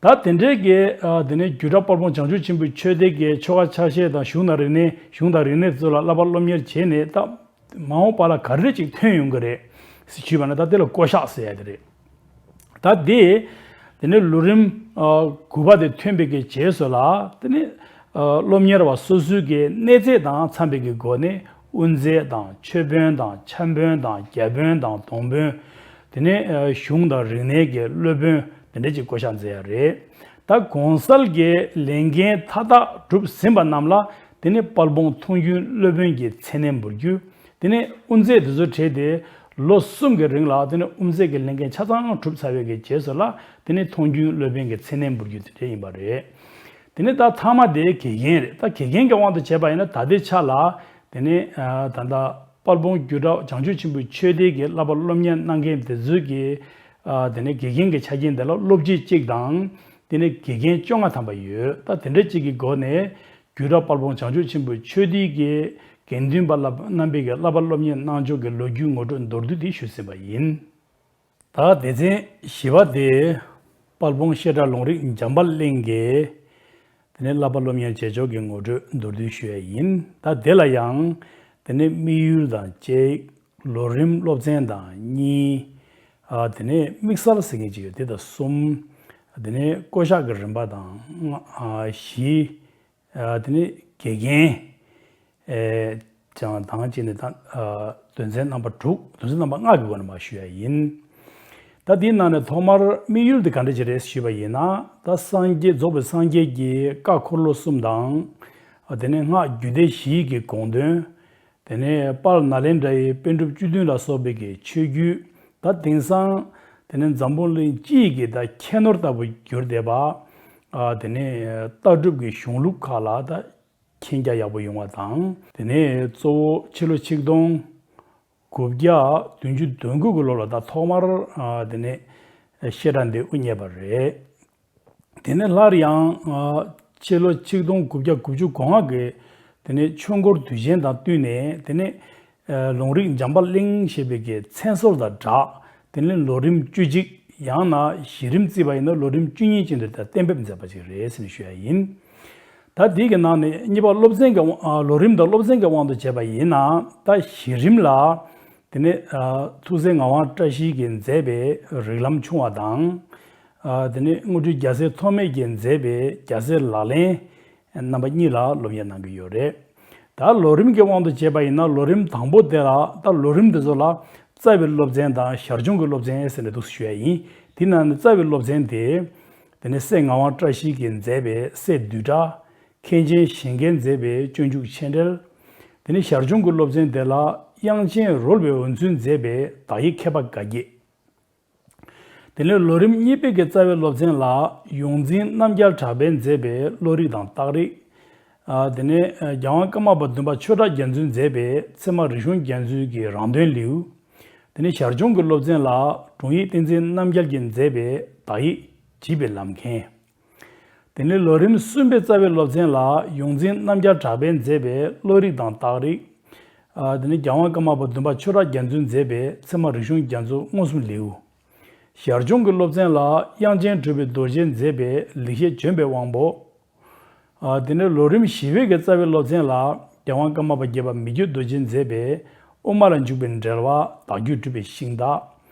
ད་དེ་འདྲའི་གི་ཨ། དེ་ནས་སྒྱུ་འཕྲུལ་དཔལ་སྤུངས་བྱང་ཆུབ་ཆེན་པོའི་ཆོས་སྡེ་གི་ཆོ་ག་ཆ་ཤས་དང་གཞུང་དང་རིག་གནས། གཞུང་དང་རིག་གནས་ཚོ་ལ་བསླབ་པ་སློབ་གཉེར་བྱས་ནས། ད་མ་འོངས་པ་ལ་ག་རེ་ཅིག་ཐོན་ཡོང་གི་རེད་ཞུས་པ་ན། ད་དེ་ལ་བསྐོ་བཞག་ཟེར་ཡ་དེ་རེད། ད་དེ། དེ་ནས་ལོ་རིམ་ཨ། དགུ་པ་དེ་ཐོན་པའི་གི་རྗེས་སུ་ལ། དེ་ནས་ཨ། སློབ་གཉེར་བ་སོ་སོའི་གི་གནས་ཚད་དང་འཚམ་པའི་གི་སྒོ་ནས་དབུ་མཛད་དང་། མཆོད་དཔོན་དང་། འཆམ་དཔོན་དང་། རྒྱ་དཔོན་དང་། སྡོང་དཔོན། དེ་ནས་ཨ། གཞུང་དང་རིག་གནས་ཀྱི་སློབ་དཔོན་དེ་འདྲ་ཅིག་བསྐོ་བཞག་མཛད་ཡ་རེད། ད་གོང་གསལ་གྱི་ལས་འགན་མཐའ་དག་གྲུབ་ཟིན་པ་རྣམས་ལ། དེ་ནས་དཔལ་སྤུངས་མཐོང་ཆུང་སློབ་དཔོན་གྱི་མཚན་གནས་འབུལ་རྒྱུ། དེ་ནས་དབུ་མཛད་དེ་ཚོ་གྲས་དེ་ལོ་གསུམ་གྱི་རིང་ལ། དེ་ནས་དབུ་མཛད་ཀྱི་ལས་འགན་ཆ་ཚང་གྲུབ་ཚར་བའི་གི་རྗེས་སུ་ལ། དེ་ནས་མཐོང་ཆུང་སློབ་དཔོན་གྱི་མཚན་གནས་འབུལ་རྒྱུ་དེ་འདྲ་ཡིན་པ་རེད། དེ་ནས་ད་མཐའ་མ་དེ་དགེ་རྒན་རེད། ད་དགེ་རྒན་གྱི་དབང་དུ་བྱས་པ་ཡིན་ན། ད་ལྟའི་ཆ་ལ་དེ་ནས་ཨ། ད་ལྟ་དཔལ་སྤུངས་སྒྱུ་འཕྲུལ་བྱང་ཆུབ་ཆེན་པོའི་ཆོས་སྡེ་གི་བསླབ་པ་སློབ་གཉེར་གནང་མཁན་དེ་ཚོའི་གི་ཨ། དེ་ནས་དགེ་རྒན་གྱི་ཆ་རྐྱེན་དེ་ལ་སློབ་སྤྱི་གཅིག་དང་། དེ་ནས་དགེ་རྒན་བཅོ་ལྔ་ཐམ་པ་ཡོད། ད་དེ་འདྲ་གཅིག་གི་སྒོ་ནས་སྒྱུ་འཕྲུལ་དཔལ་སྤུངས་བྱང་ཆུབ་ཆེན་པོའི་ཆོས་སྡེ་གི་དགེ་འདུན་པ་ལ། རྣམ་པའི་གི་བསླབ་པ་སློབ་གཉེར་གནང་ཕྱོགས་ཀྱི་ལོ་རྒྱུས་ངོ་སྤྲོད་མདོར་བསྡུས་དེ་ཞུས་ཟིན་པ་ཡིན། ད་སྡེ་ཚན་བཞི་པ་དེ་དཔལ་སྤུངས་བཤད་གྲྭ་ལུང་རིགས་འཇམ་དཔལ་གླིང་གི་དེ་ནས་བསླབ་པ་སློབ་གཉེར་བྱེད་ཕྱོགས་ཀྱི་ངོ་སྤྲོད་མདོར་བསྡུས་ཞུ་ཡ་ཡིན། ད་དེ་ལ་ཡང་དེ་ནས་དམིགས་ཡུལ་དང་གཅིག། ལོ་རིམ་སློབ་ཚན་དང་གཉིས། ཨ། དེ་ནས་དམིགས་བསལ་ཟེར་མཁན་ཅིག་ཡོད། དེ་དང་གསུམ། དེ་ནས་བསྐོ་བཞག་གི་རིམ་པ་དང་ལྔ། ཨ། བཞི། ཨ། དེ་ནས་དགེ་རྒན། ཨེ། ཀྱང་དང་བཅས་ནས་ད། ཨ། དོན་ཚན་རྣམ་པ་དྲུག། དོན་ཚན་རྣམ་པ་ལྔ་གི་སྒོ་ནས་མར་ཞུ་ཡ་ཡིན། ད་དེའི་ནང་ནས་ཐོག་མར་དམིགས་ཡུལ་དེ་ག་འདྲ་ཅིག་རེད་ཞུས་པ་ཡིན་ན། ད་སངས་རྒྱས། རྫོགས་པའི་སངས་རྒྱས་ཀྱི་བཀའ་འཁོར་ལོ་གསུམ་དང་། ཨ། དེ་ནས་སྔགས་རྒྱུད་སྡེ་བཞིའི་གི་དགོངས་དོན། དེ་ནས་དཔལ་ནཱ་ལེནྡྲ་ཡི་པཎ་གྲུབ་བཅུ་བདུན་ལ་སོགས་པའི་གི་ཆོས་བརྒྱུད། ད་དེང་སང་དེ་ནས་འཛམ་བུ་གླིང་སྤྱི་ཡི་གི་ད་ཁྱད་ནོར་ལྟ་བུ་གྱུར་བསྡད་པ། ཨ། དེ་ནས་ལྟ་གྲུབ་ཀྱི་གཞུང་ལུགས་ཁག་ལ་ད་མཁྱེན་རྒྱ་ཡག་པོ་ཡོང་བ་དང་། དེ་ནས་གཙོ་བོ་ཕྱི་ལོ་ཆིག་སྟོང་དགུ་བརྒྱ་བདུན་ཅུ་དོན་དགུ་གི་ལོ་ལ་ད་ཐོག་མར། ཨ། དེ་ནས་བཤད་གྲྭ་འདི་དབུ་བརྙེས་པ་རེད། དེ་ནས་སླར་ཡང་། ཨ། ཕྱི་ལོ་ཆིག་སྟོང་དགུ་བརྒྱ་དགུ་བཅུ་གོ་ལྔ་གི་དེ་ནས་ཆོས་འཁོར་དུས་ཆེན་དང་བསྟུན་ནས། དེ་ནས་ཨ། ལུང་རིགས་འཇམ་དཔལ་གླིང་ཞེས་པའི་གི་མཚན་གསོལ་དང་སྦྲགས། དེ་ནས་ལོ་རིམ་བཅུ་གཅིག། ཡང་ན་གཞི་རིམ་བརྩིས་པ་ཡིན་ན་ལོ་རིམ་བཅུ་གཉིས་ཅན་དུ་ད་གཏན་འབེབས་མཛད་པ་ཅིག་རེད་ཟེར་ནས་ཞུ་ཡ་ཡིན། ད་དེའི་གི་ནང་ནས་གཉིས་པ་སློབ་ཚན་གྱི་དབང་། ཨ། ལོ་རིམ་དང་སློབ་ཚན་གྱི་དབང་དུ་བྱས་པ་ཡིན་ན། ད་གཞི་རིམ་ལ། དེ་ནས། ཨ། ཐུགས་སྲས་ངག་དབང་བཀྲ་ཤིས་ཀྱིས་མཛད་པའི་རིགས་ལམ་ཆུང་བ་དང་། ཨ། དེ་ནས་དངོས་གྲུབ་རྒྱལ་མཚན་ཐོགས་མེད་ཀྱིས་མཛད་པའི་རྒྱལ་སྲས་ལག་ལེན་རྣམ་པ་གཉིས་ལ་སློབ་གཉེར་གནང་གི་ཡོད་རེད། ད་ལོ་རིམ་གྱི་དབང་དུ་བྱས་པ་ཡིན་ན། ལོ་རིམ་དང་པོ་དེ་ལ། ད་ལོ་རིམ་དེ་ཚོ་ལ་རྩ་བའི་སློབ་ཚན་དང་ཞར་བྱུང་གི་སློབ་ཚན་ཟེར་ནས་འདུག་ཞུ་ཡ་ཡིན། དེ་ནང་ནས་རྩ་བའི་སློབ་ཚན་དེ། དེ་ནས་སྲས་ངག་དབང་བཀྲ་ཤིས་ཀྱིས་མཛད་པའི་སྲས་བདུད་གྲགས། མཁན་ཆེན་ཞིང་གེས་མཛད་པའི་སྤྱོད་འཇུག་མཆན་འགྲེལ། དེ་ནས་ཞར་བྱུང་གི་སློབ་ཚན་དེ་ལ་དབྱངས་ཅན་རོལ་པའི་འོད་མཚོས་མཛད་པའི་དག་ཡིག་མཁས་པ་འགའ་བརྒྱད། དེ་ནས་ལོ་རིམ་གཉིས་པའི་གི་རྩ་བའི་སློབ་ཚན་ལ་ཡོངས་འཛིན་རྣམ་རྒྱལ་གྲགས་པས་མཛད་པའི་བློ་རིག་དང་རྟགས་རིགས། ཨ། དེ་ནས་རྒྱལ་དབང་ཀརྨ་པ་བདུན་པ་ཆོས་གྲགས་རྒྱ་མཚོས་མཛད་པའི་ཚད་མ་རིག་གཞུང་རྒྱ་མཚོའི་གི་རང་དོན་ལེའུ། དེ་ནས་ཞར་བྱུང་གི་སློབ་ཚན་ལ་དྲུང་ཡིག་བསྟན་འཛིན་རྣམ་རྒྱལ་གྱིས་མཛད་པའི་དག་ཡིག་བྱིས་པའི་ལམ་མཁན། དེ་ནས་ལོ་རིམ་གསུམ་པའི་རྩ་བའི་སློབ་ཚན་ལ་ཡོངས་འཛིན་རྣམ་རྒྱལ་གྲགས་པས་མཛད་པའི་བློ་རིག་དང་རྟགས་རིགས། ཨ། དེ་ནས་རྒྱལ་དབང་ཀརྨ་པ་བདུན་པ་ཆོས་གྲགས་རྒྱ་མཚོས་མཛད་པའི་ཚད་མ་རིག་གཞུང་རྒྱ་མཚོ་མངོན་སུམ་ལེའུ། ཞར་བྱུང་གི་སློབ་ཚན་ལ་དབྱངས་ཅན་གྲུབ་པའི་རྡོ་རྗེས་མཛད་པའི་ལེགས་བཤད་ལྗོན་པའི་དབང་པོ། ཨ། དེ་ནས་ལོ་རིམ་བཞི་པའི་གི་རྩ་བའི་སློབ་ཚན་ལ་རྒྱལ་དབང་ཀརྨ་པ་བརྒྱད་པ་མི་བསྐྱོད་རྡོ་རྗེས་མཛད་པའི་དབུ་མ་ལ་འཇུག་པའི་འགྲེལ་པ། བརྡ་བརྒྱུད་གྲུབ་པའི་ཤིང་རྟ།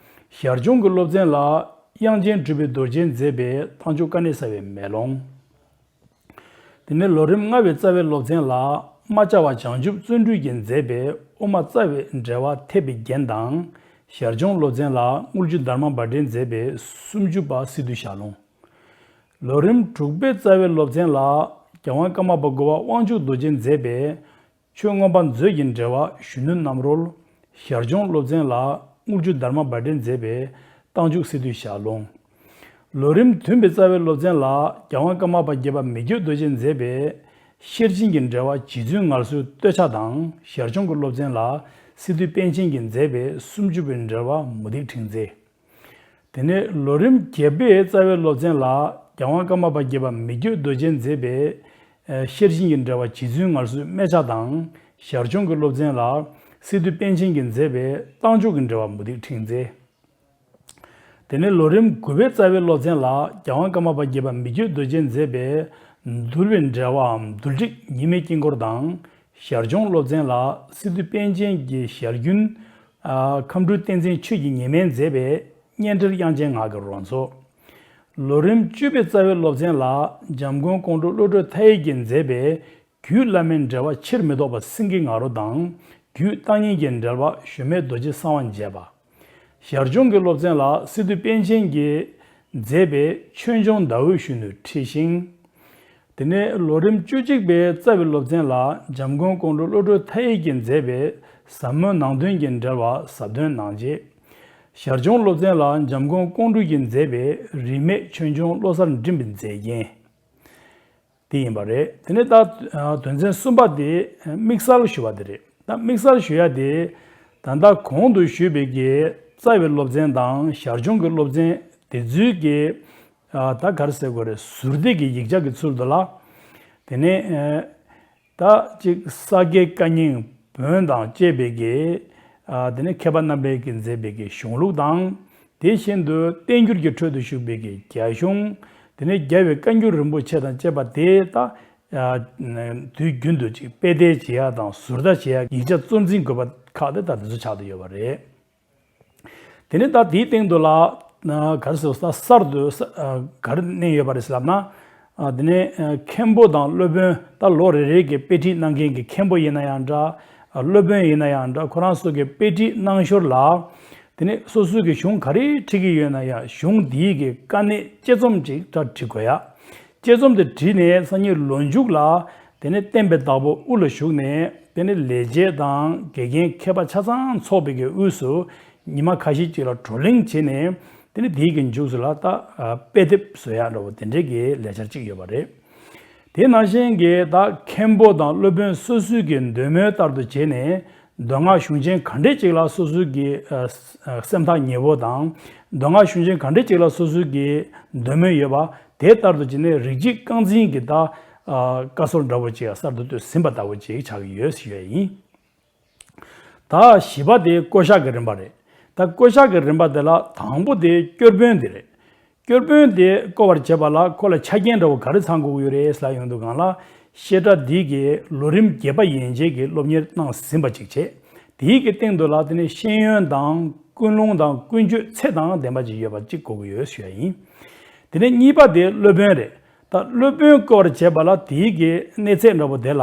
ཞར་བྱུང་གི་སློབ་ཚན་ལ་དབྱངས་ཅན་གྲུབ་པའི་རྡོ་རྗེས་མཛད་པའི་རྟགས་འཇུག་དཀའ་གནད་གསལ་བའི་མེ་ལོང་། དེ་ནས་ལོ་རིམ་ལྔ་པའི་རྩ་བའི་སློབ་ཚན་ལ་རྨ་བྱ་བ་བྱང་ཆུབ་བརྩོན་འགྲུས་ཀྱིས་མཛད་པའི་དབུ་མ་རྩ་བའི་འགྲེལ་པ་ཐེག་པའི་རྒྱན་དང་། ཞར་བྱུང་སློབ་ཚན་ལ་དངུལ་ཆུ་དར་མ་བྷ་དྲས་མཛད་པའི་སུམ་ཅུ་པ་སི་ཏུ་ཞལ་ལུང་། ལོ་རིམ་དྲུག་པའི་རྩ་བའི་སློབ་ཚན་ལ་རྒྱལ་དབང་ཀརྨ་པ་དགུ་པ་དབང་ཕྱུག་རྡོ་རྗེས་མཛད་པའི་ཆོས་མངོན་པ་མཛོད་ཀྱི་འགྲེལ་པ་གཞོན་ནུ་རྣམ་རོལ། ཞར་བྱུང་སློབ་ཚན་ལ་དངུལ་ཆུ་དར་མ་བྷ་དྲས་མཛད་པའི་རྟགས་འཇུག་སི་ཏུ་ཞལ་ལུང་། ལོ་རིམ་བདུན་པའི་རྩ་བའི་སློབ་ཚན་ལ་རྒྱལ་དབང་ཀརྨ་པ་བརྒྱད་པ་མི་བསྐྱོད་རྡོ་རྗེས་མཛད་པའི་ཤེར་ཕྱིན་གྱི་འགྲེལ་པ་རྗེ་བཙུན་ངལ་གསོའི་བསྟོད་ཕྱག་དང་། ཞར་བྱུང་གི་སློབ་ཚན་ལ་སི་ཏུ་པཎ་ཆེན་གྱིས་མཛད་པའི་སུམ་ཅུ་པའི་འགྲེལ་པ་མུ་ཏིག་ཕྲེང་མཛེས། དེ་ནས་ལོ་རིམ་བརྒྱད་པའི་རྩ་བའི་སློབ་ཚན་ལ་རྒྱལ་དབང་ཀརྨ་པ་བརྒྱད་པ་མི་བསྐྱོད་རྡོ་རྗེས་མཛད་པའི་ཨ་ཤེར་ཕྱིན་གྱི་འགྲེལ་པ་རྗེ་བཙུན་ངལ་གསོའི་སྨད་ཆ་དང་། ཞར་བྱུང་གི་སློབ་ཚན་ལ་སི་ཏུ་པཎ་ཆེན་གྱིས་མཛད་པའི་རྟགས་འཇུག་གི་འགྲེལ་པ་མུ་ཏིག་ཕྲེང་མཛེས། དེ་ནས་ལོ་རིམ་དགུ་པའི་རྩ་བའི་སློབ་ཚན་ལ་རྒྱལ་དབང་ཀརྨ་པ་བརྒྱད་པ་མི་བསྐྱོད་རྡོ་རྗེས་མཛད་པའི་འདུལ་བའི་འགྲེལ་པའམ་འདུལ་ཁྲིད་ཉི་མའི་དཀྱིལ་འཁོར་དང་། ཞར་བྱུང་སློབ་ཚན་ལ་སི་ཏུ་པཎ་ཆེན་གྱི་ཞལ་རྒྱུན། ཨ་ཁམས་སྤྲུལ་བསྟན་འཛིན་ཆོས་ཀྱི་ཉི་མས་མཛད་པའི་སྙན་འགྲེལ་དབྱངས་ཅན་ངག་གི་རོལ་མཚོ། ལོ་རིམ་བཅུ་པའི་རྩ་བའི་སློབ་ཚན་ལ་འཇམ་མགོན་ཀོང་སྤྲུལ་བློ་གྲོས་མཐའ་ཡས་ཀྱིས་མཛད་པའི་རྒྱུད་བླ་མའི་འགྲེལ་པ་ཕྱིར་མི་ལྡོག་པ་སེང་གེའི་ང་རོ་དང་། རྒྱུད་བརྟག་གཉིས་ཀྱི་འགྲེལ་པ་ཞུམ་མེད་རྡོ་རྗེ་གསང་བ་མཇལ་བ། ཞར་བྱུང་གི་སློབ་ཚན་ལ་སི་ཏུ་པཎ་ཆེན་གྱིས་མཛད་པའི་ཆོས་འབྱུང་ཟླ་འོད་གཞོན་ནུའི་འཁྲི་ཤིང་། དེ་ནས་ལོ་རིམ་བཅུ་གཅིག་པའི་རྩ་བའི་སློབ་ཚན་ལ་འཇམ་མགོན་ཀོང་སྤྲུལ་བློ་གྲོས་མཐའ་ཡས་ཀྱིས་མཛད་པའི་ཟབ་མོ་ནང་དོན་གྱི་འགྲེལ་པ་ཟབ་དོན་ནང་རྗེས། ཞར་བྱུང་སློབ་ཚན་ལ་འཇམ་མགོན་ཀོང་སྤྲུལ་གྱིས་མཛད་པའི་རིས་མེད་ཆོས་འབྱུང་བློ་གསར་འགྲིམ་པའི་མཛེས་རྒྱན། དེ་ཡིན་པ་རེད། དེ་ནས་ད་ཨ་དོན་ཚན་གསུམ་པ་དེ་དམིགས་བསལ་ཞུ་བ་དེ་རེད། ད་དམིགས་བསལ་ཞུ་ཡ་དེ་ད་ལྟ་གོང་དུ་ཞུས་པའི་གི་རྩ་བའི་སློབ་ཚན་དང་ཞར་བྱུང་གི་སློབ་ཚན་དེ་ཚོའི་གི་ཨ་ད་ག་རེ་ཟེར་དགོས་རེད། ཟུར་བལྟས་ཀྱི་ཡིག་ཆ་གི་ཚུལ་དུ་ལ། དེ་ནས་ཨ་ད་ཅིག་ས་དགེ་བཀའ་རྙིང་བོན་དང་བཅས་པའི་གི་ཨ་དེ་ནས་མཁས་པ་རྣམ་པས་ཀྱིས་མཛད་པའི་གི་གཞུང་ལུགས་དང་། དེ་བཞིན་དུ་བསྟན་འགྱུར་གྱི་ཁྲོད་དུ་བཞུགས་པའི་གི་རྒྱ་གཞུང་། དེ་ནས་རྒྱལ་བའི་བཀའ་འགྱུར་རིན་པོ་ཆེ་དང་བཅས་པ་དེ་དག་ཨ་དུས་རྒྱུན་དུ་ཅིག་དཔེ་ལྟ་བྱེད་ཡ་དང་ཟུར་ལྟ་བྱེད་ཡ་ཡིག་ཆ་གཙོར་འཛིན་དགོས་པ་ཁག་དེ་དག་དེ་ཚོ་ཆགས་བསྡད་ཡོད་པ་རེད། དེ་ནས་ད་དེའི་སྟེང་དུ་ལ་ཨ་ག་རེ་ཟེར་ས་གསར་དུ་ས་ཨ་ག་རེ་གནང་ཡོད་པ་རེད་ཟེར་ལབ་ན། ཨ་དེ་ནས་ཨ་མཁན་པོ་དང་སློབ་དཔོན་ད་ལོ་རེ་རེ་གི་དཔེ་ཁྲིད་གནང་མཁན་གྱི་མཁན་པོ་ཡིན་ན་ཡང་འདྲ། ཨ་སློབ་དཔོན་ཡིན་ན་ཡང་འདྲ། ཁོ་རང་ཚོ་གི་དཔེ་ཁྲིད་གནང་ཞོར་ལ། དེ་ནས་སོ་སོའི་གི་གཞུང་ག་རེ་ཁྲིད་ཀྱི་ཡོད་ན་ཡང་གཞུང་དེའི་གི་དཀའ་གནད་དཔྱད་རྩོམ་ཅིག་ད་བྲི་དགོས་ཡ། དཔྱད་རྩོམ་དེ་བྲིས་ནས་སང་ཉིན་ལོ་མཇུག་ལ་དེ་ནས་བསྟན་པའི་བདག་པོ་དབུ་ལ་བཞུགས་ནས། དེ་ནས་ལས་བྱེད་དང་དགེ་རྒན་མཁས་པ་ཆ་ཚང་ཚོགས་པའི་གི་དབུས་སུ་ཉི་མ་ཁ་ཤས་ཅིག་ལ་བགྲོ་གླེང་བྱས་ནས། དེ་ནས་དེའི་གི་མཇུག་སུ་ལ་ད་ཨ་དཔེ་དེབ་བཟོ་ཡག་འདྲ་བོ་དེ་འདྲའི་གི་ལས་འཆར་ཅིག་ཡོད་པ་རེད། དེ་ནང་བཞིན་གྱི་ད་མཁན་པོ་དང་སློབ་དཔོན་སོ་སོའི་གི་འདོད་མོས་ལྟར་དུ་བྱས་ནས། མདོ་སྔགས་གཞུང་ཆེན་ག་འདྲས་ཅིག་ལ་སོ་སོའི་གི་ཨ་ཨ་སེམས་ཐག་ཉེ་བོ་དང་། མདོ་སྔགས་གཞུང་ཆེན་ག་འདྲས་ཅིག་ལ་སོ་སོའི་གི་འདོད་མོས་ཡོད་པ་དེ་ལྟར་དུ་བྱས་ནས། རིགས་གཅིག་རྐང་འཛིན་གྱི་ད་ཨ་བཀའ་སྲོལ་འདྲ་བོ་ཅིག་གསར་དུ་བཏོད་ཟིན་པ་ལྟ་བུ་ཅིག་ཆགས་ཀྱི་ཡོད་ཞུ་ཡ་ཡིན། ད་བཞི་པ་དེ་བསྐོ་བཞག་གི་རིམ་པ་རེད། ད་བསྐོ་བཞག་གི་རིམ་པ་དེ་ལ་དང་པོ་དེ་སྐྱོར་དཔོན་དེ་རེད། སྐྱོར་དཔོན་དེ་བསྐོ་བར་བྱེད་པ་ལ་ཁོ་ལ་ཆ་རྐྱེན་འདྲ་བོ་ག་རེ་ཚང་དགོས་ཀྱི་ཡོད་རེད་ལབ་ཡོང་དུས་སྒང་ལ། བཤད་གྲྭ་འདི་གི་ལོ་རིམ་བརྒྱད་པ་ཡན་ཆད་ཀྱི་སློབ་གཉེར་གནང་ཟིན་པ་ཅིག་བྱས། དེའི་གི་སྟེང་དུ་ལ་དེ་ནས་ཤེས་ཡོན་དང་ཀུན་སློང་དང་ཀུན་སྤྱོད་ཚད་དང་ལྡན་པ་ཅིག་ཡོད་པ་ཅིག་དགོས་ཀྱི་ཡོད་ཞུ་ཡ་ཡིན། དེ་ནས་གཉིས་པ་དེ་སློབ་དཔོན་རེད། ད་སློབ་དཔོན་བསྐོ་བར་བྱེད་པ་ལ་དེའི་གི་གནས་ཚད་འདྲ་བོ་དེ་ལ་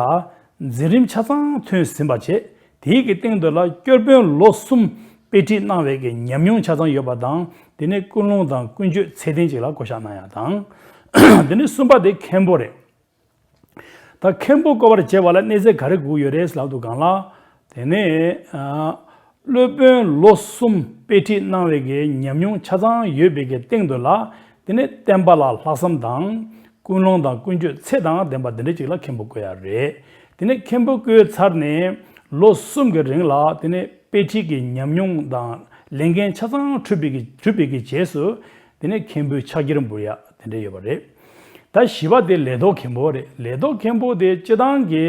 འཛིན་རིམ་ཆ་ཚང་ཐོན་ཟིན་པ་བྱས། དེའི་གི་སྟེང་དུ་ལ་སྐྱོར་དཔོན་ལོ་གསུམ་དཔེ་ཁྲིད་གནང་བའི་གི་ཉམས་མྱོང་ཆ་ཚང་ཡོད་པ་དང་། དེ་ནས་ཀུན་སློང་དང་ཀུན་སྤྱོད་ཚད་ལྡན་ཅིག་ལ་བསྐོ་བཞག་གནང་ཡ་དང་། དེ་ནས་གསུམ་པ་དེ་མཁན་པོ་རེད། ད་མཁན་པོ་བསྐོ་བར་བྱེད་པ་ལ་གནས་ཚད་ག་རེ་དགོས་ཡོད་རེད་ལབ་དུས་སྒང་ལ། དེ་ནས་ཨ་སློབ་དཔོན་ལོ་གསུམ་དཔེ་ཁྲིད་གནང་བའི་གི་ཉམས་མྱོང་ཆ་ཚང་ཡོད་པའི་གི་སྟེང་དུ་ལ། དེ་ནས་བསྟན་པ་ལ་ལྷག་བསམ་དང་། ཀུན་སློང་དང་ཀུན་སྤྱོད་ཚད་དང་ལྡན་པ་འདི་འདྲ་ཅིག་ལ་མཁན་པོ་བསྐོ་ཡ་རེད། དེ་ནས་མཁན་པོ་བསྐོས་ཚར་ནས་ལོ་གསུམ་གྱི་རིང་ལ་དེ་ནས་དཔེ་ཁྲིད་ཀྱི་ཉམས་མྱོང་དང་ལས་འགན་ཆ་ཚང་གྲུབ་པའི་གི་གྲུབ་པའི་གི་རྗེས་སུ། དེ་ནས་མཁན་པོའི་ཕྱག་འཁྱེར་འབུལ་ཡ་དེ་འདྲ་ཡོད་པ་རེད། ད་བཞི་པ་དེ་ལས་ཐོག་མཁན་པོ་རེད། ལས་ཐོག་མཁན་པོ་དེ་སྤྱི་བཏང་གི་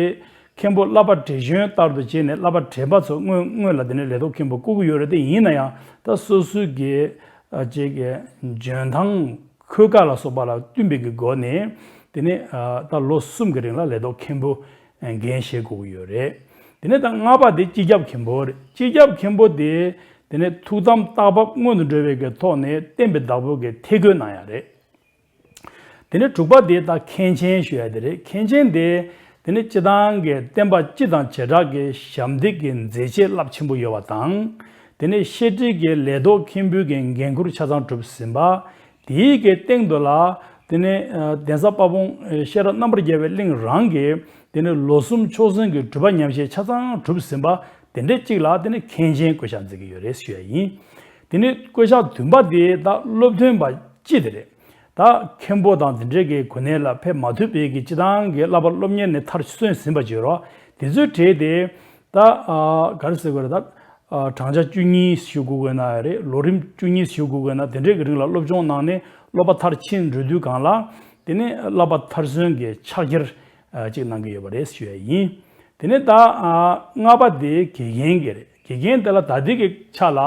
མཁན་པོ་བསླབ་པ་བགྲེས་གཞོན་ལྟར་དུ་བྱས་ནས་བསླབ་པ་བགྲེས་པ་ཚོ་སྔོན་སྔོན་ལ་དེ་ནས་ལས་ཐོག་མཁན་པོ་བསྐོ་གི་ཡོད་རེད། དེ་ཡིན་ན་ཡང་ད་སོ་སོའི་གི་ཨ་ཅིག་གི་འཇོན་ཐང་། འཁོས་ཀ་ལ་སོགས་པ་ལ་བསྟུན་པའི་གི་སྒོ་ནས། དེ་ནས་ཨ་ད་ལོ་གསུམ་གྱི་རིང་ལ་ལས་ཐོག་མཁན་པོ་འགན་བཞེས་དགོས་ཀྱི་ཡོད་རེད། དེ་ནས་ད་ལྔ་པ་དེ་སྤྱི་ཁྱབ་མཁན་པོ་རེད། སྤྱི་ཁྱབ་མཁན་པོ་དེ་དེ་ནས་ཐུགས་དམ་བརྟག་བབས་སྔོན་དུ་འགྲོ་བའི་གི་ཐོག་ནས་བསྟན་པའི་བདག་པོ་གི་ཐད་བསྐོས་གནང་ཡ་རེད། དེ་ནས་དྲུག་པ་དེ་ད་མཁན་ཆེན་ཞུ་ཡ་དེ་རེད། མཁན་ཆེན་དེ་དེ་ནས་སྤྱི་བཏང་གི་བསྟན་པ་སྤྱི་དང་བྱེ་བྲག་གི་ཞབས་འདེགས་ཀྱི་མཛད་རྗེས་རླབས་ཆེན་པོ་ཡོད་པ་དང་། དེ་ནས་བཤད་ཁྲིད་ཀྱི་ལས་ཐོག་མཁན་པོའི་གི་འགན་ཁུར་ཆ་ཚང་གྲུབ་ཟིན་པ། དེའི་གི་སྟེང་དུ་ལ། དེ་ནས་ཨ་གདན་ས་དཔལ་སྤུངས་ཨ་བཤད་གྲྭ་རྣམ་པར་རྒྱལ་བའི་གླིང་རང་གི་དེ་ནས་ལོ་གསུམ་ཆོས་གསུམ་གྱི་སྒྲུབ་པ་ཉམས་བཞེས་ཆ་ཚང་གྲུབ་ཟིན་པ་དེ་འདྲས་གཅིག་ལ་དེ་ནས་མཁན་ཆེན་བསྐོ་བཞག་མཛད་ཀྱི་ཡོད་རེད་ཞུ་ཡ་ཡིན། དེ་ནས་བསྐོ་བཞག་བདུན་པ་དེ་ད་སློབ་ཐོན་པ་སྤྱི་དེ་རེད། ད་མཁན་པོ་དང་དེ་འདྲའི་གི་གོ་གནས་ལ་ཕེབས་མ་ཐུབ་པའི་གི་སྤྱི་བཏང་གི་བསླབ་པ་སློབ་གཉེར་ནས་མཐར་སོན་ཟིན་པ་བྱོས་རོགས། དེ་ཚོའི་གྲས་དེ་ད་ཨ་ག་རེ་ཟེར་དགོས་རེད། ད་ཨ་བགྲང་བྱ་བཅུ་གཉིས་ཞུ་དགོས་དགོས་ན་རེད། ལོ་རིམ་བཅུ་གཉིས་ཞུ་དགོས་དགོས་ན་དེ་འདྲའི་གི་རིང་ལ་སློབ་སྦྱོང་གནང་ནས་སློབ་པ་མཐར་ཕྱིན་འགྲོ་དུས་སྒང་ལ་དེ་ནས་བསླབ་པ་མཐར་སོན་གྱི་ཕྱག་འཁྱེར་ཨ་ཅིག་གནང་གི་ཡོད་པ་རེད་ཞུ་ཡ་ཡིན། དེ་ནས་ད་ཨ་ལྔ་པ་དེ་དགེ་རྒན་གྱི་རེད། དགེ་རྒན་དེ་ལ་ད་ལྟའི་གི་ཆ་ལ་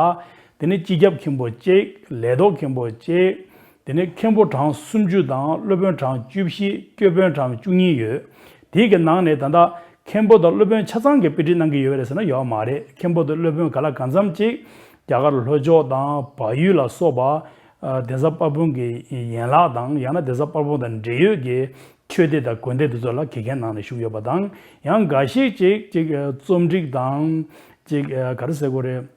དེ་ནས་སྤྱི་ཁྱབ་མཁན་པོ་གཅིག་ལས་ཐོག་མཁན་པོ་གཅིག་དེ་ནས་མཁན་པོ་གྲངས་སུམ་ཅུ་དང་སློབ་དཔོན་གྲངས་བཅུ་བཞི། སྐྱོར་དཔོན་གྲངས་བཅུ་གཉིས་ཡོད། དེའི་གི་ནང་ནས་ད་ལྟ་མཁན་པོ་དང་སློབ་དཔོན་ཆ་ཚང་གི་དཔེ་ཁྲིད་གནང་གི་ཡོད་རེད་ཟེར་ན་ཡོད་མ་རེད། མཁན་པོ་དང་སློབ་དཔོན་ག་ལ་གང་འཚམ་གཅིག་རྒྱ་གར་ལྷོ་ཕྱོགས་དང་བལ་ཡུལ་ལ་སོགས་པ་ཨ་གདན་ས་དཔལ་སྤུངས་ཀྱི་ཡན་ལག་དང་ཡང་ན་གདན་ས་དཔལ་སྤུངས་དང་འབྲེལ་ཡོད་ཀྱི་ཆོས་སྡེ་དང་དགོན་སྡེ་དེ་ཚོ་ལ་དགེ་རྒན་ནང་ནས་བཞུགས་ཡོད་པ་དང་། ཡང་འགའ་ཤས་ཅིག་ཅིག་ཨ་རྩོམ་སྒྲིག་དང་ཅིག་ཨ་ག་རེ་ཟེར་དགོས་རེད།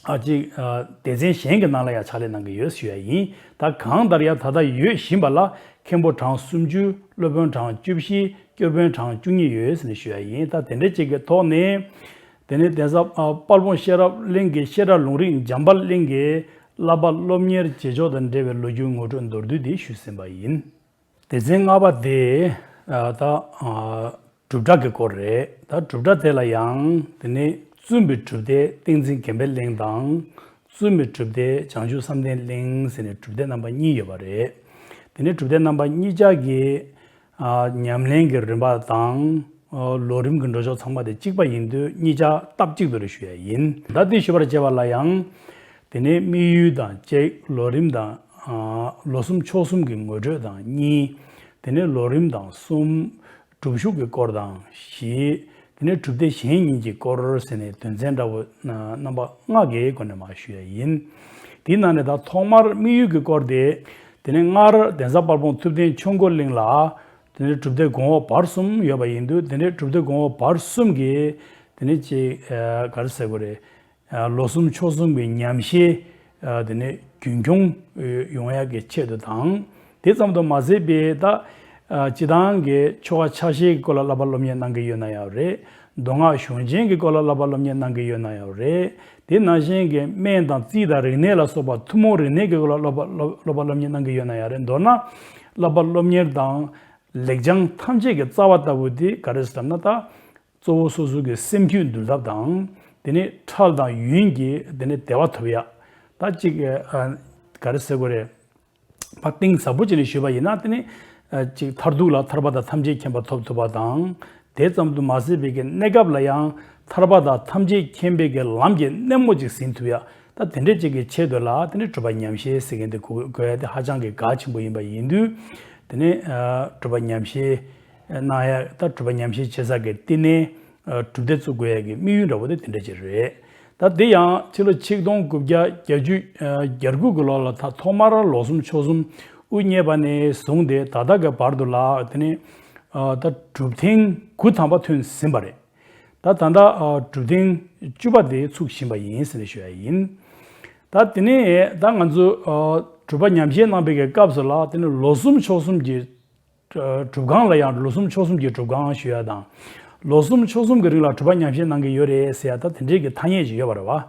ཨ་ཅིག་ཨ་སྡེ་ཚན་གཞན་གྱི་ནང་ལ་ཡང་ཕྱག་ལས་གནང་གི་ཡོད་ཞུ་ཡ་ཡིན། ད་གང་ལྟར་ཡང་ད་ལྟ་ཡོད་བཞིན་པ་ལ་མཁན་པོ་གྲངས་སུམ་ཅུ། སློབ་དཔོན་གྲངས་བཅུ་བཞི། སྐྱོར་དཔོན་གྲངས་བཅུ་གཉིས་ཡོད་ཟེར་ནས་ཞུ་ཡ་ཡིན། ད་དེ་འདྲ་ཅིག་གི་ཐོག་ནས་དེ་ནས་གདན་ས་ཨ་དཔལ་སྤུངས་ཤེས་རབ་གླིང་གི་བཤད་གྲྭ་ལུང་རིགས་འཇམ་དཔལ་གླིང་གི་བསླབ་པ་སློབ་གཉེར་བྱེད་ཕྱོགས་དང་འབྲེལ་བའི་ལོ་རྒྱུས་ངོ་སྤྲོད་མདོར་བསྡུས་འདི་ཞུས་ཟིན་པ་ཡིན། སྡེ་ཚན་ལྔ་པ་དེ་ཨ་ད་ཨ་གྲུབ་མཐའ་གི་སྐོར་རེད། ད་གྲུབ་མཐའ་དེ་ལ་ཡང་དེ་ནས་བཙུན་པའི་གྲུབ་སྡེ་བསྟན་འཛིན་དགེ་འཕེལ་གླིང་དང་། བཙུན་པའི་གྲུབ་སྡེ་བྱང་ཆུབ་བསམ་གཏན་གླིང་ཟེར་ནས་གྲུབ་སྡེ་རྣམ་པ་གཉིས་ཡོད་པ་རེད། དེ་ནས་གྲུབ་སྡེ་རྣམ་པ་གཉིས་ཆ་གི་ཨ་ཉམས་ལེན་གྱི་རིམ་པ་དང་ཨ་ལོ་རིམ་གྱི་འགྲོ་ཕྱོགས་ཚང་མ་དེ་གཅིག་པ་ཡིན་དུས་གཉིས་ཆ་སྟབས་གཅིག་ཏུ་རེད་ཞུ་ཡ་ཡིན། ད་དེ་ཞུ་བར་བྱེད་པ་ལ་ཡང་། དེ་ནས་དམིགས་ཡུལ་དང་གཅིག་ལོ་རིམ་དང་ཨ་ལོ་གསུམ་ཕྱོགས་གསུམ་གྱི་ངོ་སྤྲོད་དང་གཉིས། དེ་ནས་ལོ་རིམ་དང་གསུམ། སྒྲུབ་ཞུགས་ཀྱི་སྐོར་དང་བཞི། དེ་ནས་གྲུབ་སྡེ་གཞན་གཉིས་ཀྱི་སྐོར་ཟེར་ནས་དོན་ཚན་འདྲ་བོ་རྣམ་པ་ལྔ་གི་སྒོ་ནས་མར་ཞུ་ཡ་ཡིན། དེའི་ནང་ནས་ད་ཐོག་མར་དམིགས་ཡུལ་གྱི་སྐོར་དེ། དེ་ནས་སྔར་གདན་ས་དཔལ་སྤུངས་ཐུབ་བསྟན་ཆོས་འཁོར་གླིང་ལ། དེ་ནས་གྲུབ་སྡེ་གོང་འོག་བར་གསུམ་ཡོད་པ་ཡིན་དུས་དེ་ནས་གྲུབ་སྡེ་གོང་འོག་བར་གསུམ་གྱི། དེ་ནས་ཅིག་ཨ་ག་རེ་ཟེར་དགོས་རེད། ཨ་ལོ་གསུམ་ཕྱོགས་གསུམ་གྱི་ཉམས་བཞེས་ཨ་དེ་ནས་རྒྱུན་འཁྱོངས་ཡོང་ཡག་གི་ཆེད་དུ་དང་། དེ་ཙམ་དུ་མ་ཟད་པའི་ད་ཨ་སྤྱི་བཏང་གི་ཆོ་ག་ཕྱག་བཞེས་ཀྱི་སྐོར་ལ་བསླབ་པ་སློབ་གཉེར་གནང་གི་ཡོད་ན་ཡང་རེད། མདོ་སྔགས་གཞུང་ཆེན་གྱི་སྐོར་ལ་བསླབ་པ་སློབ་གཉེར་གནང་གི་ཡོད་ན་ཡང་རེད། དེ་ནང་བཞིན་གྱི་སྨན་དང་རྩིས་དང་རིག་གནས་ལ་སོགས་པ་ཐུན་མོང་རིག་གནས་ཀྱི་སྐོར་ལ་བསླབ་པ་སློབ་བསླབ་པ་སློབ་གཉེར་གནང་གི་ཡོད་ན་ཡང་རེད། མདོར་ན་བསླབ་པ་སློབ་གཉེར་དང་ལེགས་བྱང་ཐམས་ཅད་ཀྱི་རྩ་བ་ལྟ་བུ་དེ་ག་རེ་ཟེར་ན་ད། གཙོ་བོ་སོ་སོ་གི་སེམས་རྒྱུད་འདུལ་ཐབས་དང་། དེ་ནས་ཁྲག་དང་ཡུན་གྱི་དེ་ནས་བདེ་བ་ཐོབ་ཡག་ད་ཅིག་ཨ་ག་རེ་ཟེར་དགོས་རེད། ཕར་གཏིང་ཟབ་པོ་བྱས་ནས་ཞུས་པ་ཡིན་ན་དེ་ནས་ཨ་ཅིག་མཐར་ཐུག་ལ་ཐར་པ་དང་ཐམས་ཅད་མཁྱེན་པ་ཐོབ་ཐུབ་པ་དང་། དེ་ཙམ་དུ་མ་ཟད་པའི་གི་གནས་སྐབས་ལ་ཡང་ཐར་པ་དང་ཐམས་ཅད་མཁྱེན་པའི་གི་ལམ་གྱི་སྣེ་མོ་ཅིག་ཟིན་ཐུབ་ཡག་ད་དེ་འདྲས་ཅིག་གི་ཆེད་དུ་ལ་དེ་ནས་གྲུབ་པ་ཉམས་བཞེས་ཟེར་མཁན་དེ་དགོས་དགོས་ཡག་དེ་ཧ་ཅང་གི་གལ་ཆེན་པོ་ཡིན་པ་ཡིན་དུས། དེ་ནས་ཨ་གྲུབ་པ་ཉམས་བཞེས། གནང་ཡ་ད་གྲུབ་པ་ཉམས་བཞེས་བྱེད་ས་གི་བསྟི་གནས་ཨ་གྲུབ་སྡེ་བཙུགས་དགོས་ཡ་གི་དམིགས་ཡུལ་འདྲ་བོ་དེ་དེ་འདྲ་ཅིག་རེད། ད་དེ་ཡང་ཕྱི་ལོ་ཆིག་སྟོང་དགུ་བརྒྱ་བརྒྱད་ཅུ་ཨ་གྱ་དགུ་གི་ལོ་ལ་ད་ཐོག་མར་ལོ་གསུམ་ཕྱོགས་གསུམ་དབུ་བརྙེས་པ་ནས་བཟུང་སྟེ་ད་ལྟ་གི་བར་དུ་ལ་དེ་ནས་ཨ་ད་གྲུབ་ཐེངས་དགུ་ཐམ་པ་ཐོན་ཟིན་པ་རེད། ད་ད་ལྟ་ཨ་གྲུབ་ཐེངས་བཅུ་པ་དེ་ཚུགས་བཞིན་པ་ཡིན་ཟེར་ནས་ཞུ་ཡ་ཡིན། ད་དེ་ནས་ད་ང་ཚོ་ཨ་གྲུབ་པ་ཉམས་བཞེས་གནང་པའི་གི་སྐབས་སུ་ལ་དེ་ནས་ལོ་གསུམ་ཕྱོགས་གསུམ་གྱི་སྒྲུབ་ཁང་ལ་ཡང་ལོ་གསུམ་ཕྱོགས་གསུམ་གྱི་སྒྲུབ་ཁང་ཞུ་ཡ་དང་། ལོ་གསུམ་ཕྱོགས་གསུམ་གྱི་རིང་ལ་གྲུབ་པ་ཉམས་བཞེས་གནང་གི་ཡོད་རེད་ཟེར་ཡ་ད་དེ་འདྲའི་གི་ཐ་སྙད་ཅིག་ཡོད་པ་རེད་བ།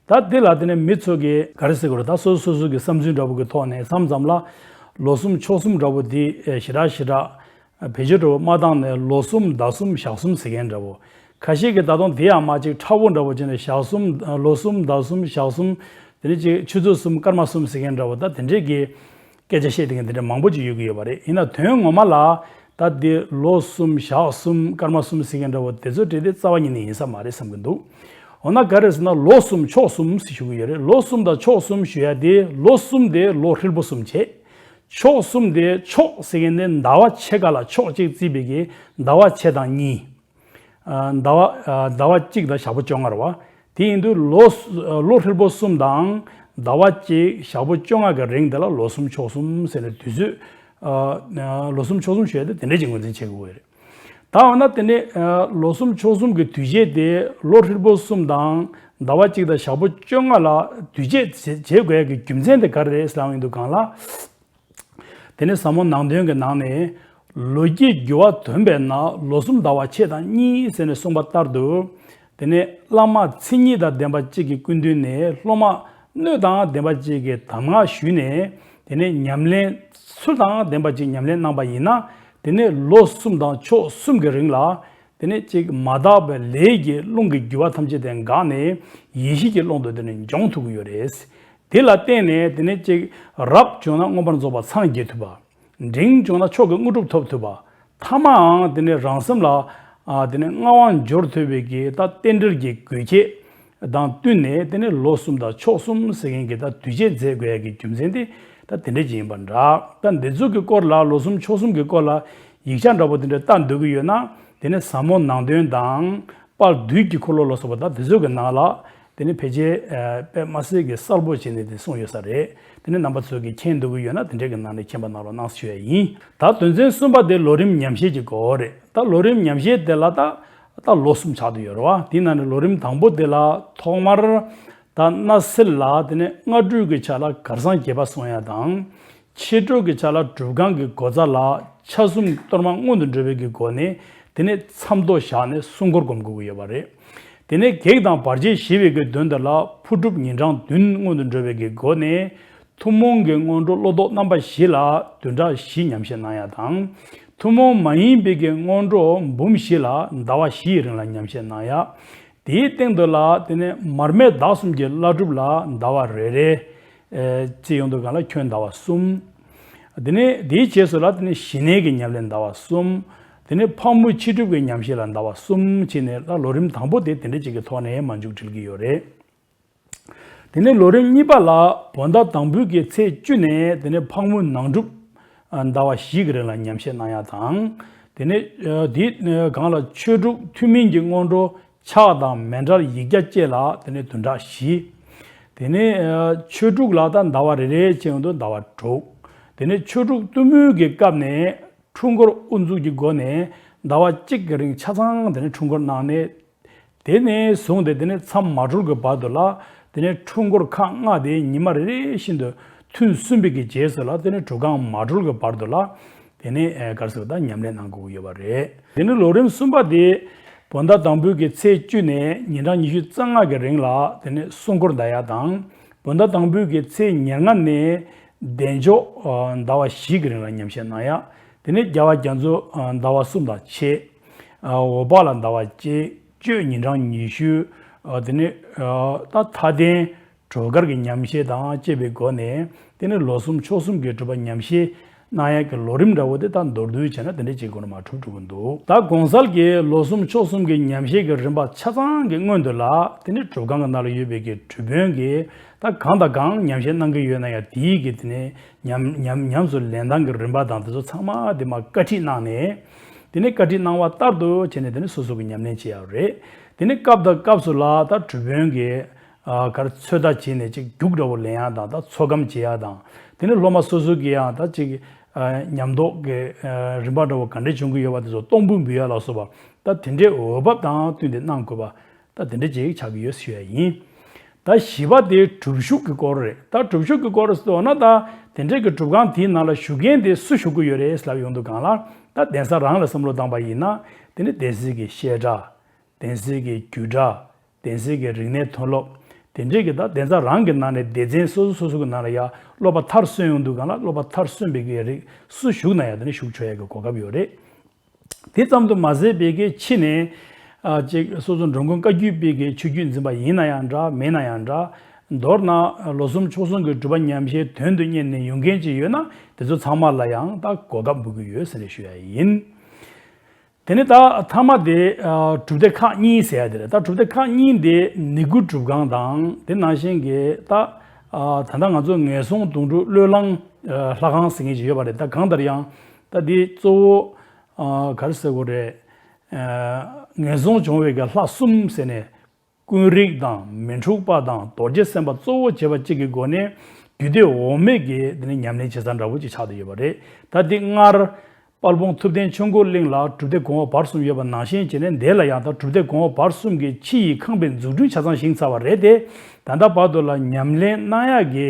ད་དེ་ལ་དེ་ནས་མི་ཚོ་གི་ག་རེ་ཟེར་དགོས་རེད། ད་སོ་སོ་སོ་སོ་གི་བསམ་ཚུལ་འདྲ་བོ་གི་ཐོག་ནས་བསམ་ཙམ་ལ་ལོ་གསུམ་ཕྱོགས་གསུམ་འདྲ་བོ་དེ་ཞེ་དྲག་ཞེ་དྲག་བེད་སྤྱོད་འདྲ་བོ་མ་བཏང་ནས་ལོ་གསུམ་ཟླ་གསུམ་ཞག་གསུམ་ཟེར་མཁན་འདྲ་བོ། ཁ་ཤས་ཀྱིས་ད་དུང་དེ་ཡང་མ་གཅིག་ཕྲ་བོ་འདྲ་བོ་བྱས་ནས་ཞག་གསུམ་ལོ་གསུམ་ཟླ་གསུམ་ཞག་གསུམ། དེ་ནས་ཅིག་ཆུ་ཚོད་གསུམ་སྐར་མ་གསུམ་ཟེར་མཁན་འདྲ་བོ་ད་དེ་འདྲས་ཀྱི་སྐད་ཆ་བཤད་དེ་འདྲ་མང་པོ་ཅིག་ཡོད་ཀྱི་ཡོད་པ་རེད། ཡིན་ན་དོན་ངོ་མ་ལ་ད་དེ་ལོ་གསུམ་ཞག་གསུམ་སྐར་མ་གསུམ་ཟེར་མཁན་འདྲ་བོ་དེ་ཚོ་འདྲ་དེ་རྩ་བ་ཉིད་ནས་ཡིན་ས་མ་རེད་བསམ་གྱི་འདུག་འོ་ན་ག་རེ་ཟེར་ན་ལོ་གསུམ་ཕྱོགས་གསུམ་ཟེར་ཞུ་གི་ཡོད་རེད། ལོ་གསུམ་དང་ཕྱོགས་གསུམ་ཞུ་ཡ་དེ་ལོ་གསུམ་དེ་ལོ་ཧྲིལ་པོ་གསུམ་བྱས། ཕྱོགས་གསུམ་དེ་ཕྱོགས་ཟེར་མཁན་དེ་ཟླ་བ་ཕྱེད་ཀ་ལ་ཕྱོགས་གཅིག་བརྩིས་པའི་གི་ཟླ་བ་ཕྱེད་དང་གཉིས། ཟླ་བ་ཟླ་བ་གཅིག་དང་ཞག་པོ་བཅོ་ལྔ་རེད་བ། དེ་ཡིན་དུས་ལོ་ལོ་ཧྲིལ་པོ་གསུམ་དང་ཟླ་བ་གཅིག་ཞག་པོ་བཅོ་ལྔ་གི་རིང་དེ་ལ་ལོ་གསུམ་ཕྱོགས་གསུམ་ཟེར་ནས་དུས་ཚོད། ལོ་གསུམ་ཕྱོགས་གསུམ་ཞུ་ཡ་དེ་དེ་འདྲ་ཅིག་ངོས་འཛིན་བྱེད་དགོས་རེད། ད་འོ་ན་དེ་ནས་ལོ་གསུམ་ཕྱོགས་གསུམ་གི་དུས་ཆེན་དེ་ལོ་ཧྲིལ་པོ་གསུམ་དང་ཟླ་བ་གཅིག་དང་ཞག་པོ་བཅོ་ལྔ་ལ་དུས་ཆེན་བྱེད་དགོས་ཡ་གི་རྒྱུ་མཚན་དེ་ག་རེ་རེད་ཟེར་ལབ་ཡོང་དུས་སྒང་ལ། དེ་ནས་ཟབ་མོ་ནང་དོན་གྱི་ནང་ནས། ལོ་རྒྱུས་འགྱུར་བ་ཐོན་པས་ན་ལོ་གསུམ་ཟླ་བ་ཕྱེད་དང་གཉིས་ཟེར་ནས་གསུངས་པ་ལྟར་དུ། དེ་ནས་བླ་མ་མཚན་ཉིད་དང་ལྡན་པ་གཅིག་གི་སྐུ་མདུན་ནས་སློབ་མ་སྣོད་དང་ལྡན་པ་གཅིག་གི་གདམས་ངག་ཞུས་ནས། དེ་ནས་ཉམས་ལེན་ཚུལ་དང་ལྡན་པ་ཅིག་ཉམས་ལེན་གནང་པ་ཡིན་ན། དེ་ནས་ལོ་གསུམ་དང་ཕྱོགས་གསུམ་གྱི་རིང་ལ། དེ་ནས་ཅིག་མ་དག་པའི་ལས་ཀྱི་རླུང་གི་རྒྱུ་བ་ཐམས་ཅད་དེ་འགགས་ནས་ཡེ་ཤེས་ཀྱི་ཀློང་དུ་དེ་ནས་འབྱོངས་ཐུབ་ཀྱི་ཡོད་རེད། དེ་ལ་བརྟེན་ནས་དེ་ནས་ཅིག་རབ་བྱུང་ན་མངོན་པར་རྫོགས་པར་སངས་རྒྱས་ཐུབ་པ། འབྲིང་བྱུང་ན་མཆོག་གི་དངོས་གྲུབ་ཐོབ་ཐུབ་པ། ཐ་མའང་དེ་ནས་རང་སེམས་ལ་ཨ་དེ་ནས་མངའ་དབང་འབྱོར་ཐུབ་པའི་གི་ད་རྟེན་འབྲེལ་གྱི་དགོས་ཆེད་དང་བསྟུན་ནས། དེ་ནས་ལོ་གསུམ་དང་ཕྱོགས་གསུམ་ཟེར་མཁན་གྱི་ད་དུས་ཆེན་མཛད་དགོས་ཡ་གི་རྒྱུ་མཚན་དེ་ད་དེ་འདྲ་ཅིག་ཡིན་པ་འདྲ། ད་འདི་ཚོ་གི་སྐོར་ལ་ལོ་གསུམ་ཕྱོགས་གསུམ་གྱི་སྐོར་ལ་ཡིག་ཆ་འདྲ་པོ་དེ་འདྲ་ལྟ་འདོད་ཀྱི་ཡོད་ན། དེ་ནས་ཟབ་མོ་ནང་དོན་དང་། དཔལ་དུས་ཀྱི་འཁོར་ལོ་ལ་སོགས་པ་ད་དེ་ཚོ་གི་ནང་ལ། དེ་ནི་ཕལ་ཆེར་ཨ་དཔེ་མ་སྲིད་ཀྱི་གསལ་པོ་བྱས་ནས་དེ་གསུངས་ཡོད་ས་རེད། དེ་ནི་རྣམ་པ་ཚོ་གིས་མཁྱེན་འདོད་ཀྱི་ཡོད་ན། དེ་འདྲས་ཀྱི་ནང་ནས་མཁྱེན་པ་གནང་རོགས་གནང་ཞུ་ཡ་ཡིན། ད་དོན་ཚན་གསུམ་པ་དེ་ལོ་རིམ་ཉམས་བཞེས་ཀྱི་སྐོར་རེད། ད་ལོ་རིམ་ཉམས་བཞེས་དེ་ལ་ད་ད་ལོ་གསུམ་ཆགས་བསྡད་ཡོད་རེད་བ། དེའི་ནང་ནས་ལོ་རིམ་དང་པོ་དེ་ལ་ཐོག་མར་ད་སྣ་སེལ་ལ་དེ་ནས་སྔ་དྲོའི་གི་ཆ་ལ་གར་སང་རྒྱས་པ་གསུང་ཡ་དང་། ཕྱི་དྲོ་གི་ཆ་ལ་སྒྲུབ་ཁང་གི་སྒོ་རྩ་ལ་ཆ་གསུམ་གཏོར་མ་སྔོན་དུ་འགྲོ་བའི་གི་སྒོ་ནས། དེ་ནས་མཚམས་ཐོ་བཞག་ནས་སྲུང་འཁོར་སྒོམ་དགོས་ཀྱི་ཡོད་པ་རེད། དེ་ནས་བགེགས་དང་བར་ཆད་ཞི་བའི་གི་དོན་དེ་ལ་ཕོ་སྒྲུབ་ཉིན་གྲངས་བདུན་སྔོན་དུ་འགྲོ་བའི་གི་སྒོ་ནས། ཐུན་མོང་གི་སྔོན་འགྲོ་བློ་ལྡོག་རྣམ་པ་བཞི་ལ་བདུན་ཕྲག་བཞི་ཉམས་བཞེས་གནང་ཡ་དང་། ཐུན་མོང་མ་ཡིན་པའི་གི་སྔོན་འགྲོ་འབུམ་བཞི་ལ་ཟླ་བ་བཞི་ཡི་རིང་ལ་ཉམས་བཞེས་གནང་ཡ། དེའི་སྟེང་དུ་ལ་དེ་ནས་མར་མེ་མདའ་གསུམ་གྱི་བླ་སྒྲུབ་ལ་ཟླ་བ་རེ་རེ། ཨེ་ཅི་ཡོང་དུས་སྒང་ལ་ཁྱོན་ཟླ་བ་གསུམ། དེ་ནས་དེའི་རྗེས་སུ་ལ་དེ་ནས་ཞི་གནས་ཀྱི་ཉམས་ལེན་ཟླ་བ་གསུམ། དེ་ནས་ཕག་མོ་ཕྱི་སྒྲུབ་ཀྱི་ཉམས་བཞེས་ལ་ཟླ་བ་གསུམ་བྱས་ནས་ལ་ལོ་རིམ་དང་པོ་དེ་དེ་འདྲ་ཅིག་གི་ཐོག་ནས་མ་མཇུག་སྒྲིལ་གྱི་ཡོད་རེད། དེ་ནས་ལོ་རིམ་གཉིས་པ་ལ་བོད་ཟླ་དང་པོའི་གི་ཚེས་བཅུ་ནས་དེ་ནས་ཕག་མོ་ནང་སྒྲུབ་ཟླ་བ་བཞི་གི་རིང་ལ་ཉམས་བཞེས་གནང་ཡ་དང་། དེ་ནས་དེའི་སྒང་ལ་ཆོས་དྲུག་ཐུན་མིན་གྱི་སྔོན་འགྲོ་ཕྱག་དང་མཎྜལ་ཡིག་བརྒྱ་བཅས་ལ་དེ་ནས་བདུན་ཕྲག་བཞི། དེ་ནས་ཆོས་དྲུག་ལ་ད་ཟླ་བ་རེ་རེ་བྱས་ཡོང་དུས་ཟླ་བ་དྲུག། དེ་ནས་ཆོས་དྲུག་གཏུམ་མོའི་གི་སྐབས་ནས་འཁྲུལ་འཁོར་དབུ་འཛུགས་ཀྱི་སྒོ་ནས་ཟླ་བ་གཅིག་གི་རིང་ཆ་ཚང་དེ་ནས་འཁྲུལ་འཁོར་གནང་ནས། དེ་ནས་བཟུང་སྟེ་དེ་ནས་མཚམས་མ་གྲོལ་གྱི་བར་དུ་ལ་དེ་ནས་འཁྲུལ་འཁོར་ཁག་ལྔ་དེ་ཉི་མ་རེ་རེ་བཞིན་དུ་ཐུན་གསུམ་པའི་གི་རྗེས་སུ་ལ་དེ་ནས་སྒྲུབ་ཁང་མ་གྲོལ་གྱི་བར་དུ་ལ་དེ་ནས་ག་རེ་ཟེར་བ་ད་ཉམས་ལེན་གནང་དགོས་ཀྱི་ཡོད་པ་རེད། དེ་ནས་ལོ་རིམ་གསུམ་པ་དེ་བོད་ཟླ་དང་པོའི་གི་ཚེས་བཅུ་ནས་ཉིན་གྲངས་ཉི་ཤུ་རྩ་ལྔ་གི་རིང་ལ་དེ་ནས་སྲུང་འཁོར་བཟླ་ཡ་དང་། བོད་ཟླ་དང་པོའི་གི་ཚེས་ཉེར་ལྔ་ནས་བདེ་མཆོག་ཟླ་བ་བཞི་གི་རིང་ལ་ཉམས་བཞེས་གནང་ཡ། དེ་ནས་རྒྱལ་བ་རྒྱ་མཚོ་ཟླ་བ་གསུམ་དང་ཕྱེད། འོད་དཔག་ལ་ཟླ་བ་གཅིག། གཅོད་ཉིན་གྲངས་ཉི་ཤུ། དེ་ནས་ད་མཐའ་རྟེན་གྲོལ་གར་གྱི་ཉམས་བཞེས་དང་བཅས་པའི་སྒོ་ནས། དེ་ནས་ལོ་གསུམ་ཕྱོགས་གསུམ་གྱི་སྒྲུབ་པ་ཉམས་བཞེས་གནང་ཡས་ཀྱི་ལོ་རིམ་འདྲ་བོ་དེ་ད་མདོར་བསྡུས་བྱས་ན་དེ་འདྲ་ཅིག་སྒོ་ནས་མར་གྲུབ་འགྲོ་གི་འདུག་ད་གོང་གསལ་གྱི་ལོ་གསུམ་ཕྱོགས་གསུམ་གྱི་ཉམས་བཞེས་ཀྱི་རིམ་པ་ཆ་ཚང་གི་སྔོན་དུ་ལ། དེ་ནས་སྒྲུབ་ཁང་གི་ནང་ལ་ཡོད་པའི་གི་སྒྲུབ་དཔོན་གྱིས་ད་གང་དང་གང་ཉམས་བཞེས་གནང་གི་ཡོད་ན་ཡང་། དེའི་གི་དེ་ནས་ཉམས་ཉམས་ཉམས་སུ་ལེན་སྟངས་ཀྱི་རིམ་པ་དང་དེ་ཚོ་ཚང་མ་དེ་མར་བཀའ་ཁྲིད་གནང་ནས། དེ་ནས་བཀའ་ཁྲིད་གནང་བ་ལྟར་དུ་བྱས་ནས་དེ་ནས་སོ་སོ་གི་ཉམས་ལེན་བྱེད་ཡག་རེད། དེ་ནས་སྐབས་དང་སྐབས་སུ་ལ་ད་སྒྲུབ་དཔོན་གྱིས་ཨ་ག་རེ་ཚོད་ལྟ་བྱས་ནས་ཅིག་རྒྱུགས་འདྲ་བོ་ལེན་ཡག་དང་། ད་ཚོད་བགམ་བྱེད་ཡག་དང་། དེ་ནས་སློབ་མ་སོ་སོ་གིས་ཡང་ད་ཅིག་ཨ་ཉམས་རྟོགས་ཀྱི་ཨ་རིམ་པ་འདྲ་བོ་ག་འདྲས་བྱུང་གི་ཡོད་པ་དེ་ཚོ་གཏོང་ཕོད་འབུལ་ཡག་ལ་སོགས་པ། ད་དེ་འདྲའི་འོས་བབ་དང་བསྟུན་ཏེ་གནང་དགོས་པ། ད་དེ་འདྲ་ཅིག་ཆགས་ཀྱི་ཡོད་ཞུ་ཡ་ཡིན། ད་བཞི་པ་དེ་སྒྲུབ་ཞུགས་ཀྱི་སྐོར་རེད། ད་སྒྲུབ་ཞུགས་ཀྱི་སྐོར་ཟེར་བ་ན། ད་དེ་འདྲའི་གི་སྒྲུབ་ཁང་དེའི་ནང་ལ་བཞུགས་མཁན་དེ་སུ་བཞུགས་ཀྱི་ཡོད་རེད་ལབ་ཡོང་དུས་སྒང་ལ། ད་གདན་ས་རང་ལ་བསམ་བློ་བཏང་པ་ཡིན་ན། དེ་ནི་གདན་སའི་གི་བཤད་གྲྭ། གདན་སའི་གི་རྒྱུད་གྲྭ། གདན་སའི་གི་རིག་གནས་མཐོ་སློབ། དེ་འདྲའི་གི་ད་གདན་ས་རང་གི་ནང་ནས་སྡེ་ཚན་སོ་སོ་སོ་སོ་གི་ནང་ལ་ཡ་སློབ་པ་མཐར་སོན་ཡོང་དུས་སྒང་ལ། སློབ་པ་མཐར་སོན་པའི་གི་རིགས་སུ་བཞུགས་ན་ཡང་དེ་ནི་བཞུགས་ཆོག་ཡ་གི་གོ་སྐབས་ཡོད་རེད། དེ་ཙམ་དུ་མ་ཟད་པའི་གི་ཕྱི་ནས་ཨ་ཅིག་སོ་སོ་འགྲོ་མགོན་བཀའ་བརྒྱུད་པའི་གི་ཆོས་བརྒྱུད་འཛིན་པ་ཡིན་ན་ཡང་འདྲ། མིན་ན་ཡང་འདྲ། མདོར་ན་ལོ་གསུམ་ཕྱོགས་གསུམ་གྱི་སྒྲུབ་པ་ཉམས་བཞེས་དོན་དུ་གཉེར་ནས་ཡོང་མཁན་ཅིག་ཡོད་ན། དེ་ཚོ་ཚང་མ་ལ་ཡང་ད་གོ་སྐབས་འབུལ་གྱི་ཡོད་ཟེར་ནས་ཞུ་ཡ་ཡིན། དེ་ནས་ད་མཐའ་མ་དེ་ཨ་སྒྲུབ་སྡེ་ཁག་གཉིས་ཟེར་ཡ་དེ་རེད། ད་སྒྲུབ་སྡེ་ཁག་གཉིས་དེ་ནི་གུ་སྒྲུབ་ཁང་དང་། དེ་ནང་བཞིན་གྱི་ད་ཨ་ད་ལྟ་ང་ཚོ་ངན་སོང་དུག་སྦྲུལ་བློས་བསླང་ཨ་ལྷ་ཁང་ཟེར་མཁན་ཅིག་ཡོད་པ་རེད། ད་གང་ལྟར་ཡང་ད་འདི་གཙོ་བོ་ཨ་ག་རེ་ཟེར་དགོས་རེད། ཨ་ངན་སོང་སྦྱོང་བའི་གི་ལྷ་གསུམ་ཟེར་ནས། ཀུན་རིག་དང་། མི་འཁྲུགས་པ་དང་། རྡོ་རྗེ་སེམས་དཔའ་གཙོ་བོ་བྱས་པ་གཅིག་གི་སྒོ་ནས་རྒྱུད་སྡེ་འོག་མའི་གི་དེ་ནས་ཉམས་ལེན་བྱེད་ས་འདྲ་བོ་ཅིག་ཆགས་བསྡད་ཡོད་པ་རེད། ད་འདི་སྔར་དཔལ་སྤུངས་ཐུབ་བསྟན་ཆོས་འཁོར་གླིང་ལ་སྒྲུབ་སྡེ་གོང་འོག་བར་གསུམ་ཡོད་པ་ནང་བཞིན་བྱས་ནས། འདི་ལ་ཡང་ད་སྒྲུབ་སྡེ་གོང་འོག་བར་གསུམ་གྱི་ཕྱི་ཡི་ཁང་པའི་འཛུགས་སྐྲུན་ཆ་ཚང་བཞེངས་ཚར་བ་རེད་དེ། ད་ལྟ་བར་དུ་ལ་ཉམས་ལེན་གནང་ཡག་གི་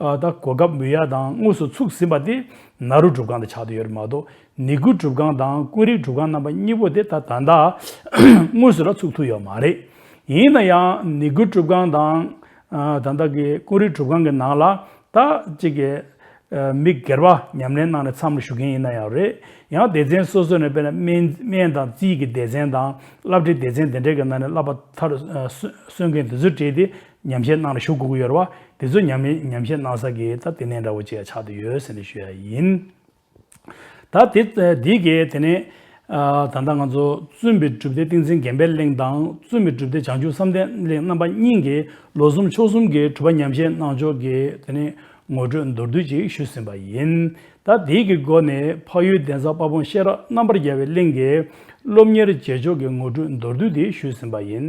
ཨ་ད་གོ་སྐབས་འབུལ་ཡ་དང་དངོས་སུ་ཚུགས་ཟིན་པ་དེ་ནཱ་རོ་སྒྲུབ་ཁང་དེ་ཆགས་བསྡད་ཡོད་རེད་མ་གཏོགས། ནི་གུ་སྒྲུབ་ཁང་དང་ཀུན་རིག་སྒྲུབ་ཁང་རྣམ་པ་གཉིས་པོ་དེ་ད་ད་ལྟ་དངོས་སུ་ལ་ཚུགས་ཐུབ་ཡོད་མ་རེད། ཡིན་ན་ཡང་ནི་གུ་སྒྲུབ་ཁང་དང་ཨ་ད་ལྟ་གི་ཀུན་རིག་སྒྲུབ་ཁང་གི་ནང་ལ་ད་ཅིག་གི་ མི་སྒེར་པ་ཉམས་ལེན་གནང་ནས་མཚམས་རེ་ཞུགས་མཁན་ཡིན་ན་ཡང་རེད། ཡང་སྡེ་ཚན་སོ་སོ་ནས་དཔེར་ན་སྨན་སྨན་དང་རྩིས་ཀྱི་སྡེ་ཚན་དང་སློབ་ཁྲིད་སྡེ་ཚན་དེ་འདྲའི་གི་ནང་ནས་བསླབ་པ་མཐར་སོན་མཁན་དེ་ཚོ་གྲས་དེ་ཉམས་བཞེས་གནང་ནས་ཞུགས་དགོས་ཀྱི་ཡོད་རེད་བ། དེ་ཚོ་ཉམས་ཉམས་བཞེས་གནང་ས་གི་ད་ལྟེ་གནས་འདྲ་བོ་ཅིག་ཆགས་བསྡད་ཡོད་ཟེར་ནས་ཞུ་ཡ་ཡིན། ད་དེ་འདི་གས་དེ་ནས་ད་ལྟ་ང་ཚོ་བཙུན་པའི་སྒྲུབ་སྡེ་ཏིང་འཛིན་དགེ་འཕེལ་གླིང་དང་བཙུན་པའི་སྒྲུབ་སྡེ་བྱང་ཆུབ་བསམ་གཏན་གླིང་རྣམ་པ་གཉིས་ཀྱིས་ལོ་གསུམ་ཕྱོགས་གསུམ་གྱི་སྒྲུབ་པ་ཉམས་བཞེས་གནང་ཕྱོགས་ཀྱི་དེ་ནས་ངོ་སྤྲོད་མདོར་བསྡུས་ཅིག་ཞུས་ཟིན་པ་ཡིན། ད་དེའི་གི་སྒོ་ནས་འཕགས་ཡུལ་གདན་ས་དཔལ་སྤུངས་ཤེས་རབ་རྣམ་པར་རྒྱལ་བའི་གླིང་གི་སློབ་གཉེར་བྱེད་ཕྱོགས་ཀྱི་ངོ་སྤྲོད་མདོར་བསྡུས་དེ་ཞུས་ཟིན་པ་ཡིན།